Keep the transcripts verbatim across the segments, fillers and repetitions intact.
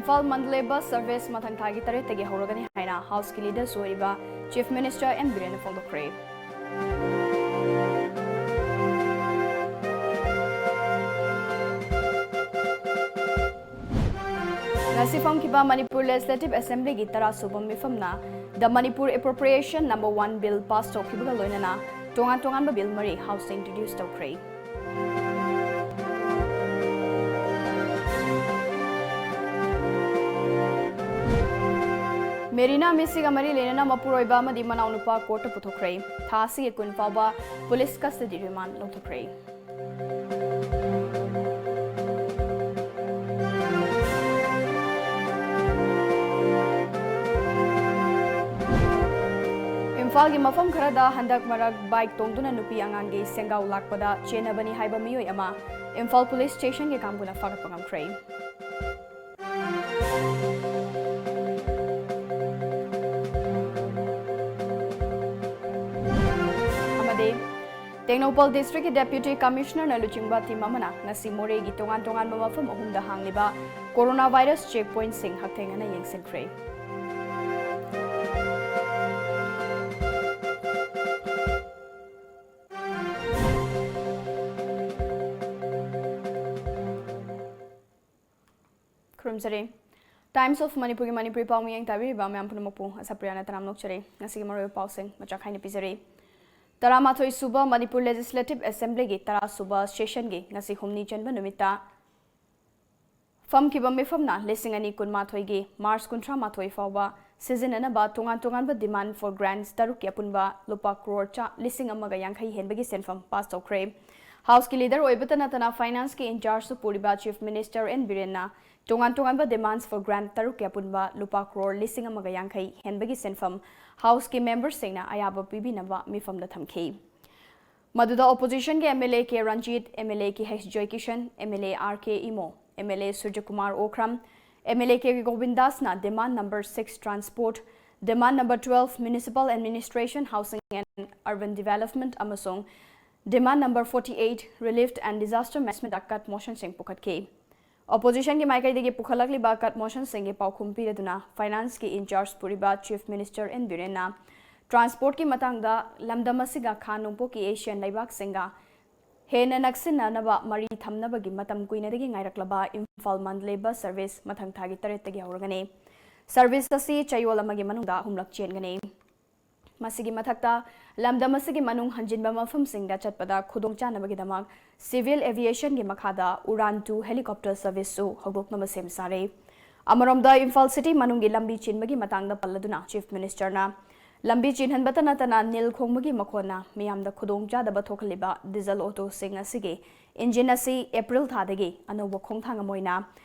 Imphal Mandalay bus service ꯃꯊꯪ ꯊꯥꯒꯤ ꯇꯔꯦꯠꯇꯒꯤ ꯍꯧꯔꯒꯅꯤ ꯍꯥꯏꯅ ꯍꯥꯎꯁꯀꯤ ꯂꯤꯗꯔꯁꯨ ꯑꯣꯏꯔꯤꯕ ꯆꯤꯐ ꯃꯤꯅꯤꯁꯇꯔ ꯑꯦꯟ ꯕꯤꯔꯦꯟꯅ ꯐꯣꯡꯗꯣꯛꯈ꯭ꯔꯦ꯫ ꯉꯁꯤ ꯐꯝꯈꯤꯕ ꯃꯅꯤꯄꯨꯔ ꯂꯦꯖꯤꯁꯂꯦꯇꯤꯚ ꯑꯦꯁꯦꯝꯕ꯭ꯂꯤꯒꯤ ꯇꯔꯥ ꯁꯨꯕ ꯃꯤꯐꯝꯅ The Manipur Appropriation Number One Bill pass ꯇꯧꯈꯤꯕꯒ ꯂꯣꯏꯅꯅ ꯇꯣꯉꯥꯟ ꯇꯣꯉꯥꯟꯕ ꯕꯤꯜ ꯃꯔꯤ ꯍꯥꯎꯁꯇ ꯏꯟꯇ꯭ꯔꯣꯗ꯭ꯌꯨꯁ ꯇꯧꯈ꯭ꯔꯦ꯫ ꯃꯦꯔꯤꯅꯥ ꯃꯤꯁꯤꯒ ꯃꯔꯤ ꯂꯩꯅꯅ ꯃꯄꯨꯔꯣꯏꯕ ꯑꯃꯗꯤ ꯃꯅꯥꯎꯅꯨꯄꯥ ꯀꯣꯔꯠꯇ ꯄꯨꯊꯣꯛꯈ꯭ꯔꯦ꯫ ꯊꯥ ꯑꯁꯤꯒꯤ ꯀꯨꯟ ꯐꯥꯎꯕ ꯄꯨꯂꯤꯁ ꯀꯁꯇꯗꯤ ꯔꯤꯃꯥꯟ ꯂꯧꯊꯣꯛꯈ꯭ꯔꯦ꯫ ꯏꯝꯐꯥꯜꯒꯤ ꯃꯐꯝ ꯈꯔꯗ ꯍꯟꯗꯛ ꯃꯔꯛ ꯕꯥꯏꯛ ꯇꯣꯡꯗꯨꯅ ꯅꯨꯄꯤ ꯑꯉꯥꯡꯒꯤ ꯁꯦꯡꯒꯥꯎ ꯂꯥꯛꯄꯗ ꯆꯦꯟꯅꯕꯅꯤ ꯍꯥꯏꯕ ꯃꯤꯑꯣꯏ ꯑꯃ ꯏꯝꯐꯥꯜ ꯄꯨꯂꯤꯁ ꯁ꯭ꯇꯦꯁꯟꯒꯤ ꯀꯥꯡꯕꯨꯅ ꯐꯥꯒꯠꯄ ꯉꯝꯈ꯭ꯔꯦ꯫ ꯑꯃꯗꯤ ꯇꯦꯡꯅꯧꯄꯜ ꯗꯤꯁꯇ꯭ꯔꯤꯛꯀꯤ ꯗꯦꯄ꯭ꯌꯨꯇꯤ ꯀꯃꯤꯁꯅꯔꯅ ꯂꯨꯆꯤꯡꯕ ꯇꯤꯝ ꯑꯃꯅ ꯉꯁꯤ ꯃꯣꯔꯦꯒꯤ ꯇꯣꯉꯥꯟ ꯇꯣꯉꯥꯟꯕ ꯃꯐꯝ ꯑꯍꯨꯝꯗ ꯍꯥꯡꯂꯤꯕ ꯀꯣꯔꯣꯅꯥ ꯚꯥꯏꯔꯁ ꯆꯦꯛ ꯄꯣꯏꯟꯠꯁꯤꯡ ꯍꯛꯊꯦꯡꯅꯅ ꯌꯦꯡꯁꯤꯟꯈ꯭ꯔꯦ꯫ ꯈꯨꯔꯨꯝꯖꯔꯤ꯫ Times of ꯃꯅꯤꯄꯨꯔꯒꯤ ꯃꯅꯤꯄꯨꯔꯤ ꯄꯥꯎ ꯃꯤꯠꯌꯦꯡ ꯇꯥꯕꯤꯔꯤꯕ ꯃꯌꯥꯝ ꯄꯨꯝꯅꯃꯛꯄꯨ ꯑꯁꯥꯄ꯭ꯔꯤꯌꯥꯅ ꯇꯔꯥꯝꯅ ꯑꯣꯛꯆꯔꯤ꯫ ꯉꯁꯤꯒꯤ ꯃꯔꯨꯑꯣꯏꯕ ꯄꯥꯎꯁꯤꯡ ꯃꯆꯥꯛ ꯈꯥꯏꯅ ꯄꯤꯖꯔꯤ꯫ ꯇꯔꯥꯃꯥꯊꯣꯏ ꯁꯨꯕ ꯃꯅꯤꯄꯨꯔ ꯂꯦꯖꯤꯁꯂꯦꯇꯤꯚ ꯑꯦꯁꯦꯝꯕ꯭ꯂꯤꯒꯤ ꯇꯔꯥ ꯁꯨꯕ ꯁꯦꯁꯟꯒꯤ ꯉꯁꯤ ꯍꯨꯝꯅꯤ ꯆꯟꯕ ꯅꯨꯃꯤꯠꯇ ꯐꯝꯈꯤꯕ ꯃꯤꯐꯝꯅ ꯂꯤꯁꯤꯡ ꯑꯅꯤ ꯀꯨꯟꯃꯥꯊꯣꯏꯒꯤ ꯃꯥꯔꯆ ꯀꯨꯟꯊ꯭ꯔꯥ ꯃꯥꯊꯣꯏ ꯐꯥꯎꯕ ꯁꯤꯖꯤꯟꯅꯅꯕ ꯇꯣꯉꯥꯟ ꯇꯣꯉꯥꯟꯕ demand for grants ꯇꯔꯨꯛꯀꯤ ꯑꯄꯨꯟꯕ ꯂꯨꯄꯥ ꯀ꯭ꯔꯣꯔ ꯆꯥ ꯂꯤꯁꯤꯡ ꯑꯃꯒ ꯌꯥꯡꯈꯩ ꯍꯦꯟꯕꯒꯤ ꯁꯦꯟꯐꯝ ꯄꯥꯁ ꯇꯧꯈ꯭ꯔꯦ꯫ ꯍꯥꯎꯁꯀꯤ ꯂꯤꯗꯔ ꯑꯣꯏꯕꯇ ꯅꯠꯇꯅ ꯐꯥꯏꯅꯥꯟꯁꯀꯤ ꯏꯟꯆꯥꯔꯖꯁꯨ ꯄꯨꯔꯤꯕ ꯆꯤꯐ ꯃꯤꯅꯤꯁꯇꯔ ꯑꯦꯟ ꯕꯤꯔꯦꯟꯅ ꯇꯣꯉꯥꯟ ꯇꯣꯉꯥꯟꯕ demand for grant ꯇꯔꯨꯛꯀꯤ ꯑꯄꯨꯟꯕ ꯂꯨꯄꯥ ꯀ꯭ꯔꯣꯔ ꯂꯤꯁꯤꯡ ꯑꯃꯒ ꯌꯥꯡꯈꯩ ꯍꯦꯟꯕꯒꯤ ꯁꯦꯟꯐꯝ ꯍꯥꯎꯁꯀꯤ ꯃꯦꯝꯕꯔꯁꯤꯡꯅ ꯑꯌꯥꯕ ꯄꯤꯕꯤꯅꯕ ꯃꯤꯐꯝꯗ ꯊꯝꯈꯤ꯫ ꯃꯗꯨꯗ ꯑꯣꯄꯣꯖꯤꯁꯟꯒꯤ M L A K Ranjit, M L A K H Joykishan, M L A R K Imo, M L A Surjakumar Okram, M L A K ꯒꯣꯕꯤꯟꯗꯥꯁꯅ demand number six transport, demand number twelve municipal administration, housing and urban development ꯑꯃꯁꯨꯡ demand number forty eight relief and disaster management ꯀꯠ ꯃꯣꯁꯟꯁꯤꯡ ꯄꯨꯈꯠꯈꯤ꯫ Oppositionꯒꯤ ꯃꯥꯏꯀꯩꯗꯒꯤ ꯄꯨꯈꯠꯂꯛꯂꯤꯕ cut motionꯁꯤꯡꯒꯤ ꯄꯥꯎꯈꯨꯝ ꯄꯤꯔꯗꯨꯅ Financeꯀꯤ in charge ꯄꯨꯔꯤꯕ Chief Minister N Birenꯅ transportꯀꯤ ꯃꯇꯥꯡꯗ ꯂꯝꯗꯝ ꯑꯁꯤꯒ ꯈꯥ ꯅꯣꯡꯄꯣꯛꯀꯤ Asian ꯂꯩꯕꯥꯛꯁꯤꯡꯒ ꯍꯦꯟꯅ ꯅꯛꯁꯤꯟꯅꯅꯕ ꯃꯔꯤ ꯊꯝꯅꯕꯒꯤ ꯃꯇꯝ ꯀꯨꯏꯅꯗꯒꯤ ꯉꯥꯏꯔꯛꯂꯕ ꯏꯝꯐꯥꯜ ꯃꯟꯗꯂꯦ bus service ꯃꯊꯪ ꯊꯥꯒꯤ ꯇꯔꯦꯠꯇꯒꯤ ꯍꯧꯔꯒꯅꯤ꯫ Service ꯑꯁꯤ ꯆꯌꯣꯜ ꯑꯃꯒꯤ ꯃꯅꯨꯡꯗ ꯑꯍꯨꯝꯂꯛ ꯆꯦꯟꯒꯅꯤ꯫ ꯃꯁꯤꯒꯤ ꯃꯊꯛꯇ, ꯂꯝꯗꯝ ꯑꯁꯤꯒꯤ ꯃꯅꯨꯡ ꯍꯟꯖꯤꯟꯕ ꯃꯐꯝꯁꯤꯡꯗ ꯆꯠꯄꯗ ꯈꯨꯗꯣꯡꯆꯥꯅꯕꯒꯤꯗꯃꯛ Civil Aviationꯒꯤ ꯃꯈꯥꯗ Uran two helicopter serviceꯁꯨ ꯍꯧꯗꯣꯛꯅꯕ ꯁꯦꯝ ꯁꯥꯔꯦ꯫ ꯑꯃꯔꯣꯝꯗ, ꯏꯝꯐꯥꯜ city ꯃꯅꯨꯡꯒꯤ ꯂꯝꯕꯤ ꯆꯤꯟꯕꯒꯤ ꯃꯇꯥꯡꯗ ꯄꯜꯂꯗꯨꯅ Chief Ministerꯅ ꯂꯝꯕꯤ ꯆꯤꯟꯍꯟꯕꯇ ꯅꯠꯇꯅ ꯅꯤꯜ ꯈꯣꯡꯕꯒꯤ ꯃꯈꯣꯟꯅ ꯃꯤꯌꯥꯝꯗ ꯈꯨꯗꯣꯡꯆꯥꯗꯕ ꯊꯣꯛꯍꯜꯂꯤꯕ diesel autoꯁꯤꯡ ꯑꯁꯤꯒꯤ engine ꯑꯁꯤ April ꯊꯥꯗꯒꯤ ꯑꯅꯧꯕ ꯈꯣꯡꯊꯥꯡ ꯑꯃ ꯑꯣꯏꯅ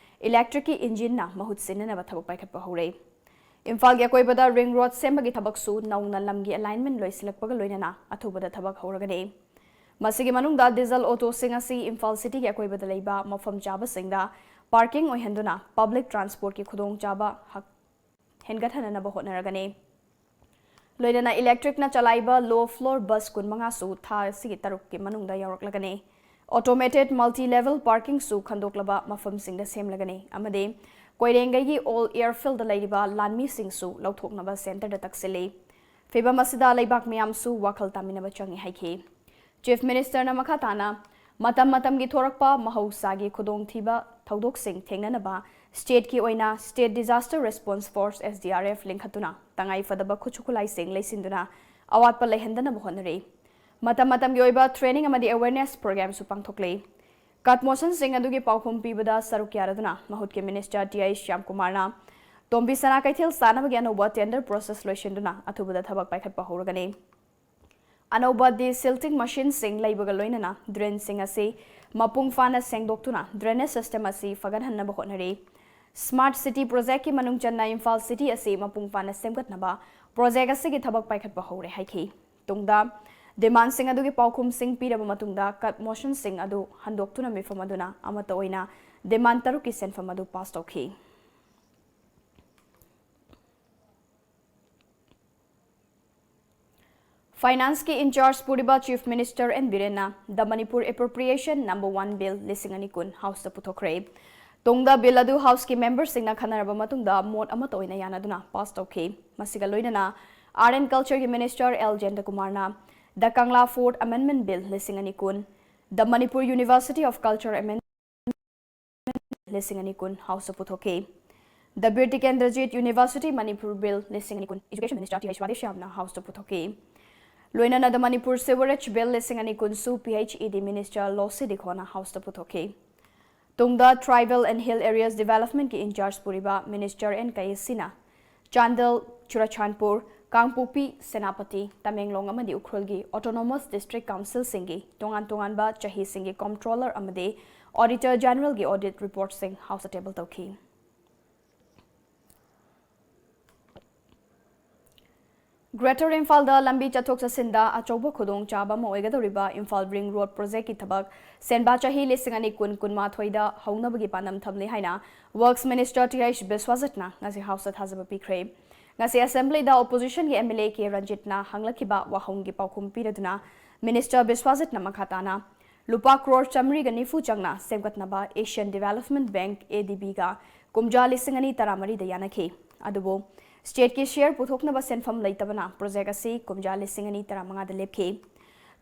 electricꯀꯤ engineꯅ ꯃꯍꯨꯠ ꯁꯤꯟꯅꯅꯕ ꯊꯕꯛ ꯄꯥꯏꯈꯠꯄ ꯍꯧꯔꯦ꯫ ꯏꯝꯐꯥꯜꯒꯤ ꯑꯀꯣꯏꯕꯗ ring road ꯁꯦꯝꯕꯒꯤ ꯊꯕꯛꯁꯨ ꯅꯧꯅ ꯂꯝꯒꯤ alignment ꯂꯣꯏꯁꯤꯜꯂꯛꯄꯒ ꯂꯣꯏꯅꯅ ꯑꯊꯨꯕꯗ ꯊꯕꯛ ꯍꯧꯔꯒꯅꯤ꯫ ꯃꯁꯤꯒꯤ ꯃꯅꯨꯡꯗ diesel autoꯁꯤꯡ ꯑꯁꯤ ꯏꯝꯐꯥꯜ cityꯒꯤ ꯑꯀꯣꯏꯕꯗ ꯂꯩꯕ ꯃꯐꯝ ꯆꯥꯕꯁꯤꯡꯗ parking ꯑꯣꯏꯍꯟꯗꯨꯅ public transportꯀꯤ ꯈꯨꯗꯣꯡꯆꯥꯕ ꯍꯛ-, ꯍꯦꯟꯒꯠꯍꯟꯅꯅꯕ ꯍꯣꯠꯅꯔꯒꯅꯤ꯫ ꯂꯣꯏꯅꯅ electricꯅ ꯆꯂꯥꯏꯕ low floor bus ꯀꯨꯟꯃꯉꯥꯁꯨ ꯊꯥ ꯑꯁꯤꯒꯤ ꯇꯔꯨꯛꯀꯤ ꯃꯅꯨꯡꯗ ꯌꯧꯔꯛꯂꯒꯅꯤ꯫ Automated multi-level parkingꯁꯨ ꯈꯟꯗꯣꯛꯂꯕ ꯃꯐꯝꯁꯤꯡꯗ ꯁꯦꯝꯂꯒꯅꯤ ꯑꯃꯗꯤ ꯀꯣꯏꯔꯦꯡꯒꯩꯒꯤ Old Airfieldꯗ ꯂꯩꯔꯤꯕ ꯂꯥꯟꯃꯤꯁꯤꯡꯁꯨ ꯂꯧꯊꯣꯛꯅꯕ centreꯗ ꯇꯛꯁꯤꯜꯂꯤ꯫ ꯐꯤꯚꯝ ꯑꯁꯤꯗ ꯂꯩꯕꯥꯛ ꯃꯤꯌꯥꯝꯁꯨ ꯋꯥꯈꯜ ꯇꯥꯃꯤꯟꯅꯕ ꯆꯪꯏ ꯍꯥꯏꯈꯤ꯫ Chief Ministerꯅ ꯃꯈꯥ ꯇꯥꯅ ꯃꯇꯝ ꯃꯇꯝꯒꯤ ꯊꯣꯔꯛꯄ ꯃꯍꯧꯁꯥꯒꯤ ꯈꯨꯗꯣꯡꯊꯤꯕ ꯊꯧꯗꯣꯛꯁꯤꯡ ꯊꯦꯡꯅꯅꯕ stateꯀꯤ ꯑꯣꯏꯅ State Disaster Response Force, S D R F, ꯂꯤꯡꯈꯠꯇꯨꯅ ꯇꯉꯥꯏ ꯐꯗꯕ ꯈꯨꯠꯁꯨ ꯈꯨꯠꯂꯥꯏꯁꯤꯡ ꯂꯩꯁꯤꯟꯗꯨꯅ ꯑꯋꯥꯠꯄ ꯂꯩꯍꯟꯗꯅꯕ ꯍꯣꯠꯅꯔꯤ꯫ ꯃꯇꯝ ꯃꯇꯝꯒꯤ ꯑꯣꯏꯕ training ꯑꯃꯗꯤ awareness programꯁꯨ ꯄꯥꯡꯊꯣꯛꯂꯤ꯫ Cut motionꯁꯤꯡ ꯑꯗꯨꯒꯤ ꯄꯥꯎꯈꯨꯝ ꯄꯤꯕꯗ ꯁꯔꯨꯛ ꯌꯥꯔꯗꯨꯅ ꯃꯍꯨꯠꯀꯤ Minister T I ꯁ꯭ꯌꯥꯝꯀꯨꯃꯥꯔꯅ ꯇꯣꯝꯕꯤ ꯁꯅꯥ ꯀꯩꯊꯦꯜ ꯁꯥꯅꯕꯒꯤ ꯑꯅꯧꯕ tender process ꯂꯣꯏꯁꯤꯟꯗꯨꯅ ꯑꯊꯨꯕꯗ ꯊꯕꯛ ꯄꯥꯏꯈꯠꯄ ꯍꯧꯔꯒꯅꯤ꯫ ꯑꯅꯧꯕ desilting machineꯁꯤꯡ ꯂꯩꯕꯒ ꯂꯣꯏꯅꯅ drainꯁꯤꯡ ꯑꯁꯤ ꯃꯄꯨꯡ ꯐꯥꯅ ꯁꯦꯡꯗꯣꯛꯇꯨꯅ drainage system ꯑꯁꯤ ꯐꯒꯠꯍꯟꯅꯕ ꯍꯣꯠꯅꯔꯤ꯫ Smart City Projectꯀꯤ ꯃꯅꯨꯡ ꯆꯟꯅ ꯏꯝꯐꯥꯜ city ꯑꯁꯤ ꯃꯄꯨꯡ ꯐꯥꯅ ꯁꯦꯝꯒꯠꯅꯕ project ꯑꯁꯤꯒꯤ ꯊꯕꯛ ꯄꯥꯏꯈꯠꯄ ꯍꯧꯔꯦ ꯍꯥꯏꯈꯤ꯫ ꯇꯨꯡꯗ demandꯁꯤꯡ ꯑꯗꯨꯒꯤ ꯄꯥꯎꯈꯨꯝꯁꯤꯡ ꯄꯤꯔꯕ ꯃꯇꯨꯡꯗ cut motionꯁꯤꯡ ꯑꯗꯨ ꯍꯟꯗꯣꯛꯇꯨꯅ ꯃꯤꯐꯝ ꯑꯗꯨꯅ ꯑꯃꯠꯇ ꯑꯣꯏꯅ demand ꯇꯔꯨꯛꯀꯤ ꯁꯦꯟꯐꯝ ꯑꯗꯨ pass ꯇꯧꯈꯤ꯫ Financeꯀꯤ in charge ꯄꯨꯔꯤꯕ Chief Minister N Birenꯅ The Manipur Appropriation Number One Bill ꯂꯤꯁꯤꯡ ꯑꯅꯤ ꯀꯨꯟ Houseꯇ ꯄꯨꯊꯣꯛꯈ꯭ꯔꯦ꯫ ꯇꯨꯡꯗ ꯕꯤꯜ ꯑꯗꯨ ꯍꯥꯎꯁꯀꯤ ꯃꯦꯝꯕꯔꯁꯤꯡꯅ ꯈꯟꯅꯔꯕ ꯃꯇꯨꯡꯗ ꯃꯣꯠ ꯑꯃꯠꯇ ꯑꯣꯏꯅ ꯌꯥꯅꯗꯨꯅ ꯄꯥꯁ ꯇꯧꯈꯤ꯫ ꯃꯁꯤꯒ ꯂꯣꯏꯅꯅ Art and Cultureꯒꯤ ꯃꯤꯅꯤꯁꯇꯔ ꯑꯦꯜ ꯖꯌꯟꯇꯀꯨꯃꯥꯔꯅ The Kangla Fort Amendment Bill ꯂꯤꯁꯤꯡ ꯑꯅꯤ ꯀꯨꯟ, The Manipur University of Culture Amendment ꯂꯤꯁꯤꯡ ꯑꯅꯤ ꯀꯨꯟ ꯍꯥꯎꯁꯇ ꯄꯨꯊꯣꯛꯈꯤ꯫ The Bir Tikendrajit University Manipur Bill ꯂꯤꯁꯤꯡ ꯑꯅꯤ ꯀꯨꯟ Education Minister ꯇꯤ ꯑꯩꯆ ꯔꯥꯙꯦꯁ꯭ꯌꯥꯝꯅ ꯍꯥꯎꯁꯇ ꯄꯨꯊꯣꯛꯈꯤ꯫ ꯂꯣꯏꯅꯅ The Manipur Sewerage Bill ꯂꯤꯁꯤꯡ ꯑꯅꯤ ꯀꯨꯟꯁꯨ P H E D minister ꯂꯣꯁꯤ ꯗꯤꯈꯣꯅ ꯍꯥꯎꯁꯇ ꯄꯨꯊꯣꯛꯈꯤ꯫ ꯇꯨꯡꯗ Tribal and Hill Areas Developmentꯀꯤ ꯏꯟꯆꯥꯔꯖ ꯄꯨꯔꯤꯕ ꯃꯤꯅꯤꯁꯇꯔ ꯑꯦꯟ ꯀꯩꯌꯦꯁꯤꯅ ꯆꯥꯟꯗꯦꯜ, ꯆꯨꯔꯆꯥꯟꯄꯨꯔ, ꯀꯥꯡꯄꯣꯛꯄꯤ, ꯁꯦꯅꯥꯄꯇꯤ, ꯇꯃꯦꯡꯂꯣꯡ ꯑꯃꯗꯤ ꯎꯈ꯭ꯔꯨꯜꯒꯤ Autonomous District Councilꯁꯤꯡꯒꯤ ꯇꯣꯉꯥꯟ ꯇꯣꯉꯥꯟꯕ ꯆꯍꯤꯁꯤꯡꯒꯤ ꯀꯝꯇ꯭ꯔꯣꯂꯔ ꯑꯃꯗꯤ ꯑꯣꯗꯤꯇꯔ ꯖꯦꯅꯔꯦꯜꯒꯤ ꯑꯣꯗꯤꯠ ꯔꯤꯄꯣꯔꯠꯁꯤꯡ ꯍꯥꯎꯁꯇ ꯇꯦꯕꯜ ꯇꯧꯈꯤ꯫ ꯒ꯭ꯔꯦꯇꯔ ꯏꯝꯐꯥꯜꯗ ꯂꯝꯕꯤ ꯆꯠꯊꯣꯛ ꯆꯠꯁꯤꯟꯗ ꯑꯆꯧꯕ ꯈꯨꯗꯣꯡꯆꯥꯕ ꯑꯃ ꯑꯣꯏꯒꯗꯧꯔꯤꯕ ꯏꯝꯐꯥꯜ ꯔꯤꯡ ꯔꯣꯗ ꯄ꯭ꯔꯣꯖꯦꯛꯀꯤ ꯊꯕꯛ ꯁꯦꯟꯕꯥ ꯆꯍꯤ ꯂꯤꯁꯤꯡ ꯑꯅꯤ ꯀꯨꯟ ꯀꯨꯟꯃꯥꯊꯣꯏꯗ ꯍꯧꯅꯕꯒꯤ ꯄꯥꯟꯗꯝ ꯊꯝꯂꯤ ꯍꯥꯏꯅ ꯋꯔꯛꯁ ꯃꯤꯅꯤꯁꯇꯔ ꯇꯤ ꯑꯩꯆ ꯕꯤꯁ꯭ꯋꯖꯤꯠꯅ ꯉꯁꯤ ꯍꯥꯎꯁꯇ ꯊꯥꯖꯕ ꯄꯤꯈ꯭ꯔꯦ꯫ ꯉꯁꯤ ꯑꯁꯦꯝꯕ꯭ꯂꯤꯗ ꯑꯣꯄꯣꯖꯤꯁꯟꯒꯤ ꯑꯦꯝ ꯑꯦꯜ ꯑꯦ ꯀꯦ ꯔꯟꯖꯤꯠꯅ ꯍꯪꯂꯛꯈꯤꯕ ꯋꯥꯍꯪꯒꯤ ꯄꯥꯎꯈꯨꯝ ꯄꯤꯔꯗꯨꯅ ꯃꯤꯅꯤꯁꯇꯔ ꯕꯤꯁ꯭ꯋꯖꯤꯠꯅ ꯃꯈꯥ ꯇꯥꯅ ꯂꯨꯄꯥ ꯀ꯭ꯔꯣꯔ ꯆꯥꯃꯔꯤꯒ ꯅꯤꯐꯨ ꯆꯪꯅ ꯁꯦꯝꯒꯠꯅꯕ Asian development bank, A the big ꯀꯨꯝꯖꯥ ꯂꯤꯁꯤꯡ ꯑꯅꯤ ꯇꯔꯥꯃꯔꯤꯗ ꯌꯥꯅꯈꯤ꯫ ꯑꯗꯨꯕꯨ ꯁ꯭ꯇꯦꯠꯀꯤ ꯁꯤꯌꯔ ꯄꯨꯊꯣꯛꯅꯕ ꯁꯦꯟꯐꯝ ꯂꯩꯇꯕꯅ ꯄ꯭ꯔꯣꯖꯦꯛ ꯑꯁꯤ ꯀꯨꯝꯖꯥ ꯂꯤꯁꯤꯡ ꯑꯅꯤ ꯇꯔꯥꯃꯉꯥꯗ ꯂꯦꯞꯈꯤ꯫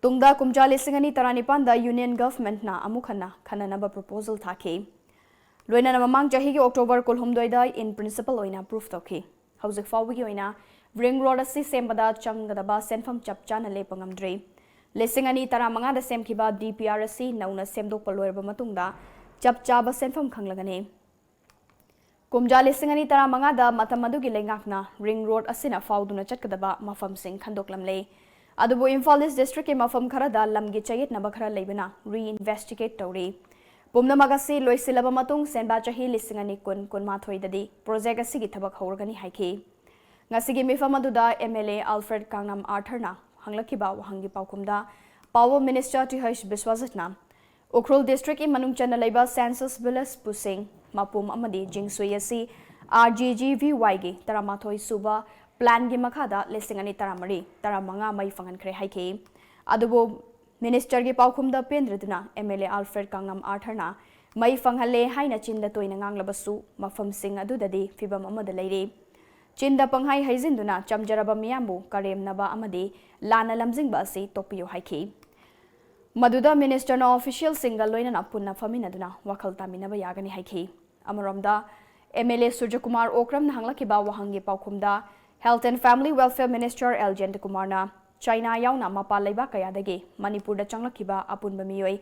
ꯇꯨꯡꯗ ꯀꯨꯝꯖꯥ ꯂꯤꯁꯤꯡ ꯑꯅꯤ ꯇꯔꯥꯅꯤꯄꯥꯟꯗ ꯌꯨꯅꯤꯌꯟ ꯒꯚꯔꯟꯃꯦꯟꯠꯅ ꯑꯃꯨꯛ ꯍꯟꯅ ꯈꯟꯅꯅꯕ ꯄ꯭ꯔꯣꯄꯣꯖꯦꯜ ꯊꯥꯈꯤ꯫ ꯂꯣꯏꯅꯅ ꯃꯃꯥꯡ ꯆꯍꯤꯒꯤ ꯑꯣꯛꯇꯣꯕꯔ ꯀꯨꯟꯍꯨꯝꯗꯣꯏꯗ in principle ꯑꯣꯏꯅ ꯑꯦꯄ꯭ꯔꯨꯚ ꯇꯧꯈꯤ꯫ ꯍꯧꯖꯤꯛ ꯐꯥꯎꯕꯒꯤ ꯑꯣꯏꯅ ꯔꯤꯡ ꯔꯣꯗ ꯑꯁꯤ ꯁꯦꯝꯕꯗ ꯆꯪꯒꯗꯕ ꯁꯦꯟꯐꯝ ꯆꯞ ꯆꯥꯅ ꯂꯦꯞꯄ ꯉꯝꯗ꯭ꯔꯤ꯫ ꯂꯤꯁꯤꯡ ꯑꯅꯤ ꯇꯔꯥꯃꯉꯥꯗ ꯁꯦꯝꯈꯤꯕ ꯗꯤ ꯄꯤ ꯑꯥꯔ ꯑꯁꯤ ꯅꯧꯅ ꯁꯦꯝꯗꯣꯛꯄ ꯂꯣꯏꯔꯕ ꯃꯇꯨꯡꯗ ꯆꯞ ꯆꯥꯕ ꯁꯦꯟꯐꯝ ꯈꯪꯂꯒꯅꯤ꯫ ꯀꯨꯝꯖꯥ ꯂꯤꯁꯤꯡ ꯑꯅꯤ ꯇꯔꯥꯃꯉꯥꯗ ꯃꯇꯝ ꯑꯗꯨꯒꯤ ꯂꯩꯉꯥꯛꯅ ꯔꯤꯡ ꯔꯣꯗ ꯑꯁꯤꯅ ꯐꯥꯎꯗꯨꯅ ꯆꯠꯀꯗꯕ ꯃꯐꯝꯁꯤꯡ ꯈꯟꯗꯣꯛꯂꯝꯂꯦ꯫ ꯑꯗꯨꯕꯨ ꯏꯝꯐꯥꯜ ꯏꯁ꯭ꯠ ꯗꯤꯁꯇ꯭ꯔꯤꯛꯀꯤ ꯃꯐꯝ ꯈꯔꯗ ꯂꯝꯒꯤ ꯆꯌꯦꯠꯅꯕ ꯈꯔ ꯂꯩꯕꯅ ꯔꯤꯏꯟꯚꯦꯁꯇꯤꯒꯦꯠ ꯇꯧꯔꯤ꯫ ꯄꯨꯝꯅꯃꯛ ꯑꯁꯤ ꯂꯣꯏꯁꯤꯜꯂꯕ ꯃꯇꯨꯡ ꯁꯦꯟꯕꯥ ꯆꯍꯤ ꯂꯤꯁꯤꯡ ꯑꯅꯤ ꯀꯨꯟ ꯀꯨꯟꯃꯥꯊꯣꯏꯗꯗꯤ ꯄ꯭ꯔꯣꯖꯦꯛ ꯑꯁꯤꯒꯤ ꯊꯕꯛ ꯍꯧꯔꯒꯅꯤ ꯍꯥꯏꯈꯤ꯫ ꯉꯁꯤꯒꯤ ꯃꯤꯐꯝ ꯑꯗꯨꯗ M L A Alfred Kangnam ꯑꯥꯔꯊꯔꯅ ꯍꯪꯂꯛꯈꯤꯕ ꯋꯥꯍꯪꯒꯤ ꯄꯥꯎꯈꯨꯝꯗ ꯄꯥꯋꯔ ꯃꯤꯅꯤꯁꯇꯔ ꯇꯤ ꯑꯩꯆ ꯕꯤꯁ꯭ꯋꯖꯤꯠꯅ ꯎꯈ꯭ꯔꯨꯜ ꯗꯤꯁꯇ꯭ꯔꯤꯛꯀꯤ ꯃꯅꯨꯡ ꯆꯟꯅ ꯂꯩꯕ ꯁꯦꯟꯁꯁ ꯚꯤꯂꯦꯖ ꯄꯨꯁꯤꯡ, ꯃꯄꯨꯝ ꯑꯃꯗꯤ ꯖꯤꯡꯁꯨꯏ ꯑꯁꯤ ꯑꯥꯔ ꯖꯤ ꯖꯤ ꯚꯤ ꯋꯥꯏꯒꯤ ꯇꯔꯥꯃꯥꯊꯣꯏ ꯁꯨꯕ ꯄ꯭ꯂꯥꯟꯒꯤ ꯃꯈꯥꯗ ꯂꯤꯁꯤꯡ ꯑꯅꯤ ꯇꯔꯥꯃꯔꯤ ꯇꯔꯥꯃꯉꯥ ꯃꯩ ꯐꯪꯍꯟꯈ꯭ꯔꯦ ꯍꯥꯏꯈꯤ꯫ ꯑꯗꯨꯕꯨ ꯃꯤꯅꯤꯁꯇꯔꯒꯤ ꯄꯥꯎꯈꯨꯝꯗ ꯄꯦꯟꯗ꯭ꯔꯗꯨꯅ M L A Alfred Kangnam ꯑꯥꯔꯊꯔꯅ ꯃꯩ ꯐꯪꯍꯜꯂꯦ ꯍꯥꯏꯅ ꯆꯤꯟꯗ ꯇꯣꯏꯅ ꯉꯥꯡꯂꯕꯁꯨ, ꯃꯐꯝꯁꯤꯡ ꯑꯗꯨꯗꯗꯤ ꯐꯤꯚꯝ ꯑꯃꯗ ꯂꯩꯔꯤ꯫ ꯆꯤꯟꯗ ꯄꯪꯍꯥꯏ ꯍꯩꯖꯤꯟꯗꯨꯅ ꯆꯝꯖꯔꯕ ꯃꯤꯌꯥꯝꯕꯨ ꯀꯔꯦꯝꯅꯕ ꯑꯃꯗꯤ ꯂꯥꯟꯅ ꯂꯝꯖꯤꯡꯕ ꯑꯁꯤ ꯇꯣꯛꯄꯤꯌꯨ ꯍꯥꯏꯈꯤ꯫ ꯃꯗꯨꯗ ꯃꯤꯅꯤꯁꯇꯔꯅ ꯑꯣꯐꯤꯁꯤꯌꯦꯜꯁꯤꯡꯒ ꯂꯣꯏꯅꯅ ꯄꯨꯟꯅ ꯐꯝꯃꯤꯟꯅꯗꯨꯅ ꯋꯥꯈꯜ ꯇꯥꯃꯤꯟꯅꯕ ꯌꯥꯒꯅꯤ ꯍꯥꯏꯈꯤ꯫ ꯑꯃꯔꯣꯝꯗ, ꯑꯦꯝ ꯑꯦꯜ ꯑꯦ ꯁꯨꯔꯖꯀꯨꯃꯥꯔ ꯑꯣꯀ꯭ꯔꯝꯅ ꯍꯪꯂꯛꯈꯤꯕ ꯋꯥꯍꯪꯒꯤ ꯄꯥꯎꯈꯨꯝꯗ, Health and Family Welfare Minister L ꯖꯌꯟꯇꯀꯨꯃꯥꯔꯅ ꯆꯥꯏꯅꯥ ꯌꯥꯎꯅ ꯃꯄꯥꯟ ꯂꯩꯕꯥꯛ ꯀꯌꯥꯗꯒꯤ ꯃꯅꯤꯄꯨꯔꯗ ꯆꯪꯂꯛꯈꯤꯕ ꯑꯄꯨꯟꯕ ꯃꯤꯑꯣꯏ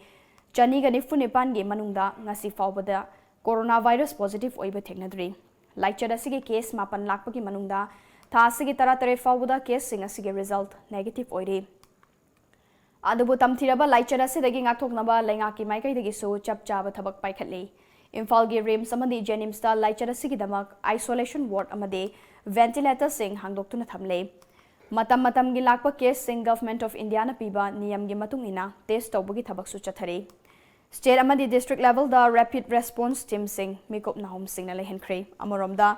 ꯆꯅꯤꯒ ꯅꯤꯐꯨ ꯅꯤꯄꯥꯟꯒꯤ ꯃꯅꯨꯡꯗ ꯉꯁꯤ ꯐꯥꯎꯕꯗ ꯀꯣꯔꯣꯅꯥ ꯚꯥꯏꯔꯁ ꯄꯣꯖꯤꯇꯤꯚ ꯑꯣꯏꯕ ꯊꯦꯡꯅꯗ꯭ꯔꯤ꯫ ꯂꯥꯏꯆꯠ ꯑꯁꯤꯒꯤ ꯀꯦꯁ ꯃꯥꯄꯟ ꯂꯥꯛꯄꯒꯤ ꯃꯅꯨꯡꯗ ꯊꯥ ꯑꯁꯤꯒꯤ ꯇꯔꯥꯇꯔꯦꯠ ꯐꯥꯎꯕꯗ ꯀꯦꯁꯁꯤꯡ ꯑꯁꯤꯒꯤ ꯔꯤꯖꯜꯠ ꯅꯦꯒꯦꯇꯤꯚ ꯑꯣꯏꯔꯤ꯫ ꯑꯗꯨꯕꯨ ꯇꯝꯊꯤꯔꯕ ꯂꯥꯏꯆꯠ ꯑꯁꯤꯗꯒꯤ ꯉꯥꯛꯊꯣꯛꯅꯕ ꯂꯩꯉꯥꯛꯀꯤ ꯃꯥꯏꯀꯩꯗꯒꯤꯁꯨ ꯆꯞ ꯆꯥꯕ ꯊꯕꯛ ꯄꯥꯏꯈꯠꯂꯤ꯫ ꯏꯝꯐꯥꯜꯒꯤ ꯔꯤꯝꯁ ꯑꯃꯗꯤ ꯖꯦꯅꯤꯝꯁꯇ ꯂꯥꯏꯆꯠ ꯑꯁꯤꯒꯤꯗꯃꯛ isolation ward ꯑꯃꯗꯤ ventilatorꯁꯤꯡ ꯍꯥꯡꯗꯣꯛꯇꯨꯅ ꯊꯝꯂꯦ꯫ ꯃꯇꯝ ꯃꯇꯝꯒꯤ ꯂꯥꯛꯄ ꯀꯦꯁꯁꯤꯡ Government of Indiaꯅ ꯄꯤꯕ ꯅꯤꯌꯝꯒꯤ ꯃꯇꯨꯡ ꯏꯟꯅ ꯇꯦꯁ ꯇꯧꯕꯒꯤ ꯊꯕꯛꯁꯨ ꯆꯠꯊꯔꯤ꯫ ꯁ꯭ꯇꯦꯠ ꯑꯃꯗꯤ ꯗꯤꯁꯇ꯭ꯔꯤꯛ ꯂꯦꯚꯦꯜꯗ ꯔꯦꯄꯤꯗ ꯔꯦꯁꯄꯣꯟꯁ ꯇꯤꯝꯁꯤꯡ ꯃꯤꯀꯨꯞ ꯅꯥꯍꯨꯝꯁꯤꯡꯅ ꯂꯩꯍꯟꯈ꯭ꯔꯦ꯫ ꯑꯃꯔꯣꯝꯗ,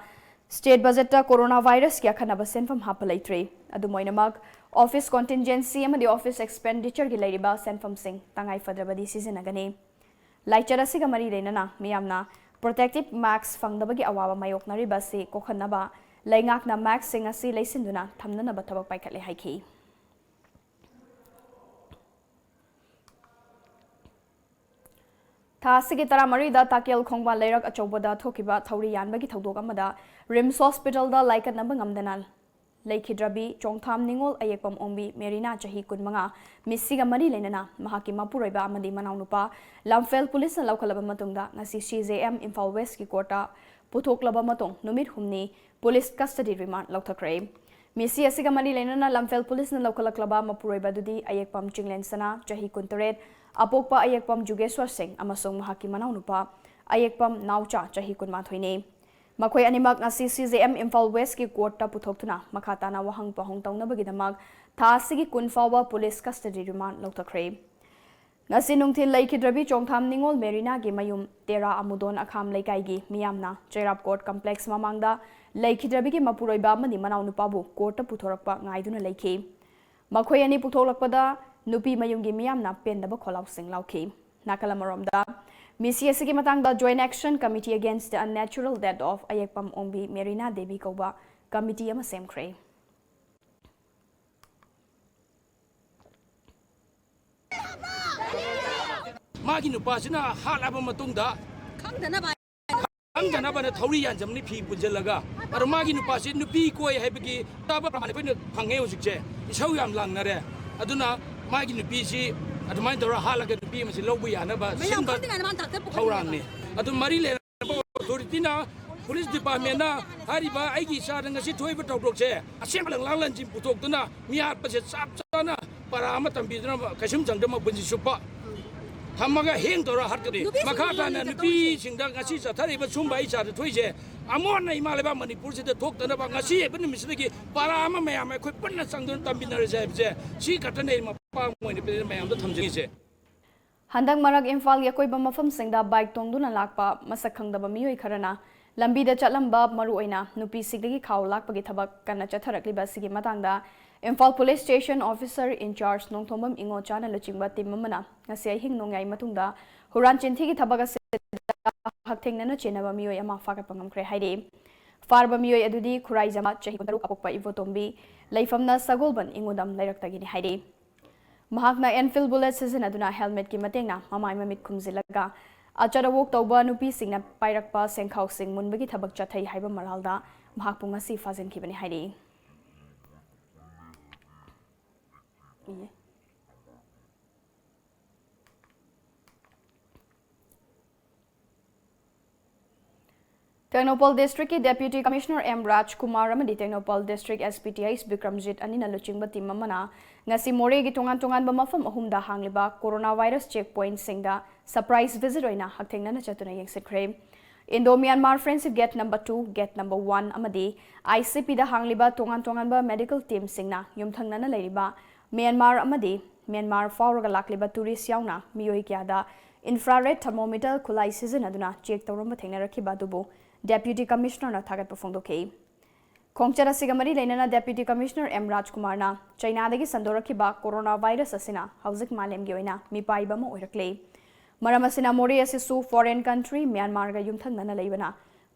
ꯁ꯭ꯇꯦꯠ ꯕꯖꯦꯠꯇ ꯀꯣꯔꯣꯅꯥ ꯚꯥꯏꯔꯁꯀꯤ ꯑꯈꯟꯅꯕ ꯁꯦꯟꯐꯝ ꯍꯥꯞꯄ ꯂꯩꯇ꯭ꯔꯤ꯫ ꯑꯗꯨꯝ ꯑꯣꯏꯅꯃꯛ, ꯑꯣꯐꯤꯁ ꯀꯣꯟꯇꯤꯟꯖꯦꯟꯁꯤ ꯑꯃꯗꯤ ꯑꯣꯐꯤꯁ ꯑꯦꯛꯁꯄꯦꯟꯗꯤꯆꯔꯒꯤ ꯂꯩꯔꯤꯕ ꯁꯦꯟꯐꯝꯁꯤꯡ ꯇꯉꯥꯏ ꯐꯗ꯭ꯔꯕꯗꯤ ꯁꯤꯖꯤꯟꯅꯒꯅꯤ꯫ ꯂꯥꯏꯆꯠ ꯑꯁꯤꯒ ꯃꯔꯤ ꯂꯩꯅꯅ ꯃꯤꯌꯥꯝꯅ ꯄ꯭ꯔꯣꯇꯦꯛꯇꯤꯚ ꯃꯥꯁꯛ ꯐꯪꯗꯕꯒꯤ ꯑꯋꯥꯕ ꯃꯥꯌꯣꯛꯅꯔꯤꯕ ꯑꯁꯤ ꯀꯣꯛꯍꯟꯅꯕ ꯂꯩꯉꯥꯛꯅ ꯃꯥꯁꯛꯁꯤꯡ ꯑꯁꯤ ꯂꯩꯁꯤꯟꯗꯨꯅ ꯊꯝꯅꯅꯕ ꯊꯕꯛ ꯄꯥꯏꯈꯠꯂꯦ ꯍꯥꯏꯈꯤ꯫ ꯊꯥ ꯑꯁꯤꯒꯤ ꯇꯔꯥꯃꯔꯤꯗ ꯇꯥꯀꯦꯜ ꯈꯣꯡꯕꯥꯜ ꯂꯩꯔꯛ ꯑꯆꯧꯕꯗ ꯊꯣꯛꯈꯤꯕ ꯊꯧꯔꯤ ꯌꯥꯟꯕꯒꯤ ꯊꯧꯗꯣꯛ ꯑꯃꯗ ꯔꯤꯝꯁ ꯍꯣꯁꯄꯤꯇꯥꯜꯗ ꯂꯥꯏꯀꯠꯅꯕ ꯉꯝꯗꯅ ꯂꯩꯈꯤꯗ꯭ꯔꯕꯤ ꯆꯣꯡꯊꯥꯝ ꯅꯤꯉꯣꯜ ꯑꯌꯦꯛꯄꯝ ꯑꯣꯡꯕꯤ ꯃꯦꯔꯤꯅꯥ, ꯆꯍꯤ ꯀꯨꯟꯃꯉꯥ, ꯃꯤꯁꯤꯒ ꯃꯔꯤ ꯂꯩꯅꯅ ꯃꯍꯥꯛꯀꯤ ꯃꯄꯨꯔꯣꯏꯕ ꯑꯃꯗꯤ ꯃꯅꯥꯎꯅꯨꯄꯥ ꯂꯝꯐꯦꯜ ꯄꯨꯂꯤꯁꯅ ꯂꯧꯈꯠꯂꯕ ꯃꯇꯨꯡꯗ ꯉꯁꯤ ꯁꯤ ꯖꯦ ꯑꯦꯝ ꯏꯝꯐꯥꯜ ꯋꯦꯁꯀꯤ ꯀꯣꯔꯠꯇ ꯄꯨꯊꯣꯛꯂꯕ ꯃꯇꯨꯡ ꯅꯨꯃꯤꯠ ꯍꯨꯝꯅꯤ ꯄꯨꯂꯤꯁ ꯀꯁꯇꯗꯤ ꯔꯤꯃꯥꯟꯗ ꯂꯧꯊꯈ꯭ꯔꯦ꯫ ꯃꯤꯁꯤ ꯑꯁꯤꯒ ꯃꯔꯤ ꯂꯩꯅꯅ ꯂꯝꯐꯦꯜ ꯄꯨꯂꯤꯁꯅ ꯂꯧꯈꯠꯂꯛꯂꯕ ꯃꯄꯨꯔꯣꯏꯕ ꯑꯗꯨꯗꯤ ꯑꯌꯦꯛꯄꯝ ꯆꯤꯡꯂꯦꯟ ꯁꯅꯥ, ꯆꯍꯤ ꯀꯨꯟꯇꯔꯦꯠ, ꯑꯄꯣꯛꯄ ꯑꯌꯦꯛꯄꯝ ꯖꯨꯒꯦꯁ꯭ꯋꯔ ꯁꯤꯡ ꯑꯃꯁꯨꯡ ꯃꯍꯥꯛꯀꯤ ꯃꯅꯥꯎꯅꯨꯄꯥ ꯑꯌꯦꯛꯄꯝ ꯅꯥꯎꯆꯥ, ꯆꯍꯤ ꯀꯨꯟꯃꯥꯊꯣꯏꯅꯤ꯫ ꯃꯈꯣꯏ ꯑꯅꯤꯃꯛ ꯉꯁꯤ ꯁꯤ ꯖꯦ ꯑꯦꯝ ꯏꯝꯐꯥꯜ ꯋꯦꯁꯀꯤ ꯀꯣꯔꯠꯇ ꯄꯨꯊꯣꯛꯇꯨꯅ ꯃꯈꯥ ꯇꯥꯅ ꯋꯥꯍꯪ ꯄꯥꯎꯍꯪ ꯇꯧꯅꯕꯒꯤꯗꯃꯛ ꯊꯥ ꯑꯁꯤꯒꯤ ꯀꯨꯟ ꯐꯥꯎꯕ ꯄꯨꯂꯤꯁ ꯀꯁꯇꯗꯤ ꯔꯤꯃꯥꯟꯗ ꯂꯧꯊꯈ꯭ꯔꯦ꯫ ꯉꯁꯤ ꯅꯨꯡꯊꯤꯜ ꯂꯩꯈꯤꯗ꯭ꯔꯕꯤ ꯆꯣꯡꯊꯥꯝ ꯅꯤꯉꯣꯜ ꯃꯦꯔꯤꯅꯥꯒꯤ ꯃꯌꯨꯝ ꯇꯦꯔꯥ ꯑꯃꯨꯗꯣꯟ ꯑꯈꯥꯝ ꯂꯩꯀꯥꯏꯒꯤ ꯃꯤꯌꯥꯝꯅ ꯆꯩꯔꯥꯞ ꯀꯣꯔꯠ ꯀꯝꯄ꯭ꯂꯦꯛꯁ ꯃꯃꯥꯡꯗ ꯂꯩꯈꯤꯗ꯭ꯔꯕꯤꯒꯤ ꯃꯄꯨꯔꯣꯏꯕ ꯑꯃꯗꯤ ꯃꯅꯥꯎꯅꯨꯄꯥꯕꯨ ꯀꯣꯔꯠꯇ ꯄꯨꯊꯣꯔꯛꯄ ꯉꯥꯏꯗꯨꯅ ꯂꯩꯈꯤ꯫ ꯃꯈꯣꯏ ꯑꯅꯤ ꯄꯨꯊꯣꯛꯂꯛꯄꯗ ꯅꯨꯄꯤ ꯃꯌꯨꯝꯒꯤ ꯃꯤꯌꯥꯝꯅ ꯄꯦꯟꯗꯕ ꯈꯣꯜꯂꯥꯎꯁꯤꯡ ꯂꯥꯎꯈꯤ꯫ ꯅꯥꯀꯜ ꯑꯃꯔꯣꯝꯗ, ꯃꯤꯁꯤ ꯑꯁꯤꯒꯤ ꯃꯇꯥꯡꯗ Joint Action Committee Against the Unnatural Death of ꯑꯌꯦꯛꯄꯝ ꯑꯣꯡꯕꯤ ꯃꯦꯔꯤꯅꯥ ꯗꯦꯕꯤ ꯀꯧꯕ ꯀꯃꯤꯇꯤ ꯑꯃ ꯁꯦꯝꯈ꯭ꯔꯦ꯫ ꯃꯥꯒꯤ ꯅꯨꯄꯥꯁꯤꯅ ꯍꯥꯠꯂꯕ ꯃꯇꯨꯡꯗ ꯈꯪꯗꯅꯕ꯫ ꯈꯪꯗꯅꯕꯅ ꯊꯧꯔꯤ ꯌꯥꯟꯖꯕꯅꯤ ꯐꯤ ꯄꯨꯟꯁꯤꯜꯂꯒ꯫ ꯑꯗꯣ ꯃꯥꯒꯤ ꯅꯨꯄꯥꯁꯤ ꯅꯨꯄꯤ ꯀꯣꯏ ꯍꯥꯏꯕꯒꯤ ꯇꯥꯕ ꯄ꯭ꯔꯃꯥꯟ ꯑꯩꯈꯣꯏꯅ ꯐꯪꯉꯦ ꯍꯧꯖꯤꯛꯁꯦ꯫ ꯏꯁꯧ ꯌꯥꯝ ꯂꯥꯡꯅꯔꯦ꯫ ꯑꯗꯨꯅ ꯃꯥꯒꯤ ꯅꯨꯄꯤꯁꯤ ꯑꯗꯨꯃꯥꯏꯅ ꯇꯧꯔ ꯍꯥꯠꯂꯒ ꯅꯨꯄꯤ ꯑꯃꯁꯤ ꯂꯧꯕ ꯌꯥꯅꯕ ꯃꯌꯥꯝ ꯁꯤꯟꯕ ꯈꯪꯗ꯭ꯔꯤꯉꯩꯗ ꯃꯥꯅ ꯇꯥꯛꯇ ꯄꯨꯈꯠꯂꯤꯅꯦꯕ꯫ ꯊꯧꯔꯥꯡꯅꯤ꯫ ꯑꯗꯨ ꯃꯔꯤ ꯂꯩꯅꯕ ꯑꯣꯊꯣꯔꯤꯇꯤꯅ, ꯄꯨꯂꯤꯁ ꯗꯤꯄꯥꯔꯠꯃꯦꯟꯅ ꯍꯥꯏꯔꯤꯕ ꯑꯩꯒꯤ ꯏꯆꯥꯗ ꯉꯁꯤ ꯊꯣꯛꯏꯕ ꯊꯧꯗꯣꯛꯁꯦ ꯑꯁꯦꯡꯕ ꯂꯪꯂꯥꯡ ꯂꯟꯖꯤꯟ ꯄꯨꯊꯣꯛꯇꯨꯅ ꯃꯤ ꯍꯥꯠꯄꯁꯦ ꯆꯞ ꯆꯥꯅ ꯄꯔꯥ ꯑꯃ ꯇꯝꯕꯤꯗꯨꯅ ꯀꯩꯁꯨꯝ ꯆꯪꯗ ꯃꯄꯨꯟꯁꯤ ꯆꯨꯞꯄ ꯊꯝꯃꯒ ꯍꯦꯡ ꯇꯧꯔ ꯍꯥꯠꯀꯗꯣꯏ꯫ ꯅꯨꯄꯤꯁꯤꯡ ꯃꯈꯥ ꯇꯥꯅ ꯂꯣꯏꯅ ꯅꯨꯄꯤꯁꯤꯡꯗ ꯉꯁꯤ ꯆꯠꯊꯔꯛꯏꯕ ꯁꯨꯝꯕ ꯑꯩ ꯏꯆꯥꯗ ꯊꯣꯛꯏꯁꯦ ꯑꯃꯨꯛ ꯍꯟꯅ ꯏꯃꯥ ꯂꯩꯕꯥꯛ ꯃꯅꯤꯄꯨꯔꯁꯤꯗ ꯊꯣꯛꯇꯅꯕ ꯉꯁꯤ ꯍꯥꯏꯕ ꯅꯨꯃꯤꯠꯁꯤꯗꯒꯤ ꯄꯔꯥ ꯑꯃ ꯃꯌꯥꯝ ꯑꯩꯈꯣꯏ ꯄꯨꯟꯅ ꯆꯪꯗꯨꯅ ꯇꯝꯃꯤꯟꯅꯔꯁꯦ ꯍꯥꯏꯕꯁꯦ ꯁꯤ ꯈꯛꯇꯅꯦ ꯑꯩꯅ ꯃꯄꯥ ꯑꯣꯏꯅ ꯃꯌꯥꯝꯗ ꯊꯝꯖꯔꯤꯁꯦ꯫ ꯍꯟꯗꯛ ꯃꯔꯛ ꯏꯝꯐꯥꯜꯒꯤ ꯑꯀꯣꯏꯕ ꯃꯐꯝꯁꯤꯡꯗ ꯕꯥꯏꯛ ꯇꯣꯡꯗꯨꯅ ꯂꯥꯛꯄ ꯃꯁꯛ ꯈꯪꯗꯕ ꯃꯤꯑꯣꯏ ꯈꯔꯅ ꯂꯝꯕꯤꯗ ꯆꯠꯂꯝꯕ ꯃꯔꯨꯑꯣꯏꯅ ꯅꯨꯄꯤꯁꯤꯡꯗꯒꯤ ꯈꯥꯎ ꯂꯥꯛꯄꯒꯤ ꯊꯕꯛ ꯀꯟꯅ ꯆꯠꯊꯔꯛꯂꯤꯕ ꯑꯁꯤꯒꯤ ꯃꯇꯥꯡꯗ Imphal police station officer incharge Nongthombam ꯏꯉꯣꯆꯥꯅ ꯂꯨꯆꯤꯡꯕ ꯇꯤꯝ ꯑꯃꯅ ꯉꯁꯤ ꯑꯍꯤꯡ ꯅꯣꯡꯌꯥꯏ ꯃꯇꯨꯡꯗ ꯍꯨꯔꯥꯟ ꯆꯤꯟꯊꯤꯒꯤ ꯊꯕꯛ ꯑꯁꯤꯗ ꯍꯛꯊꯦꯡꯅꯅ ꯆꯦꯟꯅꯕ ꯃꯤꯑꯣꯏ ꯑꯃ ꯐꯥꯒꯠꯄ ꯉꯝꯈ꯭ꯔꯦ ꯍꯥꯏꯔꯤ꯫ ꯐꯥꯔꯕ ꯃꯤꯑꯣꯏ ꯑꯗꯨꯗꯤ ꯈꯨꯔꯥꯏꯖꯝ, ꯆꯍꯤ ꯀꯨꯟꯇꯔꯨꯛ ꯑꯄꯣꯛꯄ ꯏꯕꯣꯇꯣꯝꯕꯤ, ꯂꯩꯐꯝꯅ ꯁꯒꯣꯜꯕꯟ ꯏꯉꯨꯗꯝ ꯂꯩꯔꯛꯇꯒꯤꯅꯤ ꯍꯥꯏꯔꯤ꯫ ꯃꯍꯥꯛꯅ Enfield bullet ꯁꯤꯖꯤꯟꯅꯗꯨꯅ helmet ꯀꯤ ꯃꯇꯦꯡꯅ ꯃꯃꯥꯏ ꯃꯃꯤꯠ ꯈꯨꯝꯖꯤꯜꯂꯒ ꯑꯆꯠ ꯑꯋꯣꯛ ꯇꯧꯕ ꯅꯨꯄꯤꯁꯤꯡꯅ ꯄꯥꯏꯔꯛꯄ ꯁꯦꯡꯈꯥꯎꯁꯤꯡ ꯃꯨꯟꯕꯒꯤ ꯊꯕꯛ ꯆꯠꯊꯩ ꯍꯥꯏꯕ ꯃꯔꯥꯜꯗ ꯃꯍꯥꯛꯄꯨ ꯉꯁꯤ ꯐꯥꯖꯤꯟꯈꯤꯕꯅꯤ ꯍꯥꯏꯔꯤ꯫ ꯇꯦꯡꯅꯧꯄꯜ district ꯀꯤ Deputy Commissioner ꯑꯦꯝ ꯔꯥꯖꯀꯨꯃꯥꯔ ꯑꯃꯗꯤ Tengnoupal district S P T H Bikramjit ꯑꯅꯤꯅ ꯂꯨꯆꯤꯡꯕ ꯇꯤꯝ ꯑꯃꯅ ꯉꯁꯤ ꯃꯣꯔꯦꯒꯤ ꯇꯣꯉꯥꯟ ꯇꯣꯉꯥꯟꯕ ꯃꯐꯝ ꯑꯍꯨꯝꯗ ꯍꯥꯡꯂꯤꯕ ꯀꯣꯔꯣꯅꯥ ꯚꯥꯏꯔꯁ check point ꯁꯤꯡꯗ surprise visit ꯑꯣꯏꯅ ꯍꯛꯊꯦꯡꯅꯅ ꯆꯠꯇꯨꯅ ꯌꯦꯡꯁꯤꯟꯈ꯭ꯔꯦ꯫ Indo Myanmar Friendship Gate number two, Gate number one ꯑꯃꯗꯤ I C P ꯗ ꯍꯥꯡꯂꯤꯕ ꯇꯣꯉꯥꯟ ꯇꯣꯉꯥꯟꯕ medical team ꯁꯤꯡꯅ ꯌꯨꯝꯊꯪꯅꯅ ꯂꯩꯔꯤꯕ ꯃ꯭ꯌꯥꯟꯃꯥꯔ ꯑꯃꯗꯤ ꯃ꯭ꯌꯥꯟꯃꯥꯔ ꯐꯥꯎꯔꯒ ꯂꯥꯛꯂꯤꯕ tourist ꯌꯥꯎꯅ ꯃꯤꯑꯣꯏ ꯀꯌꯥꯗ infrared thermometer ꯈꯨꯠꯂꯥꯏ ꯁꯤꯖꯤꯟꯅꯗꯨꯅ check ꯇꯧꯔꯝꯕ ꯊꯦꯡꯅꯔꯛꯈꯤꯕ ꯑꯗꯨꯕꯨ Deputy Commissioner ꯅ ꯊꯥꯒꯠꯄ ꯐꯣꯡꯗꯣꯛꯈꯤ꯫ ꯈꯣꯡꯆꯠ ꯑꯁꯤꯒ ꯃꯔꯤ ꯂꯩꯅꯅ Deputy Commissioner ꯑꯦꯝ ꯔꯥꯖꯀꯨꯃꯥꯔꯅ ꯆꯩꯅꯥꯗꯒꯤ ꯁꯟꯗꯣꯔꯛꯈꯤꯕ ꯀꯣꯔꯣꯅꯥ ꯚꯥꯏꯔꯁ ꯑꯁꯤꯅ ꯍꯧꯖꯤꯛ ꯃꯥꯂꯦꯝꯒꯤ ꯑꯣꯏꯅ ꯃꯤꯄꯥꯏꯕ ꯑꯃ ꯑꯣꯏꯔꯛꯂꯦ꯫ ꯃꯔꯝ ꯑꯁꯤꯅ ꯃꯣꯔꯦ ꯑꯁꯤꯁꯨ foreign country ꯃ꯭ꯌꯥꯟꯃꯥꯔꯒ ꯌꯨꯝꯊꯪꯅꯅ ꯂꯩꯕꯅ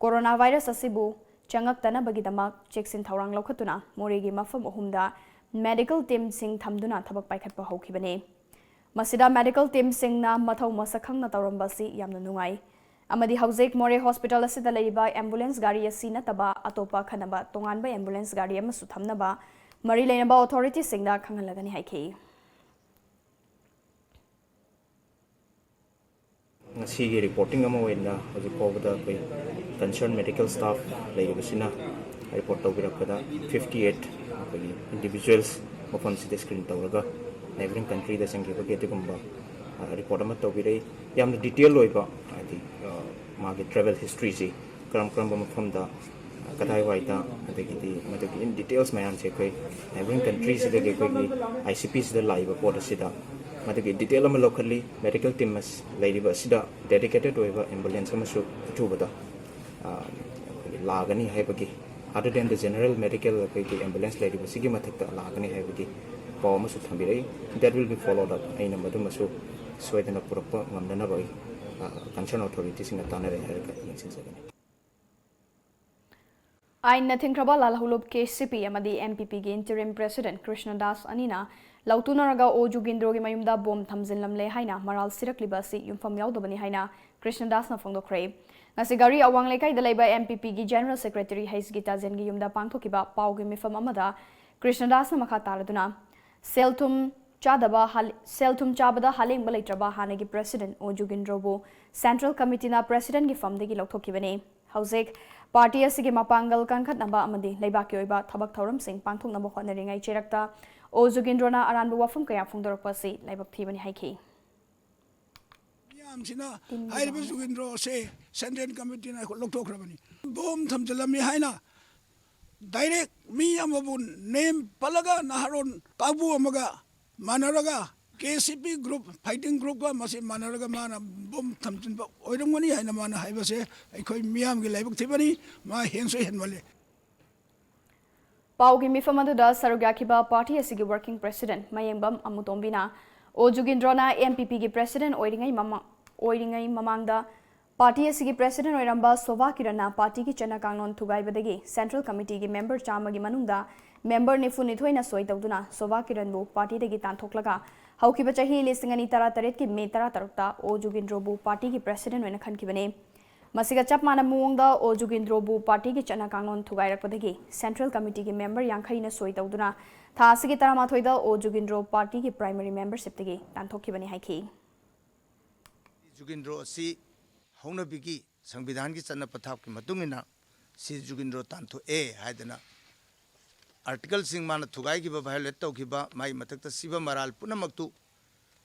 coronavirus ꯑꯁꯤꯕꯨ ꯆꯪꯉꯛꯇꯅꯕꯒꯤꯗꯃꯛ ꯆꯦꯛꯁꯤꯟ ꯊꯧꯔꯥꯡ ꯂꯧꯈꯠꯇꯨꯅ ꯃꯣꯔꯦꯒꯤ ꯃꯐꯝ ꯑꯍꯨꯝꯗ medical teamꯁꯤꯡ ꯊꯝꯗꯨꯅ ꯊꯕꯛ ꯄꯥꯏꯈꯠꯄ ꯍꯧꯈꯤꯕꯅꯤ꯫ ꯃꯁꯤꯗ medical teamꯁꯤꯡꯅ ꯃꯊꯧ ꯃꯁꯛ ꯈꯪꯅ ꯇꯧꯔꯝꯕ ꯑꯁꯤ ꯌꯥꯝꯅ ꯅꯨꯡꯉꯥꯏ ꯑꯃꯗꯤ ꯍꯧꯖꯤꯛ ꯃꯣꯔꯦ hospital ꯑꯁꯤꯗ ꯂꯩꯔꯤꯕ ambulance ꯒꯥꯔꯤ ꯑꯁꯤ ꯅꯠꯇꯕ ꯑꯇꯣꯞꯄ ꯑꯈꯟꯅꯕ ꯇꯣꯉꯥꯟꯕ ambulance ꯒꯥꯔꯤ ꯑꯃꯁꯨ ꯊꯝꯅꯕ ꯃꯔꯤ ꯂꯩꯅꯕ authorityꯁꯤꯡꯗ ꯈꯪꯍꯜꯂꯒꯅꯤ ꯍꯥꯏꯈꯤ꯫ ꯉꯁꯤꯒꯤ reporting ꯑꯃ ꯑꯣꯏꯅ ꯍꯧꯖꯤꯛ ꯐꯥꯎꯕꯗ ꯑꯩꯈꯣꯏ concern medical staff ꯂꯩꯔꯤꯕꯁꯤꯅ report ꯇꯧꯕꯤꯔꯛꯄꯗ fifty eight ꯑꯩꯈꯣꯏꯒꯤ individuals ꯃꯐꯝꯁꯤꯗ screen ꯇꯧꯔꯒ neighbouring countryꯗ ꯆꯪꯈꯤꯕꯒꯤ ꯑꯗꯨꯒꯨꯝꯕ report ꯑꯃ ꯇꯧꯕꯤꯔꯛꯏ꯫ ꯌꯥꯝꯅ detail ꯑꯣꯏꯕ, ꯍꯥꯏꯗꯤ ꯃꯥꯒꯤ travel historyꯁꯤ ꯀꯔꯝ ꯀꯔꯝꯕ ꯃꯐꯝꯗ, ꯀꯗꯥꯏꯋꯥꯏꯗ, ꯑꯗꯒꯤꯗꯤ ꯃꯗꯨꯒꯤ in details ꯃꯌꯥꯝꯁꯦ ꯑꯩꯈꯣꯏ neighbouring countryꯁꯤꯗꯒꯤ ꯑꯩꯈꯣꯏꯒꯤ ICPꯁꯤꯗ ꯂꯥꯛꯏꯕ ꯄꯣꯠ ꯑꯁꯤꯗ ꯃꯗꯨꯒꯤ detail ꯑꯃ ꯂꯧꯈꯠꯂꯤ꯫ Medical team ꯑꯁ-, ꯂꯩꯔꯤꯕ ꯑꯁꯤꯗ dedicated ꯑꯣꯏꯕ ambulance ꯑꯃꯁꯨ ꯑꯊꯨꯕꯗ, ꯑ, ꯑꯩꯈꯣꯏꯒꯤ ꯂꯥꯛꯀꯅꯤ ꯍꯥꯏꯕꯒꯤ, other than the general medical ꯑꯩꯈꯣꯏꯒꯤ ambulance ꯂꯩꯔꯤꯕꯁꯤꯒꯤ ꯃꯊꯛꯇ ꯂꯥꯛꯀꯅꯤ ꯍꯥꯏꯕꯒꯤ ꯄꯥꯎ ꯑꯃꯁꯨ ꯊꯝꯕꯤꯔꯛꯏ꯫ That will be followed up. ꯑꯩꯅ ꯃꯗꯨꯃꯁꯨ ꯁꯣꯏꯗꯅ ꯄꯨꯔꯛꯄ ꯉꯝꯅꯅꯕ ꯑꯩ, ꯑ, concern authorityꯁꯤꯡꯒ ꯇꯥꯟꯅꯔꯦ ꯍꯥꯏꯔꯒ ꯌꯦꯡꯁꯤꯟꯖꯒꯅꯤ꯫ ꯑꯥꯏꯟꯅ ꯊꯤꯡꯈ꯭ꯔꯕ ꯂꯥꯜꯍꯧꯂꯨꯞ KCP ꯑꯃꯗꯤ MPPꯒꯤ interim president ꯀ꯭ꯔꯤꯁꯅꯗꯥꯁ ꯑꯅꯤꯅ ꯂꯧꯇꯨꯅꯔꯒ ꯑꯣ ꯖꯨꯒꯤꯟꯗ꯭ꯔꯣꯒꯤ ꯃꯌꯨꯝꯗ ꯕꯣꯝ ꯊꯝꯖꯤꯜꯂꯝꯂꯦ ꯍꯥꯏꯅ ꯃꯔꯥꯜ ꯁꯤꯔꯛꯂꯤꯕ ꯑꯁꯤ ꯌꯨꯝꯐꯝ ꯌꯥꯎꯗꯕꯅꯤ ꯍꯥꯏꯅ ꯀ꯭ꯔꯤꯁꯅꯗꯥꯁꯅ ꯐꯣꯡꯗꯣꯛꯈ꯭ꯔꯦ꯫ ꯉꯁꯤ ꯒꯥꯔꯤ ꯑꯋꯥꯡ ꯂꯩꯀꯥꯏꯗ ꯂꯩꯕ MPPꯒꯤ general secretary ꯍꯩꯁ ꯒꯤꯇꯥꯖꯦꯟꯒꯤ ꯌꯨꯝꯗ ꯄꯥꯡꯊꯣꯛꯈꯤꯕ ꯄꯥꯎꯒꯤ ꯃꯤꯐꯝ ꯑꯃꯗ ꯀ꯭ꯔꯤꯁꯅꯗꯥꯁꯅ ꯃꯈꯥ ꯇꯥꯔꯗꯨꯅ, ꯁꯦꯜ ꯊꯨꯝ ꯆꯥꯗꯕ ꯍꯥ-, ꯁꯦꯜ ꯊꯨꯝ ꯆꯥꯕꯗ ꯍꯥꯂꯦꯡꯕ ꯂꯩꯇ꯭ꯔꯕ ꯍꯥꯟꯅꯒꯤ president ꯑꯣ ꯖꯨꯒꯤꯟꯗ꯭ꯔꯣꯕꯨ central committeeꯅ presidentꯒꯤ firmꯗꯒꯤ ꯂꯧꯊꯣꯛꯈꯤꯕꯅꯤ꯫ ꯍꯧꯖꯤꯛ party ꯑꯁꯤꯒꯤ ꯃꯄꯥꯡꯒꯜ ꯀꯟꯈꯠꯅꯕ ꯑꯃꯗꯤ ꯂꯩꯕꯥꯛꯀꯤ ꯑꯣꯏꯕ ꯊꯕꯛ ꯊꯧꯔꯝꯁꯤꯡ ꯄꯥꯡꯊꯣꯛꯅꯕ ꯍꯣꯠꯅꯔꯤꯉꯩ ꯆꯩꯔꯛꯇ ꯑꯣ ꯖꯨꯒꯤꯟꯗ꯭ꯔꯣꯅ ꯑꯔꯥꯟꯕ ꯋꯥꯐꯝ ꯀꯌꯥ ꯐꯣꯡꯗꯣꯔꯛꯄ ꯑꯁꯤ ꯂꯥꯏꯕꯛ ꯊꯤꯕꯅꯤ ꯍꯥꯏꯈꯤ꯫ ꯃꯤꯌꯥꯝꯁꯤꯅ ꯍꯥꯏꯔꯤꯕ ꯖꯨꯒꯤꯟꯗ꯭ꯔꯣ ꯑꯁꯦ central committeeꯅ ꯂꯧꯊꯣꯛꯈ꯭ꯔꯕꯅꯤ꯫ ꯕꯣꯝ ꯊꯝꯖꯤꯜꯂꯝꯃꯤ ꯍꯥꯏꯅ direct ꯃꯤ ꯑꯃꯕꯨ name ꯄꯜꯂꯒ ꯅꯍꯥꯔꯣꯟ ꯀꯥꯡꯕꯨ ꯑꯃꯒ ꯃꯥꯟꯅꯔꯒ KCP group, fighting groupꯀ ꯃꯁꯤ ꯃꯥꯟꯅꯔꯒ ꯃꯥꯅ ꯕꯣꯝ ꯊꯝꯖꯤꯟꯕ ꯑꯣꯏꯔꯝꯒꯅꯤ ꯍꯥꯏꯅ ꯃꯥꯅ ꯍꯥꯏꯕꯁꯦ ꯑꯩꯈꯣꯏ ꯃꯤꯌꯥꯝꯒꯤ ꯂꯥꯏꯕꯛ ꯊꯤꯕꯅꯤ꯫ ꯃꯥ ꯍꯦꯟꯁꯨ ꯍꯦꯟꯃꯜꯂꯦ꯫ ꯄꯥꯎꯒꯤ ꯃꯤꯐꯝ ꯑꯗꯨꯗ ꯁꯔꯨꯛ ꯌꯥꯈꯤꯕ party ꯑꯁꯤꯒꯤ working president ꯃꯌꯦꯡꯕꯝ ꯑꯃꯨꯇꯣꯝꯕꯤꯅ ꯑꯣ ꯖꯨꯒꯤꯟꯗ꯭ꯔꯣꯅ MPPꯒꯤ president ꯑꯣꯏꯔꯤꯉꯩ ꯃꯃꯥ-, ꯑꯣꯏꯔꯤꯉꯩ ꯃꯃꯥꯡꯗ ꯄꯥꯔꯇꯤ ꯑꯁꯤꯒꯤ ꯄ꯭ꯔꯦꯁꯤꯗꯦꯟꯠ ꯑꯣꯏꯔꯝꯕ ꯁꯣꯚꯥ ꯀꯤꯔꯟꯅ ꯄꯥꯔꯇꯤꯒꯤ ꯆꯠꯅ ꯀꯥꯡꯂꯣꯟ ꯊꯨꯒꯥꯏꯕꯗꯒꯤ ꯁꯦꯟꯇ꯭ꯔꯦꯜ ꯀꯃꯤꯇꯤꯒꯤ ꯃꯦꯝꯕꯔ ꯆꯥꯝꯃꯒꯤ ꯃꯅꯨꯡꯗ ꯃꯦꯝꯕꯔ ꯅꯤꯐꯨ ꯅꯤꯊꯣꯏꯅ ꯁꯣꯏ ꯇꯧꯗꯨꯅ ꯁꯣꯚꯥ ꯀꯤꯔꯟꯕꯨ ꯄꯥꯔꯇꯤꯗꯒꯤ ꯇꯥꯟꯊꯣꯛꯂꯒ ꯍꯧꯈꯤꯕ ꯆꯍꯤ ꯂꯤꯁꯤꯡ ꯑꯅꯤ ꯇꯔꯥꯇꯔꯦꯠꯀꯤ ꯃꯦ ꯇꯔꯥꯇꯔꯨꯛꯇ ꯑꯣ ꯖꯨꯒꯤꯟꯗ꯭ꯔꯣꯕꯨ ꯄꯥꯔꯇꯤꯒꯤ ꯄ꯭ꯔꯦꯁꯤꯗꯦꯟꯠ ꯑꯣꯏꯅ ꯈꯟꯈꯤꯕꯅꯤ꯫ ꯃꯁꯤꯒ ꯆꯞ ꯃꯥꯟꯅꯕ ꯃꯑꯣꯡꯗ ꯑꯣ ꯖꯨꯒꯤꯟꯗ꯭ꯔꯣꯕꯨ ꯄꯥꯔꯇꯤꯒꯤ ꯆꯠꯅ ꯀꯥꯡꯂꯣꯟ ꯊꯨꯒꯥꯏꯔꯛꯄꯗꯒꯤ ꯁꯦꯟꯇ꯭ꯔꯦꯜ ꯀꯃꯤꯇꯤꯒꯤ ꯃꯦꯝꯕꯔ ꯌꯥꯡꯈꯩꯅ ꯁꯣꯏ ꯇꯧꯗꯨꯅ ꯊꯥ ꯑꯁꯤꯒꯤ ꯇꯔꯥꯃꯥꯊꯣꯏꯗ ꯑꯣ ꯖꯨꯒꯤꯟꯗ꯭ꯔꯣ ꯄꯥꯔꯇꯤꯒꯤ ꯄ꯭ꯔꯥꯏꯃꯔꯤ ꯃꯦꯝꯕꯔꯁꯤꯞꯇꯒꯤ ꯇꯥꯟꯊꯣꯛꯈꯤꯕꯅꯤ ꯍꯥꯏꯈꯤ꯫ ꯖꯨꯒꯤꯟꯗ꯭ꯔꯣ ꯑꯁꯤ ꯍꯧꯅꯕꯤꯒꯤ ꯁꯪꯕꯤꯙꯥꯟꯒꯤ ꯆꯠꯅ ꯄꯊꯥꯞꯀꯤ ꯃꯇꯨꯡ ꯏꯟꯅ ꯁꯤ ꯖꯨꯒꯤꯟꯗ꯭ꯔꯣ ꯇꯥꯟꯊꯣꯛꯑꯦ ꯍꯥꯏꯗꯅ ꯑꯥꯔꯇꯤꯀꯜꯁꯤꯡ ꯃꯥꯅ ꯊꯨꯒꯥꯏꯈꯤꯕ, ꯚꯥꯏꯑꯣꯂꯦꯠ ꯇꯧꯈꯤꯕ, ꯃꯥꯒꯤ ꯃꯊꯛꯇ ꯁꯤꯕ ꯃꯔꯥꯜ ꯄꯨꯝꯅꯃꯛꯇꯨ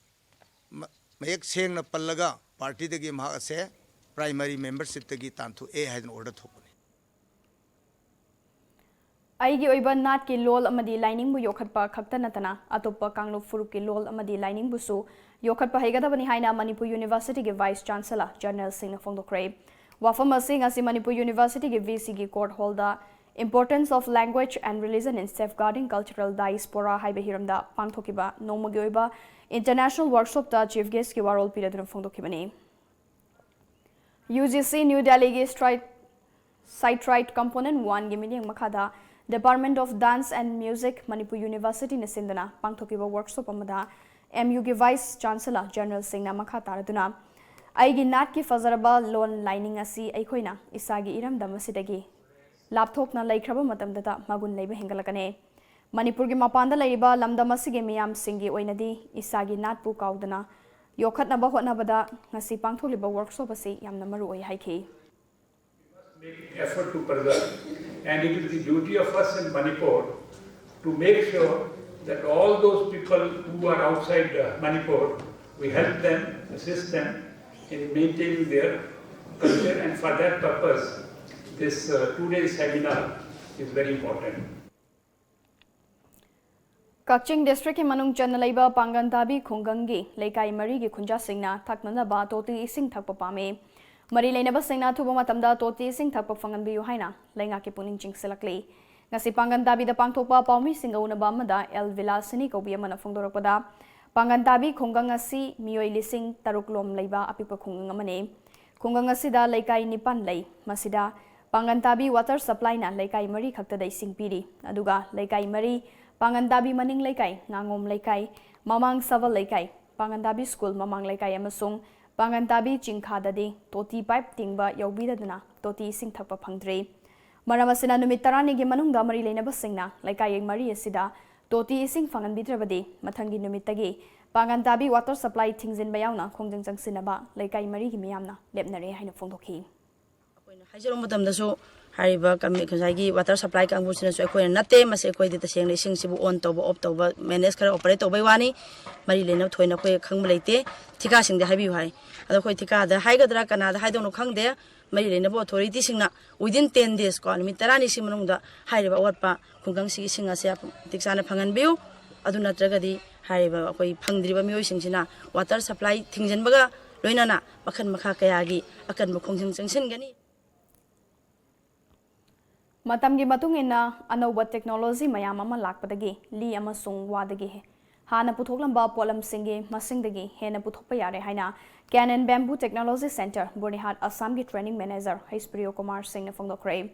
ꯃ-, ꯃꯌꯦꯛ ꯁꯦꯡꯅ ꯄꯜꯂꯒ ꯄꯥꯔꯇꯤꯗꯒꯤ ꯃꯍꯥꯛ ꯑꯁꯦ ꯄ꯭ꯔꯥꯏꯃꯔꯤ ꯃꯦꯝꯕꯔꯁꯤꯞꯇꯒꯤ ꯇꯥꯟꯊꯣꯛꯑꯦ ꯍꯥꯏꯗꯅ ꯑꯣꯔꯗꯔ ꯊꯣꯛꯄꯅꯤ꯫ ꯑꯩꯒꯤ ꯑꯣꯏꯕ ꯅꯥꯠꯀꯤ ꯂꯣꯜ ꯑꯃꯗꯤ ꯂꯥꯏꯅꯤꯡꯕꯨ ꯌꯣꯛꯈꯠꯄ ꯈꯛꯇ ꯅꯠꯇꯅ ꯑꯇꯣꯞꯄ ꯀꯥꯡꯂꯨꯞ ꯐꯨꯔꯨꯞꯀꯤ ꯂꯣꯜ ꯑꯃꯗꯤ ꯂꯥꯏꯅꯤꯡꯕꯨꯁꯨ ꯌꯣꯛꯈꯠꯄ ꯍꯩꯒꯗꯕꯅꯤ ꯍꯥꯏꯅ ꯃꯅꯤꯄꯨꯔ ꯌꯨꯅꯤꯚꯔꯁꯤꯇꯤꯒꯤ ꯚꯥꯏꯁ ꯆꯥꯟꯁꯦꯂꯔ ꯖꯦꯅꯔꯦꯜ ꯁꯤꯡꯅ ꯐꯣꯡꯗꯣꯛꯈ꯭ꯔꯦ꯫ ꯋꯥꯐꯝ ꯑꯁꯤ ꯉꯁꯤ ꯃꯅꯤꯄꯨꯔ ꯌꯨꯅꯤꯚꯔꯁꯤꯇꯤꯒꯤ ꯚꯤ ꯁꯤꯒꯤ ꯀꯣꯔꯠ ꯍꯣꯜꯗ Importance of Language and Religion in Safeguarding Cultural Diaspora ꯍꯥꯏꯕ ꯍꯤꯔꯝꯗ ꯄꯥꯡꯊꯣꯛꯈꯤꯕ ꯅꯣꯡꯃꯒꯤ ꯑꯣꯏꯕ ꯏꯟꯇꯔꯅꯦꯁꯅꯦꯜ ꯋꯥꯔꯛꯁꯣꯞꯇ ꯆꯤꯐ ꯒꯦꯁ꯭ꯠꯀꯤ ꯋꯥꯔꯣꯜ ꯄꯤꯔꯗꯨꯅ ꯐꯣꯡꯗꯣꯛꯈꯤꯕꯅꯤ꯫ ꯌꯨ ꯖꯤ ꯁꯤ ꯅ꯭ꯌꯨ ꯗꯦꯜꯂꯤꯒꯤ ꯁ꯭ꯇ꯭ꯔꯥꯏꯠ ꯁꯥꯏꯠ ꯔꯥꯏꯠ ꯀꯝꯄꯣꯅꯦꯟꯠ ꯋꯥꯟꯒꯤ ꯃꯤꯠꯌꯦꯡ ꯃꯈꯥꯗ Department of Dance and Music Manipur ꯌꯨꯅꯤꯚꯔꯁꯤꯇꯤꯅ ꯁꯤꯟꯗꯨꯅ ꯄꯥꯡꯊꯣꯛꯈꯤꯕ ꯋꯥꯔꯛꯁꯣꯞ ꯑꯃꯗ ꯑꯦꯝ ꯌꯨꯒꯤ ꯚꯥꯏꯁ ꯆꯥꯟꯁꯦꯂꯔ ꯖꯦꯅꯔꯦꯜ ꯁꯤꯡꯅ ꯃꯈꯥ ꯇꯥꯔꯗꯨꯅ ꯑꯩꯒꯤ ꯅꯥꯠꯀꯤ ꯐꯖꯔꯕ ꯂꯣꯟ ꯂꯥꯏꯅꯤꯡ ꯑꯁꯤ ꯑꯩꯈꯣꯏꯅ ꯏꯁꯥꯒꯤ ꯏꯔꯝꯗꯝ ꯑꯁꯤꯗꯒꯤ ꯂꯥꯞꯊꯣꯛꯅ ꯂꯩꯈ꯭ꯔꯕ ꯃꯇꯝꯗꯇ ꯃꯒꯨꯟ ꯂꯩꯕ ꯍꯦꯟꯒꯠꯂꯛꯀꯅꯤ꯫ ꯃꯅꯤꯄꯨꯔꯒꯤ ꯃꯄꯥꯟꯗ ꯂꯩꯔꯤꯕ ꯂꯝꯗꯝ ꯑꯁꯤꯒꯤ ꯃꯤꯌꯥꯝꯁꯤꯡꯒꯤ ꯑꯣꯏꯅꯗꯤ ꯏꯁꯥꯒꯤ ꯅꯥꯠꯄꯨ ꯀꯥꯎꯗꯅ ꯌꯣꯛꯈꯠꯅꯕ ꯍꯣꯠꯅꯕꯗ ꯉꯁꯤ ꯄꯥꯡꯊꯣꯛꯂꯤꯕ ꯋꯥꯔꯛꯁꯣꯞ ꯑꯁꯤ ꯌꯥꯝꯅ ꯃꯔꯨ ꯑꯣꯏ ꯍꯥꯏꯈꯤ꯫ Make effort to preserve, and it is the duty of us in Manipur to make sure that all those people who are outside uh, Manipur, we help them, assist them in maintaining their culture, and for that purpose, this uh, two-day seminar is very important. ꯀꯛꯆꯤꯡ ꯗꯤꯁꯇ꯭ꯔꯤꯛꯀꯤ ꯃꯅꯨꯡ ꯆꯟꯅ ꯂꯩꯕ ꯄꯥꯡꯒꯟ ꯇꯥꯕꯤ ꯈꯨꯡꯒꯪꯒꯤ ꯂꯩꯀꯥꯏ ꯃꯔꯤꯒꯤ ꯈꯨꯟꯖꯥꯁꯤꯡꯅ ꯊꯛꯅꯅꯕ ꯇꯣꯇꯤ ꯏꯁꯤꯡ ꯊꯛꯄ ꯄꯥꯝꯃꯤ꯫ ꯃꯔꯤ ꯂꯩꯅꯕꯁꯤꯡꯅ ꯑꯊꯨꯕ ꯃꯇꯝꯗ ꯇꯣꯇꯤ ꯏꯁꯤꯡ ꯊꯛꯄ ꯐꯪꯍꯟꯕꯤꯌꯨ ꯍꯥꯏꯅ ꯂꯩꯉꯥꯛꯀꯤ ꯄꯨꯛꯅꯤꯡ ꯆꯤꯡꯁꯤꯜꯂꯛꯂꯤ꯫ ꯉꯁꯤ ꯄꯥꯡꯒꯟ ꯇꯥꯕꯤꯗ ꯄꯥꯡꯊꯣꯛꯄ ꯄꯥꯎꯃꯤꯁꯤꯡꯒ ꯎꯅꯕ ꯑꯃꯗ ꯑꯦꯜ ꯚꯤꯂꯥꯁꯤꯅꯤ ꯀꯧꯕꯤ ꯑꯃꯅ ꯐꯣꯡꯗꯣꯔꯛꯄꯗ, ꯄꯥꯡꯒꯟ ꯇꯥꯕꯤ ꯈꯨꯡꯒꯪ ꯑꯁꯤ ꯃꯤꯑꯣꯏ ꯂꯤꯁꯤꯡ ꯇꯔꯨꯛ ꯂꯣꯝ ꯂꯩꯕ ꯑꯄꯤꯛꯄ ꯈꯨꯡꯒꯪ ꯑꯃꯅꯤ꯫ ꯈꯨꯡꯒꯪ ꯑꯁꯤꯗ ꯂꯩꯀꯥꯏ ꯅꯤꯄꯥꯟ ꯂꯩ꯫ ꯃꯁꯤꯗ ꯄꯥꯡꯒꯟ ꯇꯥꯕꯤ water supplyꯅ ꯂꯩꯀꯥꯏ ꯃꯔꯤ ꯈꯛꯇꯗ ꯏꯁꯤꯡ ꯄꯤꯔꯤ꯫ ꯑꯗꯨꯒ ꯂꯩꯀꯥꯏ ꯃꯔꯤ, ꯄꯥꯡꯒꯟ ꯇꯥꯕꯤ ꯃꯅꯤꯡ ꯂꯩꯀꯥꯏ, ꯉꯥꯉꯣꯝ ꯂꯩꯀꯥꯏ, ꯃꯃꯥꯡ ꯁꯕꯜ ꯂꯩꯀꯥꯏ, ꯄꯥꯡꯒꯟ ꯇꯥꯕꯤ ꯁ꯭ꯀꯨꯜ ꯃꯃꯥꯡ ꯂꯩꯀꯥꯏ ꯑꯃꯁꯨꯡ ꯄꯥꯡꯒꯟ ꯇꯥꯕꯤ ꯆꯤꯡꯈꯥꯗꯗꯤ ꯇꯣꯇꯤ ꯄꯥꯏꯞ ꯇꯤꯡꯕ ꯌꯥꯎꯕꯤꯗꯗꯨꯅ ꯇꯣꯇꯤ ꯏꯁꯤꯡ ꯊꯛꯄ ꯐꯪꯗ꯭ꯔꯤ꯫ ꯃꯔꯝ ꯑꯁꯤꯅ ꯅꯨꯃꯤꯠ ꯇꯔꯥꯅꯤꯒꯤ ꯃꯅꯨꯡꯗ ꯃꯔꯤ ꯂꯩꯅꯕꯁꯤꯡꯅ ꯂꯩꯀꯥꯏ ꯃꯔꯤ ꯑꯁꯤꯗ ꯇꯣꯇꯤ ꯏꯁꯤꯡ ꯐꯪꯍꯟꯕꯤꯗ꯭ꯔꯕꯗꯤ ꯃꯊꯪꯒꯤ ꯅꯨꯃꯤꯠꯇꯒꯤ ꯄꯥꯡꯒꯟ ꯇꯥꯕꯤ water supply ꯊꯤꯡꯖꯤꯟꯕ ꯌꯥꯎꯅ ꯈꯣꯡꯖꯪ ꯆꯪꯁꯤꯟꯅꯕ ꯂꯩꯀꯥꯏ ꯃꯔꯤꯒꯤ ꯃꯤꯌꯥꯝꯅ ꯂꯦꯞꯅꯔꯦ ꯍꯥꯏꯅ ꯐꯣꯡꯗꯣꯛꯈꯤ꯫ ꯑꯩꯈꯣꯏꯅ ꯍꯥꯏꯖꯔꯨꯕ ꯃꯇꯝꯗꯁꯨ ꯍꯥꯏꯔꯤꯕ ꯀꯝꯃꯤ-, ꯉꯁꯥꯏꯒꯤ water supply ꯀꯥꯡꯕꯨꯁꯤꯅꯁꯨ ꯑꯩꯈꯣꯏꯅ ꯅꯠꯇꯦ, ꯃꯁꯤ ꯑꯩꯈꯣꯏꯗꯤ ꯇꯁꯦꯡꯅ ꯏꯁꯤꯡꯁꯤꯕꯨ on ꯇꯧꯕ, off ꯇꯧꯕ, manage ꯈꯔ operate ꯇꯧꯕꯩ ꯋꯥꯅꯤ, ꯃꯔꯤ ꯂꯩꯅꯕ ꯊꯣꯏꯅ ꯑꯩꯈꯣꯏ ꯈꯪꯕ ꯂꯩꯇꯦ, ꯊꯤꯀꯥꯁꯤꯡꯗ ꯍꯥꯏꯕꯤꯌꯨ ꯍꯥꯏ꯫ ꯑꯗꯣ ꯑꯩꯈꯣꯏ ꯊꯤꯀꯥꯗ ꯍꯥꯏꯒꯗ꯭ꯔꯥ ꯀꯅꯥꯗ ꯍꯥꯏꯗꯧꯅꯣ ꯈꯪꯗꯦ, ꯃꯔꯤ ꯂꯩꯅꯕ authorityꯁꯤꯡꯅ within ten days ꯀꯣ, ꯅꯨꯃꯤꯠ ꯇꯔꯥꯅꯤꯁꯤ ꯃꯅꯨꯡꯗ ꯍꯥꯏꯔꯤꯕ ꯑꯋꯥꯠꯄ ꯈꯨꯡꯒꯪꯁꯤꯒꯤ ꯏꯁꯤꯡ ꯑꯁꯦ ꯃꯇꯤꯛ ꯆꯥꯅ ꯐꯪꯍꯟꯕꯤꯌꯨ꯫ ꯑꯗꯨ ꯅꯠꯇ꯭ꯔꯒꯗꯤ ꯍꯥꯏꯔꯤꯕ ꯑꯩꯈꯣꯏ ꯐꯪꯗ꯭ꯔꯤꯕ ꯃꯤꯑꯣꯏꯁꯤꯡꯁꯤꯅ water supply ꯊꯤꯡꯖꯤꯟꯕꯒ ꯂꯣꯏꯅꯅ ꯃꯈꯜ ꯃꯈꯥ ꯀꯌꯥꯒꯤ ꯑꯀꯟꯕ ꯈꯣꯡꯖꯪ ꯆꯪꯁꯤꯟꯒꯅꯤ꯫ ꯃꯇꯝꯒꯤ ꯃꯇꯨꯡ ꯏꯟꯅ ꯑꯅꯧꯕ technology ꯃꯌꯥꯝ ꯑꯃ ꯂꯥꯛꯄꯗꯒꯤ ꯂꯤ ꯑꯃꯁꯨꯡ ꯋꯥꯗꯒꯤ ꯍꯦ-, ꯍꯥꯟꯅ ꯄꯨꯊꯣꯛꯂꯝꯕ ꯄꯣꯠꯂꯝꯁꯤꯡꯒꯤ ꯃꯁꯤꯡꯗꯒꯤ ꯍꯦꯟꯅ ꯄꯨꯊꯣꯛꯄ ꯌꯥꯔꯦ ꯍꯥꯏꯅ Can and Bamboo Technology Centre, ꯕꯨꯔꯅꯤꯍꯥꯠ, ꯑꯁꯥꯝꯒꯤ training manager ꯍꯩꯁ ꯄ꯭ꯔꯤꯌꯣ ꯀꯨꯃꯥꯔ ꯁꯤꯡꯅ ꯐꯣꯡꯗꯣꯛꯈ꯭ꯔꯦ꯫